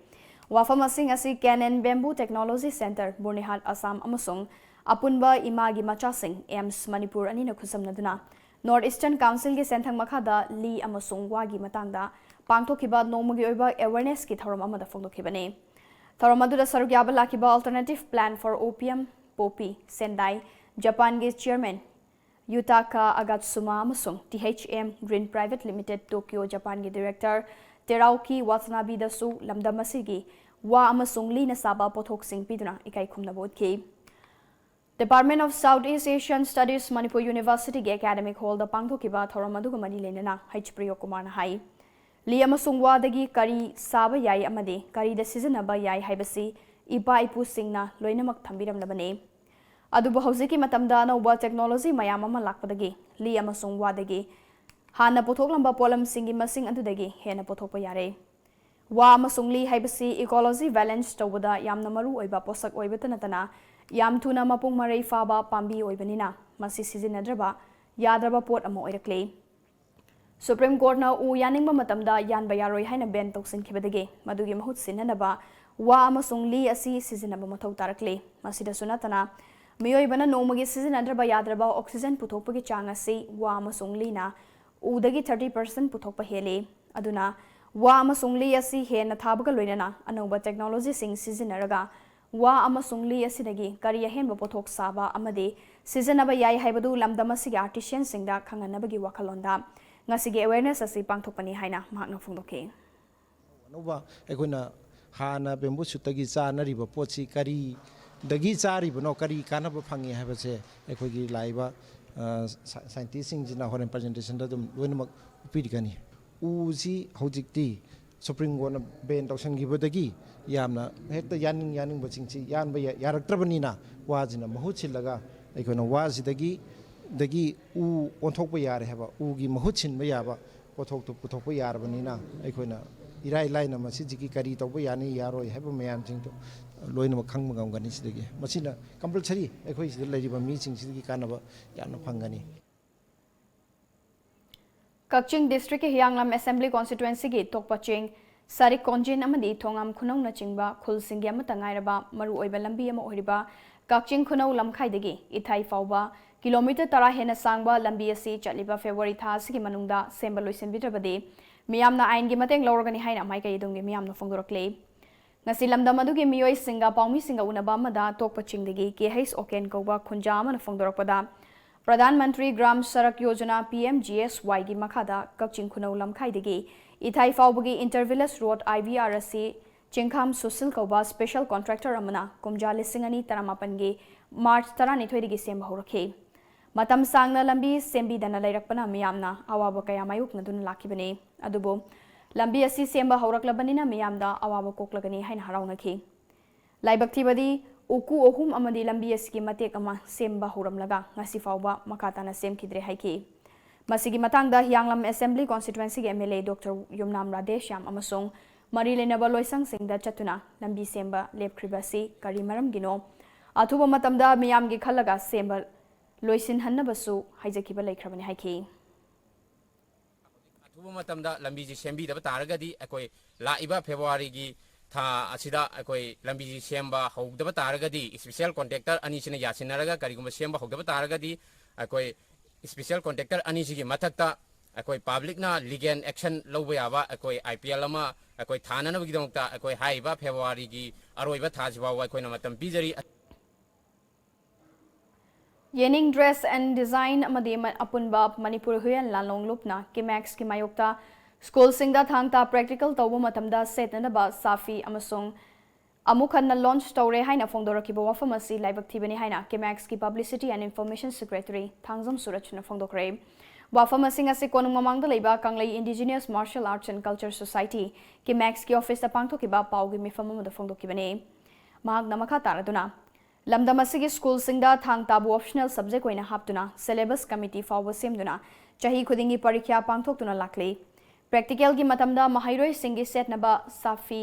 ꯋꯥꯐꯝ ꯑꯁꯤꯡ ꯑꯁꯤ Can and Bamboo Technology Centre, ꯕꯨꯔꯅꯤꯍꯥꯠ, Assam ꯑꯃꯁꯨꯡ ꯑꯄꯨꯟꯕ ꯏꯃꯥꯒꯤ ꯃꯆꯥꯁꯤꯡ, ꯑꯦꯝꯁ ꯃꯅꯤꯄꯨꯔ ꯑꯅꯤꯅ ꯈꯨꯠꯁꯝꯅꯗꯨꯅ North Eastern Councilꯒꯤ ꯁꯦꯟꯊꯪ ꯃꯈꯥꯗ ꯂꯤ ꯑꯃꯁꯨꯡ ꯋꯥꯒꯤ ꯃꯇꯥꯡꯗ ꯄꯥꯡꯊꯣꯛꯈꯤꯕ ꯅꯣꯡꯃꯒꯤ ꯑꯣꯏꯕ awarenessꯀꯤ ꯊꯧꯔꯝ ꯑꯃꯗ ꯐꯣꯡꯗꯣꯛꯈꯤꯕꯅꯤ꯫ ꯊꯧꯔꯝ ꯑꯗꯨꯗ ꯁꯔꯨꯛ ꯌꯥꯕ ꯂꯥꯛꯈꯤꯕ Alternative Plan for Opium Poppy, ꯁꯦꯟꯗꯥꯏ, ꯖꯄꯥꯟꯒꯤ chairman ꯌꯨꯇꯥꯀꯥ ꯑꯒꯥꯠꯁꯨꯃꯥ ꯑꯃꯁꯨꯡ T H M Green Private Limited, Tokyo, ꯖꯄꯥꯟꯒꯤ director ꯇꯦꯔꯥꯎꯀꯤ ꯋꯥꯇꯅꯥꯕꯤꯗꯁꯨ ꯂꯝꯗꯝ ꯑꯁꯤꯒꯤ ꯋꯥ ꯑꯃꯁꯨꯡ ꯂꯤꯅ ꯁꯥꯕ ꯄꯣꯠꯊꯣꯛꯁꯤꯡ ꯄꯤꯗꯨꯅ ꯏꯀꯥꯏ ꯈꯨꯝꯅꯕ ꯎꯠꯈꯤ꯫ Department of South East Asian Studies, Manipur Universityꯒꯤ academic hallꯗ ꯄꯥꯡꯊꯣꯛꯈꯤꯕ ꯊꯧꯔꯝ ꯑꯗꯨꯒ ꯃꯔꯤ ꯂꯩꯅꯅ ꯍꯩꯆ ꯄ꯭ꯔꯤꯌꯣ ꯀꯨꯃꯥꯔꯅ ꯍꯥꯏ, ꯂꯤ ꯑꯃꯁꯨꯡ ꯋꯥꯗꯒꯤ ꯀꯔꯤ ꯁꯥꯕ ꯌꯥꯏ ꯑꯃꯗꯤ ꯀꯔꯤꯗ ꯁꯤꯖꯤꯟꯅꯕ ꯌꯥꯏ ꯍꯥꯏꯕꯁꯤ ꯏꯄꯥ ꯏꯄꯨꯁꯤꯡꯅ ꯂꯣꯏꯅꯃꯛ ꯊꯝꯕꯤꯔꯝꯂꯕꯅꯤ꯫ ꯑꯗꯨꯕꯨ ꯍꯧꯖꯤꯛꯀꯤ ꯃꯇꯝꯗ ꯑꯅꯧꯕ technology ꯃꯌꯥꯝ ꯑꯃ ꯂꯥꯛꯄꯗꯒꯤ ꯂꯤ ꯑꯃꯁꯨꯡ ꯋꯥꯗꯒꯤ ꯍꯥꯟꯅ ꯄꯨꯊꯣꯛꯂꯝꯕ ꯄꯣꯠꯂꯝꯁꯤꯡꯒꯤ ꯃꯁꯤꯡ ꯑꯗꯨꯗꯒꯤ ꯍꯦꯟꯅ ꯄꯨꯊꯣꯛꯄ ꯌꯥꯔꯦ꯫ ꯋꯥ ꯑꯃꯁꯨꯡ ꯂꯤ ꯍꯥꯏꯕꯁꯤ ꯏꯀꯣꯂꯣꯖꯤ ꯕꯦꯂꯦꯟꯁ ꯇꯧꯕꯗ ꯌꯥꯝꯅ ꯃꯔꯨ ꯑꯣꯏꯕ ꯄꯣꯠꯁꯛ ꯑꯣꯏꯕꯇ ꯅꯠꯇꯅ, ꯌꯥꯝ ꯊꯨꯅ ꯃꯄꯨꯡ ꯃꯔꯩ ꯐꯥꯕ ꯄꯥꯝꯕꯤ ꯑꯣꯏꯕꯅꯤꯅ, ꯃꯁꯤ ꯁꯤꯖꯤꯟꯅꯗ꯭ꯔꯕ ꯌꯥꯗ꯭ꯔꯕ ꯄꯣꯠ ꯑꯃ ꯑꯣꯏꯔꯛꯂꯤ꯫ ꯁꯨꯄ꯭ꯔꯤꯝ ꯀꯣꯔꯠꯅ ꯎ ꯌꯥꯟꯅꯤꯡꯕ ꯃꯇꯝꯗ ꯌꯥꯟꯕ ꯌꯥꯔꯣꯏ ꯍꯥꯏꯅ ꯕꯦꯟ ꯇꯧꯁꯤꯟꯈꯤꯕꯗꯒꯤ, ꯃꯗꯨꯒꯤ ꯃꯍꯨꯠ ꯁꯤꯟꯅꯅꯕ ꯋꯥ ꯑꯃꯁꯨꯡ ꯂꯤ ꯑꯁꯤ ꯁꯤꯖꯤꯟꯅꯕ ꯃꯊꯧ ꯇꯥꯔꯛꯂꯤ꯫ ꯃꯁꯤꯗꯁꯨ ꯅꯠꯇꯅ, ꯃꯤꯑꯣꯏꯕꯅ ꯅꯣꯡꯃꯒꯤ ꯁꯤꯖꯤꯟꯅꯗ꯭ꯔꯕ ꯌꯥꯗ꯭ꯔꯕ ꯑꯣꯛꯁꯤꯖꯟ ꯄꯨꯊꯣꯛꯄꯒꯤ ꯆꯥꯡ ꯑꯁꯤ ꯋꯥ ꯑꯃꯁꯨꯡ ꯂꯤꯅ ꯎꯗꯒꯤ thirty percent ꯄꯨꯊꯣꯛꯄ ꯍꯦꯜꯂꯤ꯫ ꯑꯗꯨꯅ, ꯋꯥ ꯑꯃꯁꯨꯡ ꯂꯤ ꯑꯁꯤ ꯍꯦꯟꯅ ꯊꯥꯕꯒ ꯂꯣꯏꯅꯅ ꯑꯅꯧꯕ ꯇꯦꯛꯅꯣꯂꯣꯖꯤꯁꯤꯡ ꯁꯤꯖꯤꯟꯅꯔꯒ ꯋꯥ ꯑꯃꯁꯨꯡ ꯂꯤ ꯑꯁꯤꯗꯒꯤ ꯀꯔꯤ ꯑꯍꯦꯟꯕ ꯄꯣꯠꯊꯣꯛ ꯁꯥꯕ ꯑꯃꯗꯤ ꯁꯤꯖꯤꯟꯅꯕ ꯌꯥꯏ ꯍꯥꯏꯕꯗꯨ ꯂꯝꯗꯝ ꯑꯁꯤꯒꯤ ꯑꯥꯔꯇꯤꯁꯤꯌꯟꯁꯤꯡꯗ ꯈꯪꯍꯟꯅꯕꯒꯤ ꯋꯥꯈꯜꯂꯣꯟꯗ ꯉꯁꯤꯒꯤ ꯑꯦꯋꯦꯔꯅꯦꯁ ꯑꯁꯤ ꯄꯥꯡꯊꯣꯛꯄꯅꯤ ꯍꯥꯏꯅ ꯃꯍꯥꯛꯅ ꯐꯣꯡꯗꯣꯛꯈꯤ꯫ ꯑꯅꯧꯕ ꯑꯩꯈꯣꯏꯅ ꯍꯥꯟꯅ ꯕꯦꯝꯕꯨ ꯁꯨꯠꯇꯒꯤ ꯆꯥꯅꯔꯤꯕ ꯄꯣꯠꯁꯤ ꯀꯔꯤꯗꯒꯤ ꯆꯥꯔꯤꯕꯅꯣ, ꯀꯔꯤ ꯀꯥꯟꯅꯕ ꯐꯪꯉꯤ ꯍꯥꯏꯕꯁꯦ ꯑꯩꯈꯣꯏꯒꯤ ꯂꯥꯛꯏꯕ ꯁꯥꯏꯟꯇꯤꯁꯁꯤꯡꯁꯤꯅ ꯍꯣꯔꯦꯟ ꯄ꯭ꯔꯖꯦꯟꯇꯦꯁꯟꯗ ꯑꯗꯨꯝ ꯂꯣꯏꯅꯃꯛ ꯎꯠꯄꯤꯔꯛꯀꯅꯤ꯫ ꯎꯁꯤ ꯍꯧꯖꯤꯛꯇꯤ ꯁꯨꯄ꯭ꯔꯤꯝ ꯀꯣꯔꯠꯅ ꯕꯦꯟ ꯇꯧꯁꯟꯈꯤꯕꯗꯒꯤ ꯌꯥꯝꯅ ꯍꯦꯛꯇ ꯌꯥꯅꯤꯡ ꯌꯥꯅꯤꯡꯕꯁꯤꯡꯁꯤ ꯌꯥꯟꯕ ꯌꯥꯔꯛꯇ꯭ꯔꯕꯅꯤꯅ, ꯋꯥꯁꯤꯅ ꯃꯍꯨꯠ ꯁꯤꯜꯂꯒ ꯑꯩꯈꯣꯏꯅ ꯋꯥꯁꯤꯗꯒꯤ ꯗꯒꯤ ꯎ ꯑꯣꯟꯊꯣꯛꯄ ꯌꯥꯔꯦ ꯍꯥꯏꯕ, ꯎꯒꯤ ꯃꯍꯨꯠ ꯁꯤꯟꯕ ꯌꯥꯕ ꯄꯣꯠꯊꯣꯛꯇꯨ ꯄꯨꯊꯣꯛꯄ ꯌꯥꯔꯕꯅꯤꯅ, ꯑꯩꯈꯣꯏꯅ ꯏꯔꯥꯏ ꯂꯥꯏꯅ ꯃꯁꯤꯁꯤꯒꯤ ꯀꯔꯤ ꯇꯧꯕ ꯌꯥꯅꯤ ꯌꯥꯔꯣꯏ ꯍꯥꯏꯕ ꯃꯌꯥꯝꯁꯤꯡꯗꯣ ꯂꯣꯏꯅꯃꯛ ꯈꯪꯕ ꯉꯝꯒꯅꯤ꯫ ꯁꯤꯗꯒꯤ ꯃꯁꯤꯅ ꯀꯝꯄꯜꯁꯔꯤ ꯑꯩꯈꯣꯏ ꯁꯤꯗ ꯂꯩꯔꯤꯕ ꯃꯤꯁꯤꯡꯁꯤꯗꯒꯤ ꯀꯥꯟꯅꯕ ꯌꯥꯝꯅ ꯐꯪꯒꯅꯤ꯫ ꯀꯛꯆꯤꯡ ꯗꯤꯁꯇ꯭ꯔꯤꯛꯀꯤ ꯍꯤꯌꯥꯡꯂꯝ ꯑꯦꯁꯦꯝꯕ꯭ꯂꯤ ꯀꯣꯟꯁꯇꯤꯇ꯭ꯋꯦꯟꯁꯤꯒꯤ ꯇꯣꯛꯄ ꯆꯤꯡ ꯁꯔꯤꯛ ꯀꯣꯟꯖꯤꯟ ꯑꯃꯗꯤ ꯊꯣꯉꯥꯝ ꯈꯨꯅꯧꯅꯆꯤꯡꯕ ꯈꯨꯜꯁꯤꯡꯒꯤ ꯑꯃꯠꯇ ꯉꯥꯏꯔꯕ ꯃꯔꯨꯑꯣꯏꯕ ꯂꯝꯕꯤ ꯑꯃ ꯑꯣꯏꯔꯤꯕ ꯀꯛꯆꯤꯡ ꯈꯨꯅꯧ ꯂꯝꯈꯥꯏꯗꯒꯤ ꯏꯊꯥꯏ ꯐꯥꯎꯕ ꯀꯤꯂꯣꯃꯤꯇꯔ ꯇꯔꯥ ꯍꯦꯟꯅ ꯁꯥꯡꯕ ꯂꯝꯕꯤ ꯑꯁꯤ ꯆꯠꯂꯤꯕ ꯐꯦꯕ꯭ꯔꯨꯋꯥꯔꯤ ꯊꯥ ꯑꯁꯤꯒꯤ ꯃꯅꯨꯡꯗ ꯁꯦꯝꯕ ꯂꯣꯏꯁꯤꯟꯕꯤꯗ꯭ꯔꯕꯗꯤ ꯃꯤꯌꯥꯝꯅ ꯑꯥꯏꯟꯒꯤ ꯃꯇꯦꯡ ꯂꯧꯔꯒꯅꯤ ꯍꯥꯏꯅ ꯃꯥꯏꯀꯩ ꯑꯗꯨꯝꯒꯤ ꯃꯤꯌꯥꯝꯅ ꯐꯣꯡꯗꯣꯔꯛꯂꯤ꯫ ꯉꯁꯤ ꯂꯝꯗꯝ ꯑꯗꯨꯒꯤ ꯃꯤꯑꯣꯏꯁꯤꯡꯒ ꯄꯥꯎꯃꯤꯁꯤꯡꯒ ꯎꯅꯕ ꯑꯃꯗ ꯇꯣꯛꯄ ꯆꯤꯡꯗꯒꯤ ꯀꯦ ꯍꯩꯁ ꯑꯣꯀꯦꯟ ꯀꯧꯕ ꯈꯨꯟꯖꯥ ꯑꯃꯅ ꯐꯣꯡꯗꯣꯔꯛꯄꯗ, Pradhan Mantri Gram Sadak Yojana, P M G S ꯋꯥꯏꯒꯤ ꯃꯈꯥꯗ ꯀꯛꯆꯤꯡ ꯈꯨꯅꯧ ꯂꯝꯈꯥꯏꯗꯒꯤ ꯏꯊꯥꯏ ꯐꯥꯎꯕꯒꯤ inter village road, I V R, ꯑꯁꯤ ꯆꯤꯡꯈꯥꯝ ꯁꯨꯁꯤꯜ ꯀꯧꯕ ꯁ꯭ꯄꯦꯁꯦꯜ ꯀꯣꯟꯇ꯭ꯔꯦꯛꯇꯔ ꯑꯃꯅ ꯀꯨꯝꯖꯥ ꯂꯤꯁꯤꯡ ꯑꯅꯤ ꯇꯔꯥꯃꯥꯄꯟꯒꯤ ꯃꯥꯔꯆ ꯇꯔꯥꯅꯤꯊꯣꯏꯗꯒꯤ ꯁꯦꯝꯕ ꯍꯧꯔꯛꯈꯤ꯫ ꯃꯇꯝ ꯁꯥꯡꯅ ꯂꯝꯕꯤ ꯁꯦꯝꯕꯤꯗꯅ ꯂꯩꯔꯛꯄꯅ ꯃꯤꯌꯥꯝꯅ ꯑꯋꯥꯕ ꯀꯌꯥ ꯃꯥꯌꯣꯛꯅꯗꯨꯅ ꯂꯥꯛꯈꯤꯕꯅꯤ꯫ ꯑꯗꯨꯕꯨ ꯂꯝꯕꯤ ꯑꯁꯤ ꯁꯦꯝꯕ ꯍꯧꯔꯛꯂꯕꯅꯤꯅ ꯃꯤꯌꯥꯝꯗ ꯑꯋꯥꯕ ꯀꯣꯛꯂꯒꯅꯤ ꯍꯥꯏꯅ ꯍꯔꯥꯎꯅꯈꯤ꯫ ꯂꯥꯏꯕꯛ ꯊꯤꯕꯗꯤ, ꯎꯀꯨ ꯑꯍꯨꯝ ꯑꯃꯗꯤ ꯂꯝꯕꯤ ꯑꯁꯤꯒꯤ ꯃꯇꯦꯛ ꯑꯃ ꯁꯦꯝꯕ ꯍꯧꯔꯝꯂꯒ ꯉꯁꯤ ꯐꯥꯎꯕ ꯃꯈꯥ ꯇꯥꯅ ꯁꯦꯝꯈꯤꯗ꯭ꯔꯦ ꯍꯥꯏꯈꯤ꯫ ꯃꯁꯤꯒꯤ ꯃꯇꯥꯡꯗ ꯍꯤꯌꯥꯡꯂꯝ ꯑꯦꯁꯦꯝꯕ꯭ꯂꯤ ꯀꯣꯟꯁꯇꯤꯇ꯭ꯋꯦꯟꯁꯤꯒꯤ M L A doctor Yumnam Radheshyam ꯑꯃꯁꯨꯡ ꯃꯔꯤ ꯂꯩꯅꯕ ꯂꯣꯏꯁꯪꯁꯤꯡꯗ ꯆꯠꯇꯨꯅ ꯂꯝꯕꯤ ꯁꯦꯝꯕ ꯂꯦꯞꯈ꯭ꯔꯤꯕ ꯑꯁꯤ ꯀꯔꯤ ꯃꯔꯝꯒꯤꯅꯣ? ꯑꯊꯨꯕ ꯃꯇꯝꯗ ꯃꯤꯌꯥꯝꯒꯤ ꯈꯜꯂꯒ ꯁꯦꯝꯕ ꯂꯣꯏꯁꯤꯟꯍꯟꯅꯕꯁꯨ ꯍꯥꯏꯖꯈꯤꯕ ꯂꯩꯈ꯭ꯔꯕꯅꯤ ꯍꯥꯏꯈꯤ꯫ ꯑꯊꯨꯕ ꯃꯇꯝꯗ ꯂꯝꯕꯤꯁꯤ ꯁꯦꯝꯕꯤꯗꯕ ꯇꯥꯔꯒꯗꯤ ꯑꯩꯈꯣꯏ ꯂꯥꯛꯏꯕ ꯐꯦꯕ꯭ꯔꯨꯋꯥꯔꯤꯒꯤ ꯊꯥ ꯑꯁꯤꯗ ꯑꯩꯈꯣꯏ ꯂꯝꯕꯤꯁꯤ ꯁꯦꯝꯕ ꯍꯧꯗꯕ ꯇꯥꯔꯒꯗꯤ special contractor ꯑꯅꯤꯁꯤꯅ ꯌꯥꯁꯤꯟꯅꯔꯒ ꯀꯔꯤꯒꯨꯝꯕ ꯁꯦꯝꯕ ꯍꯧꯗꯕ ꯇꯥꯔꯒꯗꯤ ꯑꯩꯈꯣꯏ special contractor ꯑꯅꯤꯁꯤꯒꯤ ꯃꯊꯛꯇ ꯑꯩꯈꯣꯏ ꯄꯕ꯭ꯂꯤꯛꯅ legal action ꯂꯧꯕ ꯌꯥꯕ ꯑꯩꯈꯣꯏ IPL ꯑꯃ ꯑꯩꯈꯣꯏ ꯊꯥꯅꯅꯕꯒꯤꯗꯃꯛꯇ ꯑꯩꯈꯣꯏ ꯍꯥꯏꯔꯤꯕ ꯐꯦꯕ꯭ꯔꯨꯋꯥꯔꯤꯒꯤ ꯑꯔꯣꯏꯕ ꯊꯥꯁꯤ ꯐꯥꯎꯕ ꯑꯩꯈꯣꯏꯅ ꯃꯇꯝ ꯄꯤꯖꯔꯤ꯫ ꯌꯦꯅꯤꯡ Dress and Design ꯑꯃꯗꯤ ꯃ- ꯑꯄꯨꯟꯕ ꯃꯅꯤꯄꯨꯔ ꯍꯨꯏꯌꯦꯟ ꯂꯥꯂꯣꯡ ꯂꯨꯞꯅ ꯀꯤꯃꯦꯛꯁꯀꯤ ꯃꯥꯌꯣꯛꯇ ꯁ꯭ꯀꯨꯜꯁꯤꯡꯗ ꯊꯥꯡ ꯇꯥ practical ꯇꯧꯕ ꯃꯇꯝꯗ ꯁꯦꯠꯅꯅꯕ ꯁꯥꯐꯤ ꯑꯃꯁꯨꯡ ꯑꯃꯨꯛ ꯍꯟꯅ launch ꯇꯧꯔꯦ ꯍꯥꯏꯅ ꯐꯣꯡꯗꯣꯔꯛꯈꯤꯕ ꯋꯥꯐꯝ ꯑꯁꯤ ꯂꯥꯏꯕꯛ ꯊꯤꯕꯅꯤ ꯍꯥꯏꯅ ꯀꯤꯃꯦꯛꯁꯀꯤ Publicity and Information Secretary Thangjam ꯁꯨꯔꯖꯅ ꯐꯣꯡꯗꯣꯛꯈ꯭ꯔꯦ꯫ ꯋꯥꯐꯝ ꯑꯁꯤꯡ ꯑꯁꯤ ꯀꯣꯅꯨꯡ ꯃꯃꯥꯡꯗ ꯂꯩꯕ ꯀꯪꯂꯩ Indigenous Martial Arts and Culture Society, ꯀꯤꯃꯦꯛꯁꯀꯤ ꯑꯣꯐꯤꯁꯇ ꯄꯥꯡꯊꯣꯛꯈꯤꯕ ꯄꯥꯎꯒꯤ ꯃꯤꯐꯝ ꯑꯃꯗ ꯐꯣꯡꯗꯣꯛꯈꯤꯕꯅꯤ꯫ ꯃꯍꯥꯛꯅ ꯃꯈꯥ ꯇꯥꯔꯗꯨꯅ, ꯂꯝꯗꯝ ꯑꯁꯤꯒꯤ ꯁ꯭ꯀꯨꯜꯁꯤꯡꯗ ꯊꯥꯡ ꯇꯥꯕꯨ optional subject ꯑꯣꯏꯅ ꯍꯥꯞꯇꯨꯅ syllabus committee ꯐꯥꯎꯕ ꯁꯦꯝꯗꯨꯅ ꯆꯍꯤ ꯈꯨꯗꯤꯡꯒꯤ ꯄꯔꯤꯈ꯭ꯌꯥ ꯄꯥꯡꯊꯣꯛꯇꯨꯅ ꯂꯥꯛꯂꯤ꯫ Practicalꯒꯤ ꯃꯇꯝꯗ ꯃꯍꯩꯔꯣꯏꯁꯤꯡꯒꯤ ꯁꯦꯠꯅꯕ ꯁꯥꯐꯤ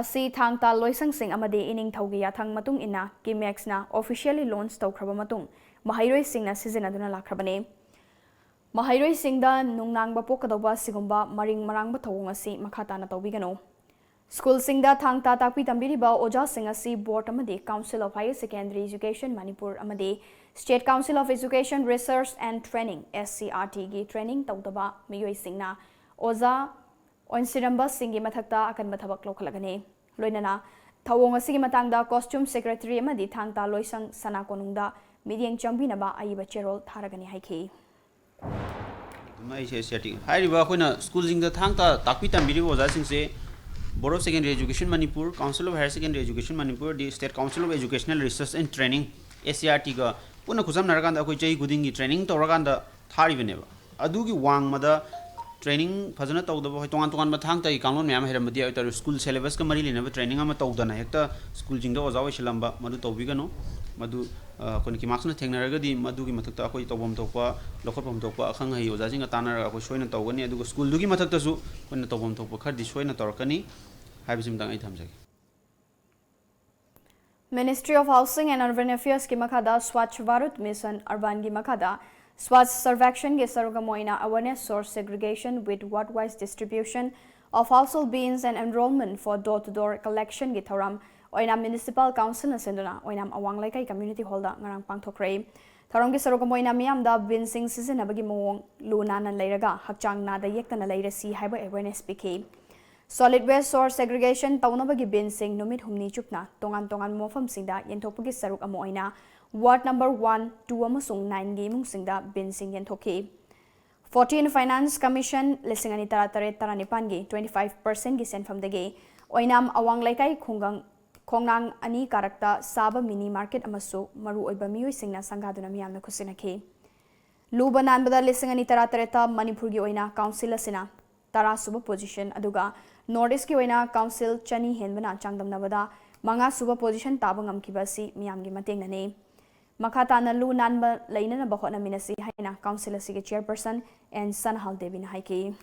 ꯑꯁꯤ ꯊꯥꯡ ꯇꯥ ꯂꯣꯏꯁꯪꯁꯤꯡ ꯑꯃꯗꯤ ꯏꯅꯤꯡꯊꯧꯒꯤ ꯌꯥꯊꯪ ꯃꯇꯨꯡ ꯏꯟꯅ ꯀꯤꯃꯦꯛꯁꯅ officially launch ꯇꯧꯈ꯭ꯔꯕ ꯃꯇꯨꯡ ꯃꯍꯩꯔꯣꯏꯁꯤꯡꯅ ꯁꯤꯖꯤꯟꯅꯗꯨꯅ ꯂꯥꯛꯈ꯭ꯔꯕꯅꯤ꯫ ꯃꯍꯩꯔꯣꯏꯁꯤꯡꯗ ꯅꯨꯡꯅꯥꯡꯕ ꯄꯣꯛꯀꯗꯧꯕ ꯑꯁꯤꯒꯨꯝꯕ ꯃꯔꯤꯡ ꯃꯔꯥꯡꯕ ꯊꯧꯑꯣꯡ ꯑꯁꯤ ꯃꯈꯥ ꯇꯥꯅ ꯇꯧꯕꯤꯒꯅꯨ꯫ ꯁ꯭ꯀꯨꯜꯁꯤꯡꯗ ꯊꯥꯡ ꯇꯥ ꯇꯥꯛꯄꯤ ꯇꯝꯕꯤꯔꯤꯕ ꯑꯣꯖꯥꯁꯤꯡ ꯑꯁꯤ Board ꯑꯃꯗꯤ Council of Higher Secondary Education Manipur ꯑꯃꯗꯤ State Council of Education Research and Training, SCERT ꯒꯤ training ꯇꯧꯗꯕ ꯃꯤꯑꯣꯏꯁꯤꯡꯅ ꯑꯣꯖꯥ ꯑꯣꯏꯁꯤꯔꯝꯕꯁꯤꯡꯒꯤ ꯃꯊꯛꯇ ꯑꯀꯟꯕ ꯊꯕꯛ ꯂꯧꯈꯠꯂꯒꯅꯤ꯫ ꯂꯣꯏꯅꯅ ꯊꯧꯑꯣꯡ ꯑꯁꯤꯒꯤ ꯃꯇꯥꯡꯗ Costume Secretary ꯑꯃꯗꯤ ꯊꯥꯡ ꯇꯥ ꯂꯣꯏꯁꯪ ꯁꯅꯥ ꯀꯣꯅꯨꯡꯗ ꯃꯤꯠꯌꯦꯡ ꯆꯪꯕꯤꯅꯕ ꯑꯏꯕ ꯆꯦꯔꯣꯜ ꯊꯥꯔꯒꯅꯤ ꯍꯥꯏꯈꯤ꯫ ꯑꯗꯨꯝ ꯑꯩꯁꯦ ꯁꯦꯇꯤꯡ ꯍꯥꯏꯔꯤꯕ ꯑꯩꯈꯣꯏꯅ ꯁ꯭ꯀꯨꯜꯁꯤꯡꯗ ꯊꯥꯡ ꯇꯥ ꯇꯥꯛꯄꯤ ꯇꯝꯕꯤꯔꯤꯕ ꯑꯣꯖꯥꯁꯤꯡꯁꯦ Board of Secondary Education Manipur, Council of Higher Secondary Education Manipur, the State Council of Educational Research and Training, SCERT ꯒ ꯄꯨꯟꯅ ꯈꯨꯠꯁꯝꯅꯔꯀꯥꯟꯗ ꯑꯩꯈꯣꯏ ꯆꯍꯤ ꯈꯨꯗꯤꯡꯒꯤ training ꯇꯧꯔꯀꯥꯟꯗ ꯊꯥꯔꯤꯕꯅꯦꯕ꯫ ꯑꯗꯨꯒꯤ ꯋꯥꯡꯃꯗ training ꯐꯖꯅ ꯇꯧꯗꯕ, ꯍꯣꯏ, ꯇꯣꯉꯥꯟ ꯇꯣꯉꯥꯟꯕ ꯊꯥꯡ ꯇꯥꯒꯤ ꯀꯥꯡꯂꯣꯟ ꯃꯌꯥꯝ ꯍꯩꯔꯝꯕꯗꯤ ꯌꯥꯏ, ꯇꯥꯔꯁꯨ ꯁ꯭ꯀꯨꯜ syllabus ꯀ ꯃꯔꯤ ꯂꯩꯅꯕ training ꯑꯃ ꯇꯧꯗꯅ ꯍꯦꯛꯇ ꯁ꯭ꯀꯨꯜꯁꯤꯡꯗ ꯑꯣꯖꯥ ꯑꯣꯏꯁꯤꯜꯂꯝꯕ ꯃꯗꯨ ꯇꯧꯕꯤꯒꯅꯨ꯫ ꯃꯗꯨ ꯑꯩꯈꯣꯏꯅ ꯀꯤꯃꯥꯛꯁꯅ ꯊꯦꯡꯅꯔꯒꯗꯤ ꯃꯗꯨꯒꯤ ꯃꯊꯛꯇ ꯑꯩꯈꯣꯏ ꯇꯧꯐꯝ ꯊꯣꯛꯄ, ꯂꯧꯈꯠꯐꯝ ꯊꯣꯛꯄ ꯑꯈꯪ ꯑꯍꯩ ꯑꯣꯖꯥꯁꯤꯡꯒ ꯇꯥꯟꯅꯔꯒ ꯑꯩꯈꯣꯏ ꯁꯣꯏꯅ ꯇꯧꯒꯅꯤ꯫ ꯑꯗꯨꯒ ꯁ꯭ꯀꯨꯜꯗꯨꯒꯤ ꯃꯊꯛꯇꯁꯨ ꯑꯩꯈꯣꯏꯅ ꯇꯧꯐꯝ ꯊꯣꯛꯄ ꯈꯔꯗꯤ ꯁꯣꯏꯅ ꯇꯧꯔꯛꯀꯅꯤ ꯍꯥꯏꯕꯁꯤꯃꯇꯪ ꯑꯩ ꯊꯝꯖꯒꯦ꯫ Ministry of Housing and Urban Affairs ꯀꯤ ꯃꯈꯥꯗ Swachh Bharat Mission Urban ꯒꯤ ꯃꯈꯥꯗ Swachh Survekshan ꯒꯤ ꯁꯔꯨꯛ ꯑꯃ ꯑꯣꯏꯅ Awareness Source Segregation with Ward Wise Distribution of Household Bins and Enrollment for Door to Door Collection ꯒꯤ ꯊꯧꯔꯝ ꯑꯣꯏꯅꯥꯝ Municipal Council ꯅ ꯁꯤꯟꯗꯨꯅ ꯑꯣꯏꯅꯥꯝ ꯑꯋꯥꯡ ꯂꯩꯀꯥꯏ Community Hall ꯗ ꯉꯔꯥꯡ ꯄꯥꯡꯊꯣꯛꯈ꯭ꯔꯦ꯫ ꯊꯧꯔꯝꯒꯤ ꯁꯔꯨꯛ ꯑꯃ ꯑꯣꯏꯅ ꯃꯤꯌꯥꯝꯗ ꯕꯤꯟꯁꯤꯡ ꯁꯤꯖꯤꯟꯅꯕꯒꯤ ꯃꯑꯣꯡ, ꯂꯨ ꯅꯥꯟꯅ ꯂꯩꯔꯒ ꯍꯛꯆꯥꯡ ꯅꯥꯗ ꯌꯦꯛꯇꯅ ꯂꯩꯔꯁꯤ ꯍꯥꯏꯕ awareness ꯄꯤꯈꯤ꯫ Solid waste source segregation ꯇꯧꯅꯕꯒꯤ ꯕꯤꯟꯁꯤꯡ ꯅꯨꯃꯤꯠ ꯍꯨꯝꯅꯤ ꯆꯨꯞꯅ ꯇꯣꯉꯥꯟ ꯇꯣꯉꯥꯟꯕ ꯃꯐꯝꯁꯤꯡꯗ ꯌꯦꯟꯊꯣꯛꯄꯒꯤ ꯁꯔꯨꯛ ꯑꯃ ꯑꯣꯏꯅ Ward number one, two ꯑꯃꯁꯨꯡ nine ꯒꯤ ꯏꯃꯨꯡꯁꯤꯡꯗ ꯕꯤꯟꯁꯤꯡ ꯌꯦꯟꯊꯣꯛꯈꯤ꯫ Fourteen Finance Commission ꯂꯤꯁꯤꯡ ꯑꯅꯤ ꯇꯔꯥ ꯇꯔꯦꯠ ꯇꯔꯥꯅꯤꯄꯥꯟꯒꯤ twenty five percent ꯒꯤ ꯁꯦꯟꯐꯝꯗꯒꯤ ꯑꯣꯏꯅꯥꯝ ꯑꯋꯥꯡ ꯂꯩꯀꯥꯏ ꯈꯨꯡꯒꯪ ꯈꯣꯡꯅꯥꯡ ꯑꯅꯤ ꯀꯥꯔꯛꯇ ꯁꯥꯕ mini market ꯑꯃꯁꯨ ꯃꯔꯨꯑꯣꯏꯕ ꯃꯤꯑꯣꯏꯁꯤꯡꯅ ꯁꯪꯒꯥꯗꯨꯅ ꯃꯤꯌꯥꯝꯅ ꯈꯨꯠꯁꯤꯟꯅꯈꯤ꯫ ꯂꯨꯕ ꯅꯥꯟꯕꯗ ꯂꯤꯁꯤꯡ ꯑꯅꯤ ꯇꯔꯥ ꯇꯔꯦꯠꯇ ꯃꯅꯤꯄꯨꯔꯒꯤ ꯑꯣꯏꯅ Council ꯑꯁꯤꯅ ꯇꯔꯥ ꯁꯨꯕ position, ꯑꯗꯨꯒ North East ꯀꯤ ꯑꯣꯏꯅ Council ꯆꯅꯤ ꯍꯦꯟꯕꯅ ꯆꯥꯡꯗꯝꯅꯕꯗ ꯃꯉꯥ ꯁꯨꯕ position ꯇꯥꯕ ꯉꯝꯈꯤꯕ ꯑꯁꯤ ꯃꯤꯌꯥꯝꯒꯤ ꯃꯇꯦꯡꯅꯅꯤ꯫ ꯃꯈꯥ ꯇꯥꯅ ꯂꯨ ꯅꯥꯟꯕ ꯂꯩꯅꯅꯕ ꯍꯣꯠꯅꯃꯤꯟꯅꯁꯤ ꯍꯥꯏꯅ Council ꯑꯁꯤꯒꯤ Chairperson N ꯁꯅꯥꯍꯥꯜ ꯗꯦꯕꯤꯅ ꯍꯥꯏꯈꯤ꯫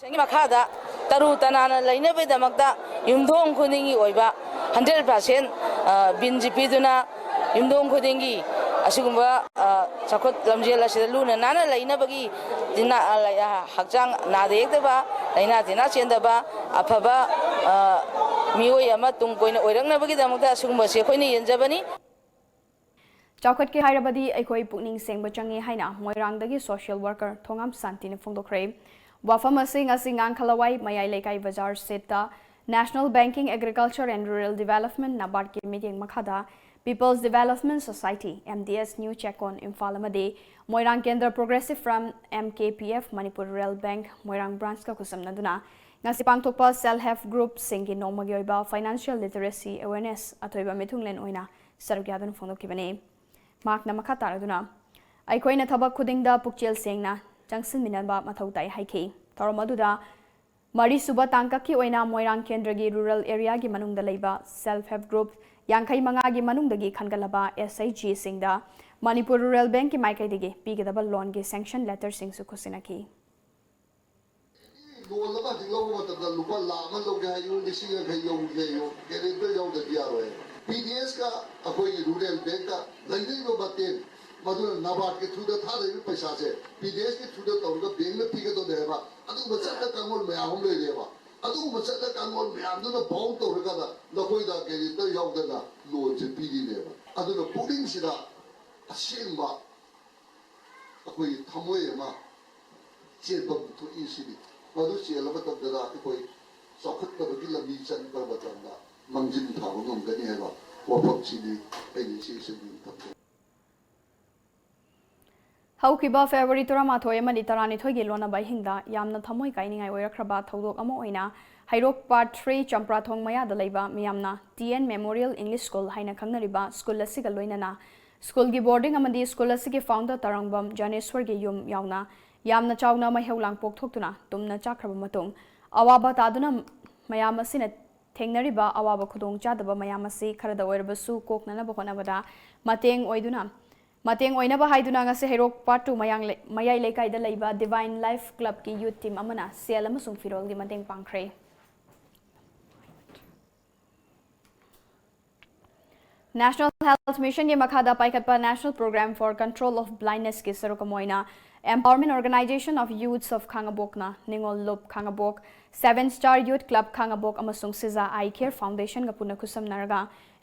ꯁꯪꯒꯤ ꯃꯈꯥꯗ ꯇꯔꯨ ꯇꯅꯥꯟꯅ ꯂꯩꯅꯕꯒꯤꯗꯃꯛꯇ ꯌꯨꯝꯊꯣꯡ ꯈꯨꯗꯤꯡꯒꯤ ꯑꯣꯏꯕ hundred percent ꯕꯤꯟꯁꯤ ꯄꯤꯗꯨꯅ ꯌꯨꯝꯊꯣꯡ ꯈꯨꯗꯤꯡꯒꯤ ꯑꯁꯤꯒꯨꯝꯕ ꯆꯥꯎꯈꯠ ꯂꯝꯖꯦꯜ ꯑꯁꯤꯗ ꯂꯨꯅ ꯅꯥꯟꯅ ꯂꯩꯅꯕꯒꯤ ꯍꯛꯆꯥꯡ ꯅꯥꯗ ꯌꯦꯛꯇꯕ, ꯂꯥꯏꯅꯥ ꯇꯤꯟꯅꯥ ꯆꯦꯟꯗꯕ, ꯑꯐꯕ ꯃꯤꯑꯣꯏ ꯑꯃ ꯇꯨꯡ ꯀꯣꯏꯅ ꯑꯣꯏꯔꯛꯅꯕꯒꯤꯗꯃꯛꯇ ꯑꯁꯤꯒꯨꯝꯕꯁꯤ ꯑꯩꯈꯣꯏꯅ ꯌꯦꯟꯖꯕꯅꯤ꯫ ꯆꯥꯎꯈꯠꯀꯦ ꯍꯥꯏꯔꯕꯗꯤ ꯑꯩꯈꯣꯏ ꯄꯨꯛꯅꯤꯡ ꯁꯦꯡꯕ ꯆꯪꯉꯤ ꯍꯥꯏꯅ ꯃꯣꯏꯔꯥꯡꯗꯒꯤ social worker ꯊꯣꯉꯥꯝ ꯁꯥꯟꯇꯤꯅ ꯐꯣꯡꯗꯣꯛꯈ꯭ꯔꯦ꯫ ꯋꯥꯐꯝ ꯑꯁꯤ ꯉꯁꯤ ꯉꯥꯡꯈꯂꯋꯥꯏ ꯃꯌꯥꯏ ꯂꯩꯀꯥꯏ ꯕꯖꯥꯔ ꯁꯦꯠꯇ National Banking, Agriculture and Rural Development, NABARD ꯀꯤ ꯃꯤꯠꯌꯦꯡ ꯃꯈꯥꯗ People's Development Society, M D S, New Checkon, Imphal ꯑꯃꯗꯤ ꯃꯣꯏꯔꯥꯡ ꯀꯦꯟꯗ꯭ꯔ Progressive Front, M K P F, Manipur Rural Bank, ꯃꯣꯏꯔꯥꯡ branch ꯀ ꯈꯨꯠꯁꯝꯅꯗꯨꯅ ꯉꯁꯤ ꯄꯥꯡꯊꯣꯛꯄ self help group ꯁꯤꯡꯒꯤ ꯅꯣꯡꯃꯒꯤ ꯑꯣꯏꯕ financial literacy awareness ꯑꯊꯣꯏꯕ ꯃꯤꯊꯨꯡꯂꯦꯟ ꯑꯣꯏꯅ ꯁꯔꯨꯛ ꯌꯥꯗꯨꯅ ꯐꯣꯡꯗꯣꯛꯈꯤꯕꯅꯤ꯫ ꯃꯍꯥꯛꯅ ꯃꯈꯥ ꯇꯥꯔꯗꯨꯅ, ꯑꯩꯈꯣꯏꯅ ꯊꯕꯛ ꯈꯨꯗꯤꯡꯗ ꯄꯨꯛꯆꯦꯜ ꯁꯦꯡꯅ ꯆꯪꯁꯤꯟꯃꯤꯟꯅꯕ ꯃꯊꯧ ꯇꯥꯏ ꯍꯥꯏꯈꯤ꯫ ꯊꯧꯔꯝ ꯑꯗꯨꯗ ꯃꯔꯤꯁꯨꯕ ꯇꯥꯡꯀꯛꯀꯤ ꯑꯣꯏꯅ ꯃꯣꯏꯔꯥꯡ ꯀꯦꯟꯗ꯭ꯔꯒꯤ rural area ꯒꯤ ꯃꯅꯨꯡꯗ ꯂꯩꯕ self help group ꯌꯥꯡꯈꯩ ꯃꯉꯥꯒꯤ ꯃꯅꯨꯡꯗꯒꯤ ꯈꯟꯒꯠꯂꯕ ꯑꯦꯁ ꯑꯩꯆ ꯖꯤꯁꯤꯡꯗ ꯃꯅꯤꯄꯨꯔ ꯔꯨꯔꯦꯜ ꯕꯦꯡꯛꯀꯤ ꯃꯥꯏꯀꯩꯗꯒꯤ ꯄꯤꯒꯗꯕ ꯂꯣꯟꯒꯤ ꯁꯦꯡꯁꯟ ꯂꯦꯇꯔꯁꯤꯡꯁꯨ ꯈꯨꯠꯁꯤꯟꯅꯈꯤ꯫ ꯂꯣꯟ ꯑꯃ ꯍꯧꯖꯤꯛ ꯂꯧꯕ ꯃꯇꯝꯗ ꯂꯨꯄꯥ ꯂꯥꯈ ꯑꯃ ꯂꯧꯒꯦ ꯍꯥꯏꯌꯨ, ꯂꯤꯁꯤꯡ ꯌꯥꯡꯈꯩ ꯂꯧꯒꯦ ꯍꯥꯏꯌꯨ, ꯒꯦꯔꯦꯟꯇꯔ ꯌꯥꯎꯗ꯭ꯔꯗꯤ ꯌꯥꯔꯣꯏ꯫ ꯄꯤ ꯗꯤ ꯑꯦꯁꯀ ꯑꯩꯈꯣꯏꯒꯤ ꯔꯨꯔꯦꯜ ꯕꯦꯡꯛꯀ ꯂꯩꯅꯔꯤꯕ ꯃꯇꯦꯡ, ꯃꯗꯨꯅ ꯅꯕꯥꯔꯠꯀꯤ ꯊ꯭ꯔꯨꯗ ꯊꯥꯗꯔꯤꯕ ꯄꯩꯁꯥꯁꯦ ꯄꯤ ꯗꯤ ꯑꯦꯁꯀꯤ ꯊ꯭ꯔꯨꯗ ꯇꯧꯔꯒ ꯕꯦꯡꯛꯅ ꯄꯤꯒꯗꯧꯅꯦ ꯍꯥꯏꯕ ꯑꯗꯨꯒꯨꯝꯕ ꯆꯠꯅ ꯀꯥꯡꯂꯣꯟ ꯃꯌꯥꯝ ꯑꯃ ꯂꯩꯔꯦꯕ꯫ ꯑꯗꯨꯒꯨꯝꯕ ꯆꯠꯅ ꯀꯥꯡꯂꯣꯟ ꯃꯌꯥꯝꯗꯨꯅ ꯕꯥꯎꯟ ꯇꯧꯔꯀꯥꯟꯗ ꯅꯈꯣꯏꯗ ꯒꯦꯔꯦꯟꯇꯔ ꯌꯥꯎꯗꯅ ꯂꯣꯟꯁꯦ ꯄꯤꯔꯤꯅꯦꯕ꯫ ꯑꯗꯨꯅ ꯄꯨꯛꯅꯤꯡꯁꯤꯗ ꯑꯁꯦꯡꯕ ꯑꯩꯈꯣꯏꯒꯤ ꯊꯃꯣꯏ ꯑꯃ ꯆꯦꯟꯐꯝ ꯊꯣꯛꯏ ꯁꯤꯅꯤ꯫ ꯃꯗꯨ ꯆꯦꯜꯂ ꯃꯇꯝꯗꯅ ꯑꯩꯈꯣꯏ ꯆꯥꯎꯈꯠꯅꯕꯒꯤ ꯂꯝꯕꯤ ꯆꯠꯄ ꯃꯇꯝꯗ ꯃꯥꯡꯖꯤꯟ ꯊꯥꯕ ꯉꯝꯒꯅꯤ ꯍꯥꯏꯕ ꯋꯥꯐꯝꯁꯤꯅꯤ ꯑꯩꯅ ꯏꯆꯦꯁꯤꯡꯗ ꯊꯝꯖꯔꯤ꯫ ꯍꯧꯈꯤꯕ ꯐꯦꯕ꯭ꯔꯨꯋꯥꯔꯤ ꯇꯔꯥꯃꯥꯊꯣꯏ ꯑꯃꯗꯤ ꯇꯔꯥꯅꯤꯊꯣꯏꯒꯤ ꯂꯣꯟꯅꯕ ꯑꯍꯤꯡꯗ ꯌꯥꯝꯅ ꯊꯃꯣꯏ ꯀꯥꯏꯅꯤꯡꯉꯥꯏ ꯑꯣꯏꯔꯛꯈ꯭ꯔꯕ ꯊꯧꯗꯣꯛ ꯑꯃ ꯑꯣꯏꯅ ꯍꯩꯔꯣꯛ ꯄꯥꯔꯠ ꯊ꯭ꯔꯤ ꯆꯝꯄ꯭ꯔꯥꯊꯣꯡ ꯃꯌꯥꯗ ꯂꯩꯕ ꯃꯤꯌꯥꯝꯅ T N memorial English school ꯍꯥꯏꯅ ꯈꯪꯅꯔꯤꯕ ꯁ꯭ꯀꯨꯜ ꯑꯁꯤꯒ ꯂꯣꯏꯅꯅ ꯁ꯭ꯀꯨꯜꯒꯤ ꯕꯣꯔꯗꯤꯡ ꯑꯃꯗꯤ ꯁ꯭ꯀꯨꯜ ꯑꯁꯤꯒꯤ ꯐꯥꯎꯟꯗꯔ ꯇꯔꯥꯡꯕꯝ ꯖꯥꯅꯦꯁ꯭ꯋꯔꯒꯤ ꯌꯨꯝ ꯌꯥꯎꯅ ꯌꯥꯝꯅ ꯆꯥꯎꯅ ꯃꯩꯍꯧ ꯂꯥꯡꯄꯣꯛ ꯊꯣꯛꯇꯨꯅ ꯇꯨꯝꯅ ꯆꯥꯈ꯭ꯔꯕ ꯃꯇꯨꯡ ꯑꯋꯥꯕ ꯇꯥꯗꯨꯅ ꯃꯌꯥꯝ ꯑꯁꯤꯅ ꯊꯦꯡꯅꯔꯤꯕ ꯑꯋꯥꯕ ꯈꯨꯗꯣꯡꯆꯥꯗꯕ ꯃꯌꯥꯝ ꯑꯁꯤ ꯈꯔꯗ ꯑꯣꯏꯔꯕꯁꯨ ꯀꯣꯛꯅꯅꯕ ꯍꯣꯠꯅꯕꯗ ꯃꯇꯦꯡ ꯑꯣꯏꯗꯨꯅ ꯃꯇꯦꯡ ꯑꯣꯏꯅꯕ ꯍꯥꯏꯗꯨꯅ ꯉꯁꯤ ꯍꯩꯔꯣꯛ ꯄꯥꯔꯠ ꯇꯨ ꯃꯌꯥꯡ ꯂꯩ-, ꯃꯌꯥꯏ ꯂꯩꯀꯥꯏꯗ ꯂꯩꯕ ꯗꯤꯚꯥꯏꯟ ꯂꯥꯏꯐ ꯀ꯭ꯂꯕꯀꯤ ꯌꯨꯠ ꯇꯤꯝ ꯑꯃꯅ ꯁꯦꯜ ꯑꯃꯁꯨꯡ ꯐꯤꯔꯣꯜꯒꯤ ꯃꯇꯦꯡ ꯄꯥꯡꯈ꯭ꯔꯦ꯫ National Health Mission ꯒꯤ ꯃꯈꯥꯗ ꯄꯥꯏꯈꯠꯄ National Program for Control of Blindness ꯀꯤ ꯁꯔꯨꯛ ꯑꯃ ꯑꯣꯏꯅ Empowerment Organization of Youths of ꯈꯥꯡꯉꯕꯣꯛꯅ ꯅꯤꯉꯣꯜ ꯂꯨꯞ ꯈꯥꯡꯉꯕꯣꯛ, Seven Star Youth Club ꯈꯥꯡꯉꯕꯣꯛ ꯑꯃꯁꯨꯡ ꯁꯤꯖꯥ ꯑꯥꯏ ꯀꯦꯌꯔ ꯐꯥꯎꯟꯗꯦꯁꯟꯒ ꯄꯨꯟꯅ ꯈꯨꯠꯁꯝꯅꯔꯒ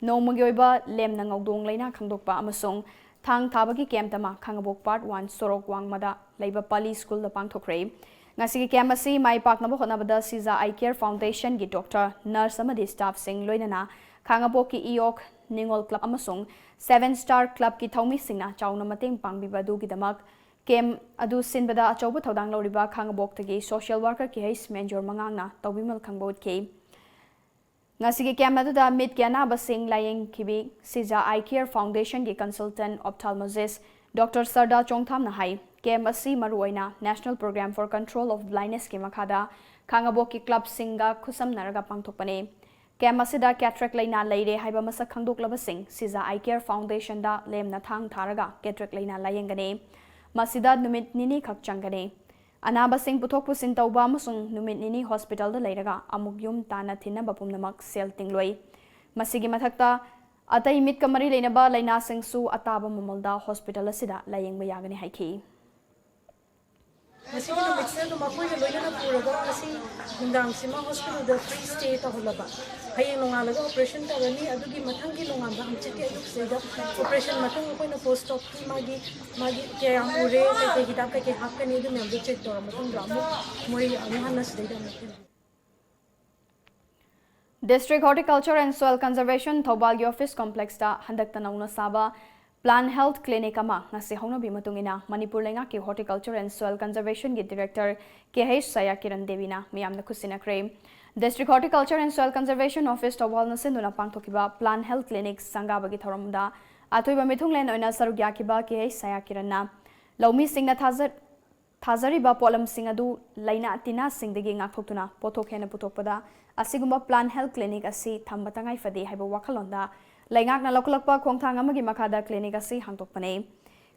ꯅꯣꯡꯃꯒꯤ ꯑꯣꯏꯕ ꯂꯦꯝꯅ ꯉꯧꯗꯣꯡ ꯂꯩꯅꯥ ꯈꯪꯗꯣꯛꯄ ꯑꯃꯁꯨꯡ ꯊꯥꯡ ꯊꯥꯕꯒꯤ ꯀꯦꯝꯞ ꯑꯃ ꯈꯥꯡꯉꯕꯣꯛ ꯄꯥꯔꯠ ꯋꯥꯟ ꯁꯣꯔꯣꯛ ꯋꯥꯡꯃꯗ ꯂꯩꯕ ꯄꯥꯂꯤ ꯁ꯭ꯀꯨꯜꯗ ꯄꯥꯡꯊꯣꯛꯈ꯭ꯔꯦ꯫ ꯉꯁꯤꯒꯤ ꯀꯦꯝꯞ ꯑꯁꯤ ꯃꯥꯏ ꯄꯥꯛꯅꯕ ꯍꯣꯠꯅꯕꯗ ꯁꯤꯖꯥ ꯑꯥꯏ ꯀꯦꯌꯔ ꯐꯥꯎꯟꯗꯦꯁꯟꯒꯤ ꯗꯣꯛꯇꯔ, ꯅꯔꯁ ꯑꯃꯗꯤ ꯁ꯭ꯇꯥꯐꯁꯤꯡ ꯂꯣꯏꯅꯅ ꯈꯥꯡꯉꯕꯣꯛꯀꯤ ꯏꯌꯣꯛ ꯅꯤꯉꯣꯜ ꯀ꯭ꯂꯕ ꯑꯃꯁꯨꯡ ꯁꯦꯚꯦꯟ ꯁ꯭ꯇꯥꯔ ꯀ꯭ꯂꯕꯀꯤ ꯊꯧꯃꯤꯁꯤꯡꯅ ꯆꯥꯎꯅ ꯃꯇꯦꯡ ꯄꯥꯡꯕꯤꯕ ꯑꯗꯨꯒꯤꯗꯃꯛ ꯀꯦꯝꯞ ꯑꯗꯨ ꯁꯤꯟꯕꯗ ꯑꯆꯧꯕ ꯊꯧꯗꯥꯡ ꯂꯧꯔꯤꯕ ꯈꯥꯡꯉꯕꯣꯛꯇꯒꯤ ꯁꯣꯁꯤꯌꯦꯜ ꯋꯥꯔꯀꯔ ꯀꯦ ꯑꯩꯆ ꯃꯦꯟꯖꯣꯔ ꯃꯉꯥꯡꯅ ꯇꯧꯕꯤꯃꯜ ꯈꯪꯕ ꯎꯠꯈꯤ꯫ ꯉꯁꯤꯒꯤ ꯀꯦꯝꯞ ꯑꯗꯨꯗ ꯃꯤꯠꯀꯤ ꯑꯅꯥꯕꯁꯤꯡ ꯂꯥꯌꯦꯡꯈꯤꯕꯤ ꯁꯤꯖꯥ ꯑꯥꯏ ꯀꯦꯌꯔ ꯐꯥꯎꯟꯗꯦꯁꯟꯒꯤ ꯀꯟꯁꯜꯇꯦꯟꯠ ꯑꯣꯞꯊꯥꯜꯃꯣꯂꯣꯖꯤꯁ꯭ꯠ ꯗꯣꯛꯇꯔ ꯁꯔꯗꯥ ꯆꯣꯡꯊꯥꯝꯅ ꯍꯥꯏ, ꯀꯦꯝꯞ ꯑꯁꯤ ꯃꯔꯨꯑꯣꯏꯅ National Program for Control of Blindness ꯀꯤ ꯃꯈꯥꯗ ꯈꯥꯡꯉꯕꯣꯛꯀꯤ ꯀ꯭ꯂꯕꯁꯤꯡꯒ ꯈꯨꯠꯁꯝꯅꯔꯒ ꯄꯥꯡꯊꯣꯛꯄꯅꯤ꯫ ꯀꯦꯝꯞ ꯑꯁꯤꯗ ꯀꯦꯇꯔꯦꯛ ꯂꯥꯏꯅꯥ ꯂꯩꯔꯦ ꯍꯥꯏꯕ ꯃꯁꯛ ꯈꯪꯗꯣꯛꯂꯕꯁꯤꯡ ꯁꯤꯖꯥ ꯑꯥꯏ ꯀꯦꯌꯔ ꯐꯥꯎꯟꯗꯦꯁꯟꯗ ꯂꯦꯝꯅ ꯊꯥꯡ ꯊꯥꯔꯒ ꯀꯦꯇꯔꯦꯛ ꯂꯥꯏꯅꯥ ꯂꯥꯌꯦꯡꯒꯅꯤ꯫ ꯃꯁꯤꯗ ꯅꯨꯃꯤꯠ ꯅꯤꯅꯤ ꯈꯛ ꯆꯪꯒꯅꯤ꯫ ꯑꯅꯥꯕꯁꯤꯡ ꯄꯨꯊꯣꯛ ꯄꯨꯁꯤꯟ ꯇꯧꯕ ꯑꯃꯁꯨꯡ ꯅꯨꯃꯤꯠ ꯅꯤꯅꯤ ꯍꯣꯁꯄꯤꯇꯥꯜꯗ ꯂꯩꯔꯒ ꯑꯃꯨꯛ ꯌꯨꯝ ꯇꯥꯟꯅ ꯊꯤꯟꯅꯕ ꯄꯨꯝꯅꯃꯛ ꯁꯦꯜ ꯇꯤꯡꯂꯣꯏ꯫ ꯃꯁꯤꯒꯤ ꯃꯊꯛꯇ ꯑꯇꯩ ꯃꯤꯠꯀ ꯃꯔꯤ ꯂꯩꯅꯕ ꯂꯥꯏꯅꯥꯁꯤꯡꯁꯨ ꯑꯇꯥꯕ ꯃꯃꯜꯗ ꯍꯣꯁꯄꯤꯇꯥꯜ ꯑꯁꯤꯗ ꯂꯥꯌꯦꯡꯕ ꯌꯥꯒꯅꯤ ꯍꯥꯏꯈꯤ꯫ ꯉꯁꯤꯒꯤ ꯅꯨꯃꯤꯠꯁꯤꯗ ꯑꯗꯨꯝ ꯃꯈꯣꯏꯒ ꯂꯣꯏꯅꯅ ꯄꯨꯔꯒ ꯉꯁꯤ ꯅꯨꯡꯗꯥꯡꯁꯤꯃ ꯍꯣꯁꯄꯤꯇꯥꯜꯗ ꯐ꯭ꯔꯤ ꯁ꯭ꯇꯦ ꯇꯧꯍꯜꯂꯕ꯫ ꯍꯌꯦꯡ ꯅꯣꯡꯉꯥꯜꯂꯒ ꯑꯣꯄꯔꯦꯁꯟ ꯇꯧꯔꯅꯤ꯫ ꯑꯗꯨꯒꯤ ꯃꯊꯪꯒꯤ ꯅꯣꯡꯉꯥꯟꯕ ꯍꯪꯆꯤꯠꯀꯤ ꯑꯌꯨꯛꯁꯤꯗ ꯑꯣꯄꯔꯦꯁꯟ ꯃꯇꯨꯡ ꯑꯩꯈꯣꯏꯅ ꯄꯣꯁ ꯑꯣꯞꯀꯤ ꯃꯥꯒꯤ ꯃꯥꯒꯤ ꯀꯌꯥꯝ ꯎꯔꯦ, ꯀꯩꯀꯩ ꯍꯤꯗꯥꯛ ꯀꯩꯀꯩ ꯍꯥꯞꯀꯅꯤ, ꯑꯗꯨ ꯃꯌꯥꯝꯗꯣ ꯆꯦꯛ ꯇꯧꯔ ꯃꯇꯨꯡꯗ ꯑꯃꯨꯛ ꯃꯣꯏ ꯑꯃꯨꯛ ꯍꯟꯅ ꯁꯤꯗꯩꯗ ꯑꯃꯨꯛ ꯊꯤꯟꯕꯤ꯫ District Horticulture and Soil Conservation ꯊꯧꯕꯥꯜꯒꯤ ꯑꯣꯐꯤꯁ ꯀꯣꯝꯄ꯭ꯂꯦꯛꯁꯇ ꯍꯟꯗꯛꯇ ꯅꯧꯅ ꯁꯥꯕ ꯄ꯭ꯂꯥꯟ ꯍꯦꯜꯊ ꯀ꯭ꯂꯤꯅꯤꯛ ꯑꯃ ꯉꯁꯤ ꯍꯧꯅꯕꯤ ꯃꯇꯨꯡ ꯏꯟꯅ ꯃꯅꯤꯄꯨꯔ ꯂꯩꯉꯥꯛꯀꯤ ꯍꯣꯔꯇꯤꯀꯜꯆꯔ ꯑꯦꯟ ꯁꯣꯏꯜ ꯀꯟꯖꯔꯚꯦꯁꯟꯒꯤ ꯗꯤꯔꯦꯛꯇꯔ ꯀꯦ ꯍꯩꯆ ꯁꯌꯥꯀꯤꯔꯟ ꯗꯦꯕꯤꯅ ꯃꯤꯌꯥꯝꯗ ꯈꯨꯠꯁꯤꯟꯅꯈ꯭ꯔꯦ꯫ District horticulture and soil conservation office ꯊꯧꯕꯥꯜꯅ ꯁꯤꯟꯗꯨꯅ ꯄꯥꯡꯊꯣꯛꯈꯤꯕ ꯄ꯭ꯂꯥꯟ ꯍꯦꯜꯊ ꯀ꯭ꯂꯤꯅꯤꯛ ꯁꯪꯒꯥꯕꯒꯤ ꯊꯧꯔꯝꯗ ꯑꯊꯣꯏꯕ ꯃꯤꯊꯨꯡꯂꯦꯟ ꯑꯣꯏꯅ ꯁꯔꯨꯛ ꯌꯥꯈꯤꯕ ꯀꯦ ꯍꯩꯆ ꯁꯌꯥꯀꯤꯔꯟꯅ ꯂꯧꯃꯤꯁꯤꯡꯅ ꯊꯥꯖ-, ꯊꯥꯖꯔꯤꯕ ꯄꯣꯠꯂꯝꯁꯤꯡ ꯑꯗꯨ ꯂꯥꯏꯅꯥ ꯇꯤꯟꯅꯥꯁꯤꯡꯗꯒꯤ ꯉꯥꯛꯊꯣꯛꯇꯨꯅ ꯄꯣꯠꯊꯣꯛ ꯍꯦꯟꯅ ꯄꯨꯊꯣꯛꯄꯗ ꯑꯁꯤꯒꯨꯝꯕ ꯄ꯭ꯂꯥꯟ ꯍꯦꯜꯊ ꯀ꯭ꯂꯤꯅꯤꯛ ꯑꯁꯤ ꯊꯝꯕ ꯇꯉꯥꯏ ꯐꯗꯦ ꯍꯥꯏꯕ ꯋꯥꯈꯜꯂꯣꯟꯗ ꯂꯩꯉꯥꯛꯅ ꯂꯧꯈꯠꯂꯛꯄ ꯈꯣꯡꯊꯥꯡ ꯑꯃꯒꯤ ꯃꯈꯥꯗ ꯀ꯭ꯂꯤꯅꯤꯛ ꯑꯁꯤ ꯍꯥꯡꯗꯣꯛꯄꯅꯤ꯫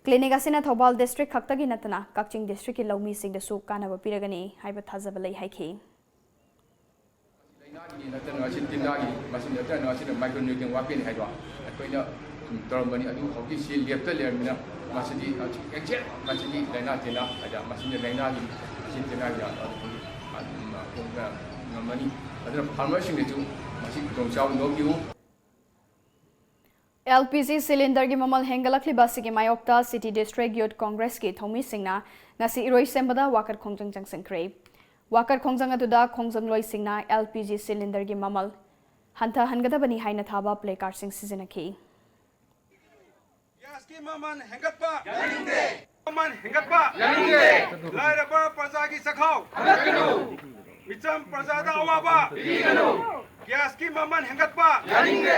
ꯀ꯭ꯂꯤꯅꯤꯛ ꯑꯁꯤꯅ ꯊꯧꯕꯥꯜ ꯗꯤꯁꯇ꯭ꯔꯤꯛ ꯈꯛꯇꯒꯤ ꯅꯠꯇꯅ ꯀꯛꯆꯤꯡ ꯗꯤꯁꯇ꯭ꯔꯤꯛꯀꯤ ꯂꯧꯃꯤꯁꯤꯡꯗꯁꯨ ꯀꯥꯟꯅꯕ ꯄꯤꯔꯒꯅꯤ ꯍꯥꯏꯕ ꯊꯥꯖꯕ ꯂꯩ ꯍꯥꯏꯈꯤ꯫ ꯂꯥꯏꯅꯥꯒꯤꯅꯤ ꯅꯠꯇꯅ ꯃꯁꯤ ꯇꯤꯟꯅꯥꯒꯤ, ꯃꯁꯤ ꯅꯠꯇꯅ ꯃꯁꯤꯅ ꯃꯥꯏꯀ꯭ꯔꯣ ꯅ꯭ꯌꯨꯇ꯭ꯔꯤꯌꯦꯟ ꯋꯥꯠꯄꯩꯅꯤ ꯍꯥꯏꯗꯣ ꯑꯩꯈꯣꯏꯅ ꯁꯨꯝ ꯇꯧꯔꯝꯕꯅꯤ꯫ ꯑꯗꯨ ꯍꯧꯖꯤꯛꯁꯤ ꯂꯦꯞꯇ ꯂꯩꯔꯝꯅꯤꯅ ꯃꯁꯤꯗꯤ ꯑꯦꯛꯖꯦꯛ ꯃꯁꯤꯗꯤ ꯂꯥꯏꯅꯥ ꯇꯤꯟꯅꯥ ꯍꯥꯏꯗ ꯃꯁꯤꯅ ꯂꯥꯏꯅꯥꯒꯤ ꯃꯁꯤ ꯇꯤꯟꯅꯥꯒꯤ ꯑꯗꯨꯝ ꯉꯝꯃꯅꯤ꯫ ꯑꯗꯨꯅ ꯐꯥꯔꯃꯔꯁꯤꯡꯅꯁꯨ ꯃꯁꯤ ꯈꯨꯗꯣꯡꯆꯥꯕ ꯂꯧꯕꯤꯌꯨ꯫ ꯑꯦꯜ ꯄꯤ ꯖꯤ ꯁꯤꯂꯤꯟꯗꯔꯒꯤ ꯃꯃꯜ ꯍꯦꯟꯒꯠꯂꯛꯂꯤꯕ ꯑꯁꯤꯒꯤ ꯃꯥꯌꯣꯛꯇ ꯁꯤꯇꯤ ꯗꯤꯁꯇ꯭ꯔꯤꯛ ꯌꯨꯠ ꯀꯣꯡꯒ꯭ꯔꯦꯁꯀꯤ ꯊꯧꯃꯤꯁꯤꯡꯅ ꯉꯁꯤ ꯏꯔꯣꯏꯁꯦꯝꯕꯗ ꯋꯥꯀꯠ ꯈꯣꯡꯖꯪ ꯆꯪꯁꯤꯟꯈ꯭ꯔꯦ꯫ ꯋꯥꯀꯠ ꯈꯣꯡꯖꯪ ꯑꯗꯨꯗ ꯈꯣꯡꯖꯪꯂꯣꯏꯁꯤꯡꯅ ꯑꯦꯜ ꯄꯤ ꯖꯤ ꯁꯤꯂꯤꯟꯗꯔꯒꯤ ꯃꯃꯜ ꯍꯟꯊꯍꯟꯒꯗꯕꯅꯤ ꯍꯥꯏꯅ ꯊꯥꯕ ꯄ꯭ꯂꯦ ꯀꯥꯔꯗꯁꯤꯡ ꯁꯤꯖꯤꯟꯅꯈꯤ꯫ ꯒ꯭ꯌꯥꯁꯀꯤ ꯃꯃꯜ ꯍꯦꯟꯒꯠꯄ ꯌꯥꯅꯤꯡꯗꯦ꯫ ꯃꯃꯜ ꯍꯦꯟꯒꯠꯄ ꯌꯥꯅꯤꯡꯗꯦ꯫ ꯂꯥꯏꯔꯕ ꯄ꯭ꯔꯖꯥꯒꯤ ꯆꯥꯛꯈꯥꯎ ꯐꯒꯠꯀꯅꯨ꯫ ꯃꯤꯆꯝ ꯄ꯭ꯔꯖꯥꯗ ꯑꯋꯥꯕ ꯄꯤꯕꯤꯒꯅꯨ꯫ ꯒ꯭ꯌꯥꯁꯀꯤ ꯃꯃꯜ ꯍꯦꯟꯒꯠꯄ ꯌꯥꯅꯤꯡꯗꯦ꯫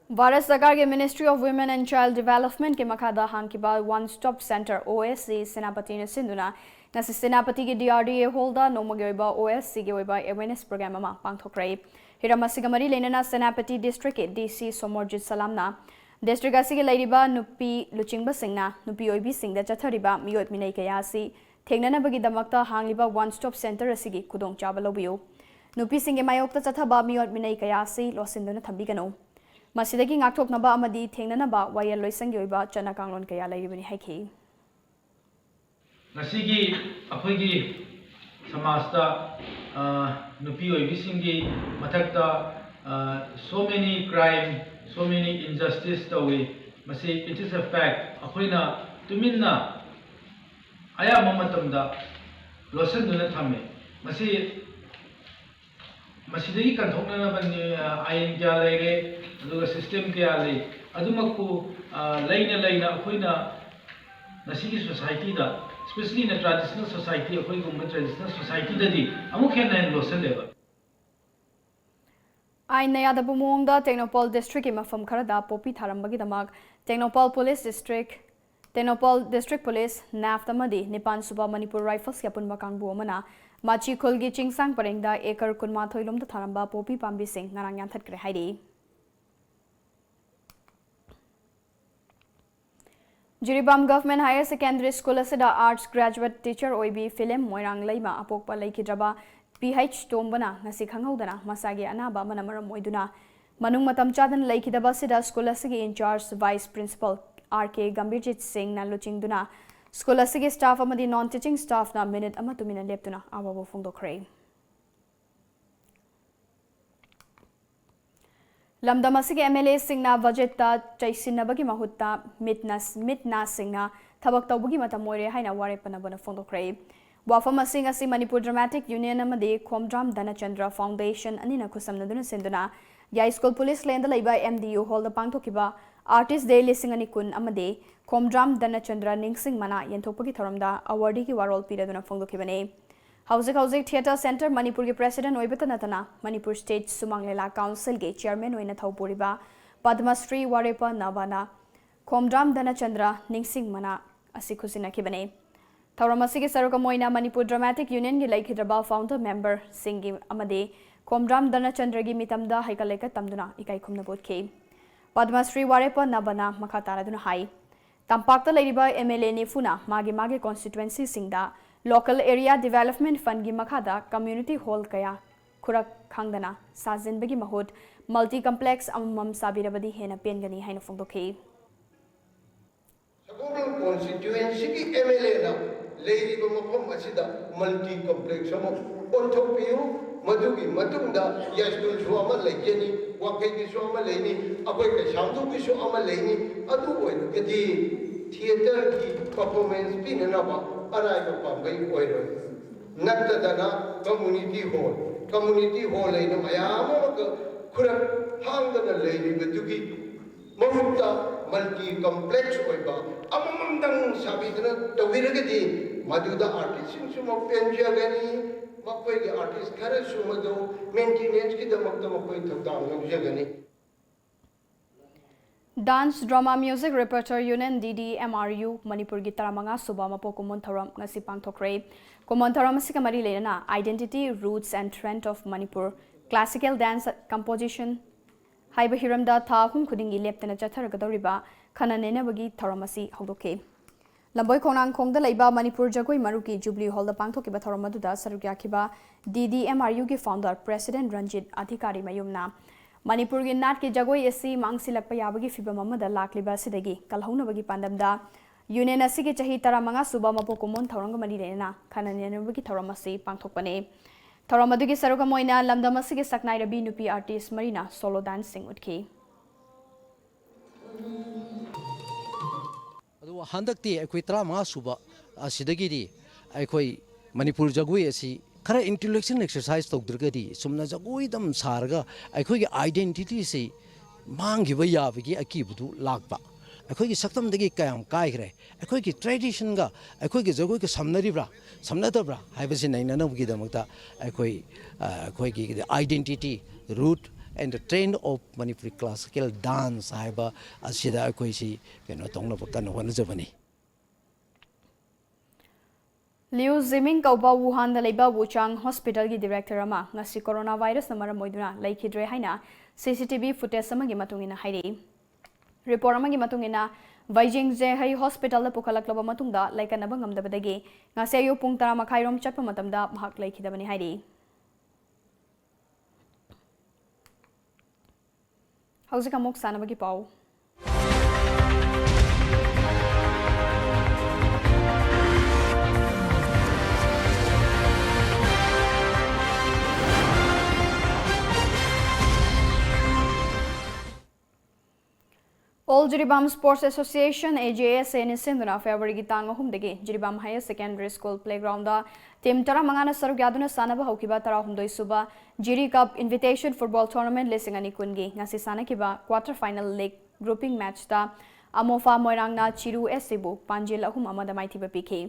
ꯚꯥꯔꯠ ꯁꯔꯀꯥꯔꯒꯤ Ministry of Women and Child Developmentꯀꯤ ꯃꯈꯥꯗ ꯍꯥꯡꯈꯤꯕ One Stop Center, OSC, ꯁꯦꯅꯥꯄꯇꯤꯅ ꯁꯤꯟꯗꯨꯅ ꯉꯁꯤ ꯁꯦꯅꯥꯄꯇꯤꯒꯤ DRDA hallꯗ ꯅꯣꯡꯃꯒꯤ ꯑꯣꯏꯕ OSCꯒꯤ ꯑꯣꯏꯕ awareness program ꯑꯃ ꯄꯥꯡꯊꯣꯛꯈ꯭ꯔꯦ꯫ ꯍꯤꯔꯝ ꯑꯁꯤꯒ ꯃꯔꯤ ꯂꯩꯅꯅ ꯁꯦꯅꯥꯄꯇꯤ districtꯀꯤ DC ꯁꯣꯃꯣꯔꯖꯤꯠ ꯁꯂꯥꯝꯅ district ꯑꯁꯤꯒꯤ ꯂꯩꯔꯤꯕ ꯅꯨꯄꯤ ꯂꯨꯆꯤꯡꯕꯁꯤꯡꯅ ꯅꯨꯄꯤ ꯑꯣꯏꯕꯤꯁꯤꯡꯗ ꯆꯠꯊꯔꯤꯕ ꯃꯤꯑꯣꯠ ꯃꯤꯅꯩ ꯀꯌꯥ ꯑꯁꯤ ꯊꯦꯡꯅꯅꯕꯒꯤꯗꯃꯛꯇ ꯍꯥꯡꯂꯤꯕ One Stop Centre ꯑꯁꯤꯒꯤ ꯈꯨꯗꯣꯡꯆꯥꯕ ꯂꯧꯕꯤꯌꯨ꯫ ꯅꯨꯄꯤꯁꯤꯡꯒꯤ ꯃꯥꯌꯣꯛꯇ ꯆꯠꯊꯕ ꯃꯤꯑꯣꯠ ꯃꯤꯅꯩ ꯀꯌꯥ ꯑꯁꯤ ꯂꯣꯠꯁꯤꯟꯗꯨꯅ ꯊꯝꯕꯤꯒꯅꯨ꯫ ꯃꯁꯤꯗꯒꯤ ꯉꯥꯛꯊꯣꯛꯅꯕ ꯑꯃꯗꯤ ꯊꯦꯡꯅꯅꯕ ꯋꯥꯌꯦꯜ ꯂꯣꯏꯁꯪꯒꯤ ꯑꯣꯏꯕ ꯆꯠꯅ ꯀꯥꯡꯂꯣꯟ ꯀꯌꯥ ꯂꯩꯔꯤꯕꯅꯤ ꯍꯥꯏꯈꯤ꯫ ꯉꯁꯤꯒꯤ ꯑꯩꯈꯣꯏꯒꯤ ꯁꯃꯥꯖꯇ ꯅꯨꯄꯤ ꯑꯣꯏꯕꯤꯁꯤꯡꯒꯤ ꯃꯊꯛꯇ so many crime, so many injustice ꯇꯧꯏ꯫ ꯃꯁꯤ it is a fact꯫ ꯑꯩꯈꯣꯏꯅ ꯇꯨꯃꯤꯟꯅ ꯑꯌꯥꯝꯕ ꯃꯇꯝꯗ ꯂꯣꯠꯁꯤꯟꯗꯨꯅ ꯊꯝꯃꯤ꯫ ꯃꯁꯤ ꯃꯁꯤꯗꯒꯤ ꯀꯟꯊꯣꯛꯅꯅꯕ ꯑꯥꯏꯟ ꯀꯌꯥ ꯂꯩꯔꯦ, ꯑꯗꯨꯒ system ꯀꯌꯥ ꯂꯩ꯫ ꯑꯗꯨꯃꯛꯄꯨ ꯂꯩꯅ ꯂꯩꯅ ꯑꯩꯈꯣꯏꯅ ꯉꯁꯤꯒꯤ societyꯗ, especially in a traditional society, ꯑꯩꯈꯣꯏꯒꯨꯝꯕ traditional societyꯗꯗꯤ ꯑꯃꯨꯛ ꯍꯦꯟꯅ ꯍꯦꯟꯅ ꯂꯣꯠꯁꯤꯜꯂꯦꯕ꯫ ꯑꯥꯏꯟꯅ ꯌꯥꯗꯕ ꯃꯑꯣꯡꯗ ꯇꯦꯡꯅꯧꯄꯜ districtꯀꯤ ꯃꯐꯝ ꯈꯔꯗ ꯄꯣꯄꯤ ꯊꯥꯔꯝꯕꯒꯤꯗꯃꯛ Tengnoupal police district, Tengnoupal district police, NAFT ꯑꯃꯗꯤ ꯅꯤꯄꯥꯟ ꯁꯨꯕ ꯃꯅꯤꯄꯨꯔ Riflesꯀꯤ ꯑꯄꯨꯟꯕ ꯀꯥꯡꯕꯨ ꯑꯃꯅ ꯃꯥꯆꯤ ꯈꯨꯜꯒꯤ ꯆꯤꯡꯁꯥꯡ ꯄꯔꯦꯡꯗ acre ꯀꯨꯟꯃꯥꯊꯣꯏ ꯂꯣꯝꯗ ꯊꯥꯔꯝꯕ ꯄꯣꯄꯤ ꯄꯥꯝꯕꯤꯁꯤꯡ ꯉꯔꯥꯡ ꯌꯥꯟꯊꯠꯈ꯭ꯔꯦ ꯍꯥꯏꯔꯤ꯫ Jiribam Government Higher Secondary School ꯑꯁꯤꯗ Arts Graduate Teacher ꯑꯣꯏꯕꯤ ꯐꯤꯂꯦꯝ ꯃꯣꯏꯔꯥꯡ ꯂꯩꯃ ꯑꯄꯣꯛꯄ ꯂꯩꯈꯤꯗ꯭ꯔꯕ ꯄꯤ ꯍꯩꯆ ꯇꯣꯝꯕꯅ ꯉꯁꯤ ꯈꯪꯍꯧꯗꯅ ꯃꯁꯥꯒꯤ ꯑꯅꯥꯕ ꯑꯃꯅ ꯃꯔꯝ ꯑꯣꯏꯗꯨꯅ ꯃꯅꯨꯡ ꯃꯇꯝ ꯆꯥꯗꯅ ꯂꯩꯈꯤꯗꯕ ꯑꯁꯤꯗ school ꯑꯁꯤꯒꯤ in-charge Vice Principal ꯑꯥꯔ ꯀꯦ ꯒꯝꯚꯤꯔꯖꯤꯠ ꯁꯤꯡꯅ ꯂꯨꯆꯤꯡꯗꯨꯅ school ꯑꯁꯤꯒꯤ staff ꯑꯃꯗꯤ non teaching staffꯅ minute ꯑꯃ ꯇꯨꯃꯤꯟꯅ ꯂꯦꯞꯇꯨꯅ ꯑꯋꯥꯕ ꯐꯣꯡꯗꯣꯛꯈ꯭ꯔꯦ꯫ ꯂꯝꯗꯝ ꯑꯁꯤꯒꯤ MLAꯁꯤꯡꯅ budgetꯇ ꯆꯩꯁꯤꯟꯅꯕꯒꯤ ꯃꯍꯨꯠꯇ ꯃꯤꯠꯅ, ꯃꯤꯠ ꯅꯥꯁꯤꯡꯅ ꯊꯕꯛ ꯇꯧꯕꯒꯤ ꯃꯇꯝ ꯑꯣꯏꯔꯦ ꯍꯥꯏꯅ ꯋꯥꯔꯦꯞ ꯄꯟꯅꯕꯅ ꯐꯣꯡꯗꯣꯛꯈ꯭ꯔꯦ꯫ ꯋꯥꯐꯝ ꯑꯁꯤ ꯉꯁꯤ ꯃꯅꯤꯄꯨꯔ Dramatic Union ꯑꯃꯗꯤ ꯈꯣꯝꯗ꯭ꯔꯥꯝ ꯙꯅꯆꯟꯗ꯭ꯔ Foundation ꯑꯅꯤꯅ ꯈꯨꯠꯁꯝꯅꯗꯨꯅ ꯁꯤꯟꯗꯨꯅ ꯌꯥꯏꯁ꯭ꯀꯨꯜ police laneꯗ ꯂꯩꯕ MDU hallꯗ ꯄꯥꯡꯊꯣꯛꯈꯤꯕ Artist Day ꯂꯤꯁꯤꯡ ꯑꯅꯤ ꯀꯨꯟ ꯑꯃꯗꯤ ꯈꯣꯝꯗ꯭ꯔꯥꯝ ꯙꯅꯆꯟꯗ꯭ꯔ ꯅꯤꯡꯁꯤꯡ ꯃꯅꯥ ꯌꯦꯟꯊꯣꯛꯄꯒꯤ ꯊꯧꯔꯝꯗ awardee ꯒꯤ ꯋꯥꯔꯣꯜ ꯄꯤꯔꯗꯨꯅ ꯐꯣꯡꯗꯣꯛꯈꯤꯕꯅꯤ꯫ ꯍꯧꯖꯤꯛ ꯍꯧꯖꯤꯛ Theatre Centre ꯃꯅꯤꯄꯨꯔꯒꯤ president ꯑꯣꯏꯕꯇ ꯅꯠꯇꯅ ꯃꯅꯤꯄꯨꯔ State ꯁꯨꯃꯥꯡ ꯂꯤꯂꯥ council ꯒꯤ chairman ꯑꯣꯏꯅ ꯊꯧ ꯄꯨꯔꯤꯕ ꯄꯗꯃ ꯁ꯭ꯔꯤ ꯋꯥꯔꯦꯄ ꯅꯕꯅ ꯈꯣꯝꯗ꯭ꯔꯥꯝ ꯙꯅꯆꯟꯗ꯭ꯔ ꯅꯤꯡꯁꯤꯡ ꯃꯅꯥ ꯑꯁꯤ ꯈꯨꯠꯁꯤꯟꯅꯈꯤꯕꯅꯤ꯫ ꯊꯧꯔꯝ ꯑꯁꯤꯒꯤ ꯁꯔꯨꯛ ꯑꯃ ꯑꯣꯏꯅ ꯃꯅꯤꯄꯨꯔ ꯗ꯭ꯔꯃꯥꯇꯤꯛ ꯌꯨꯅꯤꯌꯟꯒꯤ ꯂꯩꯈꯤꯗ꯭ꯔꯕ ꯐꯥꯎꯟꯗꯔ ꯃꯦꯝꯕꯔꯁꯤꯡꯒꯤ ꯑꯃꯗꯤ ꯈꯣꯝꯗ꯭ꯔꯥꯝ ꯙꯅꯆꯟꯗ꯭ꯔꯒꯤ ꯃꯤꯇꯝꯗ ꯍꯩꯀꯠ ꯂꯩꯀꯠ ꯇꯝꯗꯨꯅ ꯏꯀꯥꯏ ꯈꯨꯝꯅꯕ ꯎꯠꯈꯤ꯫ ꯄꯗꯃ ꯁ꯭ꯔꯤ ꯋꯥꯔꯦꯄ ꯅꯕꯅ ꯃꯈꯥ ꯇꯥꯔꯗꯨꯅ ꯍꯥꯏ, ꯇꯝꯄꯥꯛꯇ ꯂꯩꯔꯤꯕ ꯑꯦꯝ ꯑꯦꯜ ꯑꯦ ꯅꯤꯐꯨꯅ ꯃꯥꯒꯤ ꯃꯥꯒꯤ ꯀꯣꯟꯁꯇꯤꯇ꯭ꯋꯦꯟꯁꯤꯁꯤꯡꯗ ꯂꯣꯀꯦꯜ ꯑꯦꯔꯤꯌꯥ ꯗꯤꯚꯦꯂꯞꯃꯦꯟꯠ ꯐꯟꯒꯤ ꯃꯈꯥꯗ ꯀꯝꯃ꯭ꯌꯨꯅꯤꯇꯤ ꯍꯣꯜ ꯀꯌꯥ ꯈꯨꯔꯛ ꯈꯪꯗꯅ ꯁꯥꯖꯤꯟꯕꯒꯤ ꯃꯍꯨꯠ ꯃꯜꯇꯤ ꯀꯝꯄ꯭ꯂꯦꯛꯁ ꯑꯃꯃꯝ ꯁꯥꯕꯤꯔꯕꯗꯤ ꯍꯦꯟꯅ ꯄꯦꯟꯒꯅꯤ ꯍꯥꯏꯅ ꯐꯣꯡꯗꯣꯛꯈꯤ꯫ ꯁꯒꯣꯜꯕꯟ ꯀꯣꯟꯁꯇꯤꯇ꯭ꯋꯦꯟꯁꯤꯒꯤ ꯑꯦꯝ ꯑꯦꯜ ꯑꯦꯅ ꯂꯩꯔꯤꯕ ꯃꯐꯝ ꯑꯁꯤꯗ ꯃꯜꯇꯤ ꯀꯝꯄ꯭ꯂꯦꯛꯁ ꯑꯃ ꯑꯣꯟꯊꯣꯛꯄꯤꯌꯨ꯫ ꯃꯗꯨꯒꯤ ꯃꯇꯨꯡꯗ ꯌꯥꯏꯁ꯭ꯀꯨꯜꯁꯨ ꯑꯃ ꯂꯩꯒꯅꯤ, ꯋꯥꯡꯈꯩꯒꯤꯁꯨ ꯑꯃ ꯂꯩꯅꯤ, ꯑꯩꯈꯣꯏ ꯀꯩꯁꯥꯝꯊꯣꯡꯒꯤꯁꯨ ꯑꯃ ꯂꯩꯅꯤ꯫ ꯑꯗꯨ ꯑꯣꯏꯔꯒꯗꯤ ꯊꯤꯌꯦꯇꯔꯒꯤ ꯄꯔꯐꯣꯔꯃꯦꯟꯁ ꯄꯤꯅꯅꯕ ꯑꯔꯥꯏꯕ ꯄꯥꯝꯕꯩ ꯑꯣꯏꯔꯣꯏ꯫ ꯅꯠꯇꯗꯅ ꯀꯝꯃ꯭ꯌꯨꯅꯤꯇꯤ ꯍꯣꯜ, ꯀꯝꯃ꯭ꯌꯨꯅꯤꯇꯤ ꯍꯣꯜ ꯍꯥꯏꯅ ꯃꯌꯥꯝ ꯑꯃ ꯈꯨꯔꯛ ꯍꯥꯡꯗꯅ ꯂꯩꯔꯤꯕꯗꯨꯒꯤ ꯃꯍꯨꯠꯇ ꯃꯜꯇꯤ ꯀꯝꯄ꯭ꯂꯦꯛꯁ ꯑꯣꯏꯕ ꯑꯃꯃꯝꯗꯪ ꯁꯥꯕꯤꯗꯨꯅ ꯇꯧꯕꯤꯔꯒꯗꯤ ꯃꯗꯨꯗ ꯑꯥꯔꯇꯤꯁꯁꯤꯡꯁꯨ ꯄꯦꯟꯖꯒꯅꯤ, ꯃꯈꯣꯏꯒꯤ ꯑꯥꯔꯇꯤꯁ ꯈꯔꯁꯨ ꯃꯗꯨ ꯃꯦꯟꯇꯦꯅꯦꯟꯁꯀꯤꯗꯃꯛꯇ ꯃꯈꯣꯏ ꯊꯧꯗꯥꯡ ꯂꯧꯖꯒꯅꯤ꯫ Dance Drama Music Repertoire Union, D D M R U, ꯃꯅꯤꯄꯨꯔꯒꯤ ꯇꯔꯥꯃꯉꯥ ꯁꯨꯕ ꯃꯄꯣꯛ ꯀꯨꯝꯑꯣꯟ ꯊꯧꯔꯝ ꯉꯁꯤ ꯄꯥꯡꯊꯣꯛꯈ꯭ꯔꯦ꯫ ꯀꯨꯝꯑꯣꯟ ꯊꯧꯔꯝ ꯑꯁꯤꯒ ꯃꯔꯤ ꯂꯩꯅꯅ Identity, Roots and Trend of Manipur, Classical Dance Composition ꯍꯥꯏꯕ ꯍꯤꯔꯝꯗ ꯊꯥ ꯑꯍꯨꯝ ꯈꯨꯗꯤꯡꯒꯤ ꯂꯦꯞꯇꯅ ꯆꯠꯊꯔꯒꯗꯧꯔꯤꯕ ꯈꯟꯅ ꯅꯩꯅꯕꯒꯤ ꯊꯧꯔꯝ ꯑꯁꯤ ꯍꯧꯗꯣꯛꯈꯤ꯫ ꯂꯝꯕꯣꯏ ꯈꯣꯡꯅꯥꯡꯈꯣꯡꯗ ꯂꯩꯕ ꯃꯅꯤꯄꯨꯔ ꯖꯒꯣꯏ ꯃꯔꯨꯞꯀꯤ ꯖꯨꯕꯤꯂꯤ ꯍꯣꯜꯗ ꯄꯥꯡꯊꯣꯛꯈꯤꯕ ꯊꯧꯔꯝ ꯑꯗꯨꯗ ꯁꯔꯨꯛ ꯌꯥꯈꯤꯕ D D M R U ꯒꯤ founder President ꯔꯟꯖꯤꯠ ꯑꯙꯤꯀꯥꯔꯤ ꯃꯌꯨꯝꯅ ꯃꯅꯤꯄꯨꯔꯒꯤ ꯅꯥꯠꯀꯤ ꯖꯒꯣꯏ ꯑꯁꯤ ꯃꯥꯡꯁꯤꯜꯂꯛꯄ ꯌꯥꯕꯒꯤ ꯐꯤꯚꯝ ꯑꯃꯗ ꯂꯥꯛꯂꯤꯕ ꯑꯁꯤꯗꯒꯤ ꯀꯜꯍꯧꯅꯕꯒꯤ ꯄꯥꯟꯗꯝꯗ ꯌꯨꯅꯤꯌꯟ ꯑꯁꯤꯒꯤ ꯆꯍꯤ ꯇꯔꯥꯃꯉꯥ ꯁꯨꯕ ꯃꯄꯣꯛ ꯀꯨꯝꯑꯣꯟ ꯊꯧꯔꯝꯒ ꯃꯔꯤ ꯂꯩꯅꯅ ꯈꯟꯅ ꯅꯩꯅꯕꯒꯤ ꯊꯧꯔꯝ ꯑꯁꯤ ꯄꯥꯡꯊꯣꯛꯄꯅꯤ꯫ ꯊꯧꯔꯝ ꯑꯗꯨꯒꯤ ꯁꯔꯨꯛ ꯑꯃ ꯑꯣꯏꯅ ꯂꯝꯗꯝ ꯑꯁꯤꯒꯤ ꯁꯛꯅꯥꯏꯔꯕꯤ ꯅꯨꯄꯤ ꯑꯥꯔꯇꯤꯁ ꯃꯔꯤꯅ ꯁꯣꯂꯣ ꯗꯥꯟꯁꯁꯤꯡ ꯎꯠꯈꯤ꯫ ꯑꯗꯨꯒ ꯍꯟꯗꯛꯇꯤ ꯑꯩꯈꯣꯏ ꯇꯔꯥꯃꯉꯥ ꯁꯨꯕ ꯑꯁꯤꯗꯒꯤꯗꯤ ꯑꯩꯈꯣꯏ ꯃꯅꯤꯄꯨꯔ ꯖꯒꯣꯏ ꯑꯁꯤ ꯈꯔ ꯏꯟꯇꯦꯂꯦꯛꯆꯨꯋꯦꯜ ꯑꯦꯛꯁꯔꯁꯥꯏꯁ ꯇꯧꯗ꯭ꯔꯒꯗꯤ ꯆꯨꯝꯅ ꯖꯒꯣꯏꯗꯪ ꯁꯥꯔꯒ ꯑꯩꯈꯣꯏꯒꯤ ꯑꯥꯏꯗꯦꯟꯇꯤꯇꯤꯁꯤ ꯃꯥꯡꯈꯤꯕ ꯌꯥꯕꯒꯤ ꯑꯀꯤꯕꯗꯨ ꯂꯥꯛꯄ꯫ ꯑꯩꯈꯣꯏꯒꯤ ꯁꯛꯇꯝꯗꯒꯤ ꯀꯌꯥꯝ ꯀꯥꯏꯈ꯭ꯔꯦ, ꯑꯩꯈꯣꯏꯒꯤ ꯇ꯭ꯔꯦꯗꯤꯁꯟꯒ ꯑꯩꯈꯣꯏꯒꯤ ꯖꯒꯣꯏꯒ ꯁꯝꯅꯔꯤꯕ꯭ꯔꯥ ꯁꯝꯅꯗꯕ꯭ꯔꯥ ꯍꯥꯏꯕꯁꯤ ꯅꯩꯅꯅꯕꯒꯤꯗꯃꯛꯇ ꯑꯩꯈꯣꯏ ꯑꯩꯈꯣꯏꯒꯤ identity, root, and the trend of Manipuri classical dance ꯍꯥꯏꯕ ꯑꯁꯤꯗ ꯑꯩꯈꯣꯏꯁꯤ ꯀꯩꯅꯣ ꯇꯧꯅꯕ ꯀꯟꯅ ꯍꯣꯠꯅꯖꯕꯅꯤ꯫ ꯂꯤꯌꯨ ꯖꯤꯃꯤꯡ ꯀꯧꯕ ꯋꯨꯍꯥꯟꯗ ꯂꯩꯕ ꯋꯨꯆꯥꯡ ꯍꯣꯁꯄꯤꯇꯥꯜꯒꯤ ꯗꯤꯔꯦꯛꯇꯔ ꯑꯃ ꯉꯁꯤ ꯀꯣꯔꯣꯅꯥ ꯚꯥꯏꯔꯁꯅ ꯃꯔꯝ ꯑꯣꯏꯗꯨꯅ ꯂꯩꯈꯤꯗ꯭ꯔꯦ ꯍꯥꯏꯅ ꯁꯤ ꯁꯤ ꯇꯤ ꯚꯤ ꯐꯨꯇꯦꯖ ꯑꯃꯒꯤ ꯃꯇꯨꯡ ꯏꯟꯅ ꯍꯥꯏꯔꯛꯏ꯫ ꯔꯤꯄꯣꯔꯠ ꯑꯃꯒꯤ ꯃꯇꯨꯡ ꯏꯟꯅ, ꯕꯩꯖꯤꯡ ꯖꯦꯍꯩ ꯍꯣꯁꯄꯤꯇꯥꯜꯗ ꯄꯨꯈꯠꯂꯛꯂꯕ ꯃꯇꯨꯡꯗ ꯂꯥꯏꯀꯠꯅꯕ ꯉꯝꯗꯕꯗꯒꯤ ꯉꯁꯤ ꯑꯌꯨꯛ ꯄꯨꯡ ꯇꯔꯥ ꯃꯈꯥꯏꯔꯣꯝ ꯆꯠꯄ ꯃꯇꯝꯗ ꯃꯍꯥꯛ ꯂꯩꯈꯤꯗꯕꯅꯤ ꯍꯥꯏꯔꯤ꯫ ꯍꯧꯖꯤꯛ ꯑꯃꯨꯛ ꯁꯥꯟꯅꯕꯒꯤ ꯄꯥꯎ꯫ All Jiribam Sports Association, A J S A, ꯅ ꯁꯤꯟꯗꯨꯅ ꯐꯦꯕ꯭ꯔꯨꯋꯥꯔꯤꯒꯤ ꯇꯥꯡ ꯑꯍꯨꯝꯗꯒꯤ Jiribam Higher Secondary School playground ꯗ team ꯇꯔꯥꯃꯉꯥꯅ ꯁꯔꯨꯛ ꯌꯥꯗꯨꯅ ꯁꯥꯟꯅꯕ ꯍꯧꯈꯤꯕ ꯇꯔꯥꯍꯨꯝꯗꯣꯏ ꯁꯨꯕ Jiri Cup Invitation Football Tournament ꯂꯤꯁꯤꯡ ꯑꯅꯤ ꯀꯨꯟꯒꯤ ꯉꯁꯤ ꯁꯥꯟꯅꯈꯤꯕ quarter final league grouping match ꯇ ꯑꯃꯣꯐꯥ ꯃꯣꯏꯔꯥꯡꯅ ꯆꯤꯔꯨ S C ꯕꯨ ꯄꯥꯟꯖꯤꯜ ꯑꯍꯨꯝ ꯑꯃꯗ ꯃꯥꯏꯊꯤꯕ ꯄꯤꯈꯤ꯫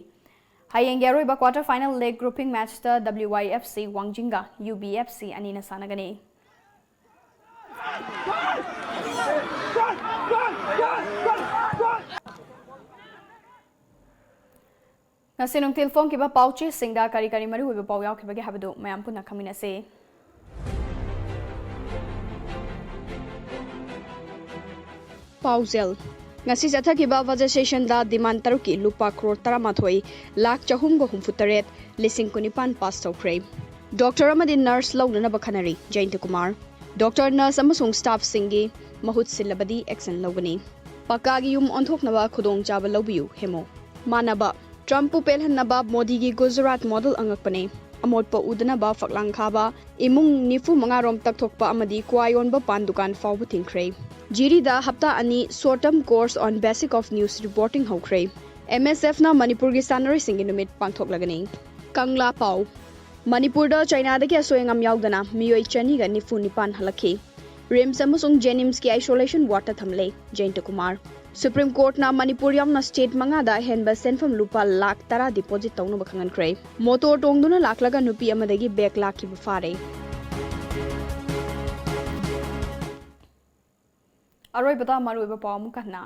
ꯍꯌꯦꯡꯒꯤ ꯑꯔꯣꯏꯕ quarter final league grouping match ꯇ W Y F C ꯋꯥꯡꯖꯤꯡꯒ U B F C ꯑꯅꯤꯅ ꯁꯥꯟꯅꯒꯅꯤ꯫ ꯉꯁꯤ ꯅꯨꯡꯊꯤꯜ ꯐꯣꯡꯈꯤꯕ ꯄꯥꯎꯆꯦꯁꯤꯡꯗ ꯀꯔꯤ ꯀꯔꯤ ꯃꯔꯨꯑꯣꯏꯕ ꯄꯥꯎ ꯌꯥꯎꯈꯤꯕꯒꯦ ꯍꯥꯏꯕꯗꯨ ꯃꯌꯥꯝ ꯄꯨꯟꯅ ꯈꯪꯃꯤꯟꯅꯁꯤ꯫ ꯄꯥꯎꯖꯦꯜ: ꯉꯁꯤ ꯆꯠꯊꯈꯤꯕ budget session ꯗ demand ꯇꯔꯨꯛꯀꯤ ꯂꯨꯄꯥ ꯀ꯭ꯔꯣꯔ ꯇꯔꯥꯃꯥꯊꯣꯏ ꯂꯥꯈ ꯆꯍꯨꯝꯒ ꯍꯨꯝꯐꯨ ꯇꯔꯦꯠ ꯂꯤꯁꯤꯡ ꯀꯨꯟꯅꯤꯄꯥꯟ pass ꯇꯧꯈ꯭ꯔꯦ꯫ Doctor ꯑꯃꯗꯤ nurse ꯂꯧꯅꯅꯕ ꯈꯟꯅꯔꯤ, ꯖꯌꯟꯇ ꯀꯨꯃꯥꯔ꯫ Doctor, nurse ꯑꯃꯁꯨꯡ staff ꯁꯤꯡꯒꯤ ꯃꯍꯨꯠ ꯁꯤꯜꯂꯕꯗꯤ action ꯂꯧꯒꯅꯤ꯫ ꯄꯛꯀꯥꯒꯤ ꯌꯨꯝ ꯑꯣꯟꯊꯣꯛꯅꯕ ꯈꯨꯗꯣꯡꯆꯥꯕ ꯂꯧꯕꯤꯌꯨ, ꯍꯦꯃꯣ꯫ ꯃꯥꯟꯅꯕ: ꯇ꯭ꯔꯝꯞꯄꯨ ꯄꯦꯜꯍꯟꯅꯕ ꯃꯣꯗꯤꯒꯤ ꯒꯨꯖꯔꯥꯠ model ꯑꯉꯛꯄꯅꯦ꯫ ꯑꯃꯣꯠꯄ ꯎꯗꯅꯕ ꯐꯛꯂꯥꯡ ꯈꯥꯕ, ꯏꯃꯨꯡ ꯅꯤꯐꯨ ꯃꯉꯥ ꯔꯣꯝ ꯇꯛꯊꯣꯛꯄ ꯑꯃꯗꯤ ꯀ꯭ꯋꯥ ꯌꯣꯟꯕ ꯄꯥꯟ ꯗꯨꯀꯥꯟ ꯐꯥꯎꯕ ꯊꯤꯡꯈ꯭ꯔꯦ꯫ ꯖꯤꯔꯤꯗ ꯍꯞꯇꯥ ꯑꯅꯤ short term course on basic of news reporting ꯍꯧꯈ꯭ꯔꯦ꯫ M S F ꯅ ꯃꯅꯤꯄꯨꯔꯒꯤ ꯁꯥꯟꯅꯔꯣꯏꯁꯤꯡꯒꯤ ꯅꯨꯃꯤꯠ ꯄꯥꯡꯊꯣꯛꯂꯒꯅꯤ꯫ ꯀꯪꯂꯥ ꯄꯥꯎ: ꯃꯅꯤꯄꯨꯔꯗ ꯆꯥꯏꯅꯥꯗꯒꯤ ꯑꯁꯣꯏ ꯑꯉꯥꯝ ꯌꯥꯎꯗꯅ ꯃꯤꯑꯣꯏ ꯆꯅꯤꯒ ꯅꯤꯐꯨ ꯅꯤꯄꯥꯟ ꯍꯜꯂꯛꯈꯤ꯫ RIMS ꯑꯃꯁꯨꯡ JNIMS ꯀꯤ isolation ward ꯇ ꯊꯝꯂꯦ, ꯖꯌꯟꯇ ꯀꯨꯃꯥꯔ꯫ Supreme Court ꯅ ꯃꯅꯤꯄꯨꯔ ꯌꯥꯎꯅ state ꯃꯉꯥꯗ ꯑꯍꯦꯟꯕ ꯁꯦꯟꯐꯝ ꯂꯨꯄꯥ ꯂꯥꯈ ꯇꯔꯥ deposit ꯇꯧꯅꯕ ꯈꯪꯍꯟꯈ꯭ꯔꯦ꯫ Motor ꯇꯣꯡꯗꯨꯅ ꯂꯥꯛꯂꯒ ꯅꯨꯄꯤ ꯑꯃꯗꯒꯤ bag ꯂꯥꯛꯈꯤꯕ ꯐꯥꯔꯦ꯫ ꯑꯔꯣꯏꯕꯗ ꯃꯔꯨꯑꯣꯏꯕ ꯄꯥꯎ ꯑꯃꯨꯛ ꯍꯟꯅ꯫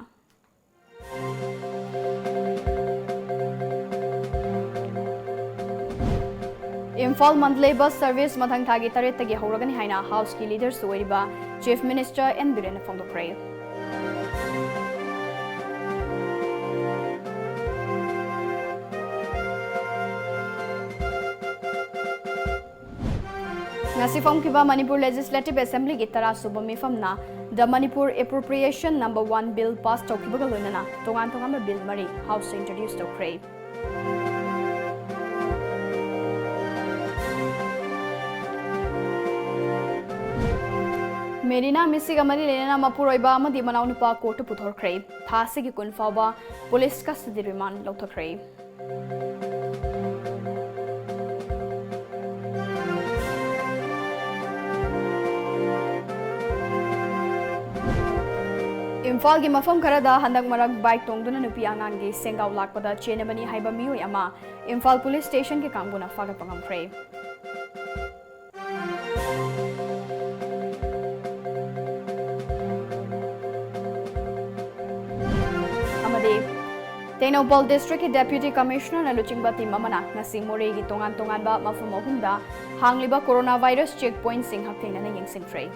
ꯏꯝꯐꯥꯜ ꯃꯟꯗꯂꯦ ꯕꯁ ꯁꯔꯚꯤꯁ ꯃꯊꯪ ꯊꯥꯒꯤ ꯇꯔꯦꯠꯇꯒꯤ ꯍꯧꯔꯒꯅꯤ ꯍꯥꯏꯅ ꯍꯥꯎꯁꯀꯤ ꯂꯤꯗꯔꯁꯨ ꯑꯣꯏꯔꯤꯕ ꯆꯤꯐ ꯃꯤꯅꯤꯁꯇꯔ ꯑꯦꯟ ꯕꯤꯔꯦꯟꯅ ꯐꯣꯡꯗꯣꯛꯈ꯭ꯔꯦ꯫ ꯉꯁꯤ ꯐꯝꯈꯤꯕ ꯃꯅꯤꯄꯨꯔ ꯂꯦꯖꯤꯁꯂꯦꯇꯤꯚ ꯑꯦꯁꯦꯝꯕ꯭ꯂꯤꯒꯤ ꯇꯔꯥꯁꯨꯕ ꯃꯤꯐꯝꯅ The Manipur Appropriation Number One Bill pass ꯇꯧꯈꯤꯕꯒ ꯂꯣꯏꯅꯅ ꯇꯣꯉꯥꯟ ꯇꯣꯉꯥꯟꯕ ꯕꯤꯜ ꯃꯔꯤ ꯍꯥꯎꯁꯇ ꯏꯟꯇ꯭ꯔꯣꯗ꯭ꯌꯨꯁ ꯇꯧꯈ꯭ꯔꯦ꯫ ꯃꯦꯔꯤꯅꯥ ꯃꯤꯁꯤꯒ ꯃꯔꯤ ꯂꯩꯅꯅ ꯃꯄꯨꯔꯣꯏꯕ ꯑꯃꯗꯤ ꯃꯅꯥꯎꯅꯨꯄꯥ ꯀꯣꯔꯠꯇ ꯄꯨꯊꯣꯛꯈ꯭ꯔꯦ꯫ ꯊꯥ ꯑꯁꯤꯒꯤ ꯀꯨꯟ ꯐꯥꯎꯕ ꯄꯨꯂꯤꯁ ꯀꯁꯇꯗꯤ ꯔꯤꯃꯥꯟꯗ ꯂꯧꯊꯈ꯭ꯔꯦ꯫ ꯏꯝꯐꯥꯜꯒꯤ ꯃꯐꯝ ꯈꯔꯗ ꯍꯟꯗꯛ ꯃꯔꯛ ꯕꯥꯏꯛ ꯇꯣꯡꯗꯨꯅ ꯅꯨꯄꯤ ꯑꯉꯥꯡꯒꯤ ꯁꯦꯡꯒꯥꯎ ꯂꯥꯛꯄꯗ ꯆꯦꯟꯅꯕꯅꯤ ꯍꯥꯏꯕ ꯃꯤꯑꯣꯏ ꯑꯃ ꯏꯝꯐꯥꯜ ꯄꯨꯂꯤꯁ ꯁ꯭ꯇꯦꯁꯟꯒꯤ ꯀꯥꯡꯕꯨꯅ ꯐꯥꯒꯠꯄ ꯉꯝꯈ꯭ꯔꯦ꯫ ꯑꯃꯗꯤ ꯇꯦꯡꯅꯧꯄꯜ ꯗꯤꯁꯇ꯭ꯔꯤꯛꯀꯤ ꯗꯦꯄ꯭ꯌꯨꯇꯤ ꯀꯃꯤꯁꯅꯔꯅ ꯂꯨꯆꯤꯡꯕ ꯇꯤꯝ ꯑꯃꯅ ꯉꯁꯤ ꯃꯣꯔꯦꯒꯤ ꯇꯣꯉꯥꯟ ꯇꯣꯉꯥꯟꯕ ꯃꯐꯝ ꯑꯍꯨꯝꯗ ꯍꯥꯡꯂꯤꯕ ꯀꯣꯔꯣꯅꯥ ꯚꯥꯏꯔꯁ ꯆꯦꯛ ꯄꯣꯏꯟꯠꯁꯤꯡ ꯍꯛꯊꯦꯡꯅꯅ ꯌꯦꯡꯁꯤꯟꯈ꯭ꯔꯦ꯫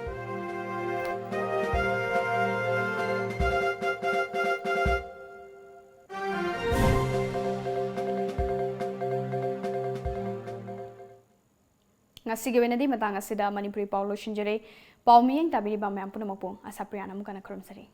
ꯉꯁꯤꯒꯤ ꯑꯣꯏꯅꯗꯤ ꯃꯇꯥꯡ ꯑꯁꯤꯗ ꯃꯅꯤꯄꯨꯔꯤ ꯄꯥꯎ ꯂꯣꯏꯁꯤꯟꯖꯔꯦ꯫ ꯄꯥꯎ ꯃꯤꯠꯌꯦꯡ ꯇꯥꯕꯤꯔꯤꯕ ꯃꯌꯥꯝ ꯄꯨꯝꯅꯃꯛꯄꯨ ꯑꯁꯥꯄ꯭ꯔꯤꯌꯥꯅ ꯑꯃꯨꯛ ꯍꯟꯅ ꯈꯨꯔꯨꯝꯖꯔꯤ꯫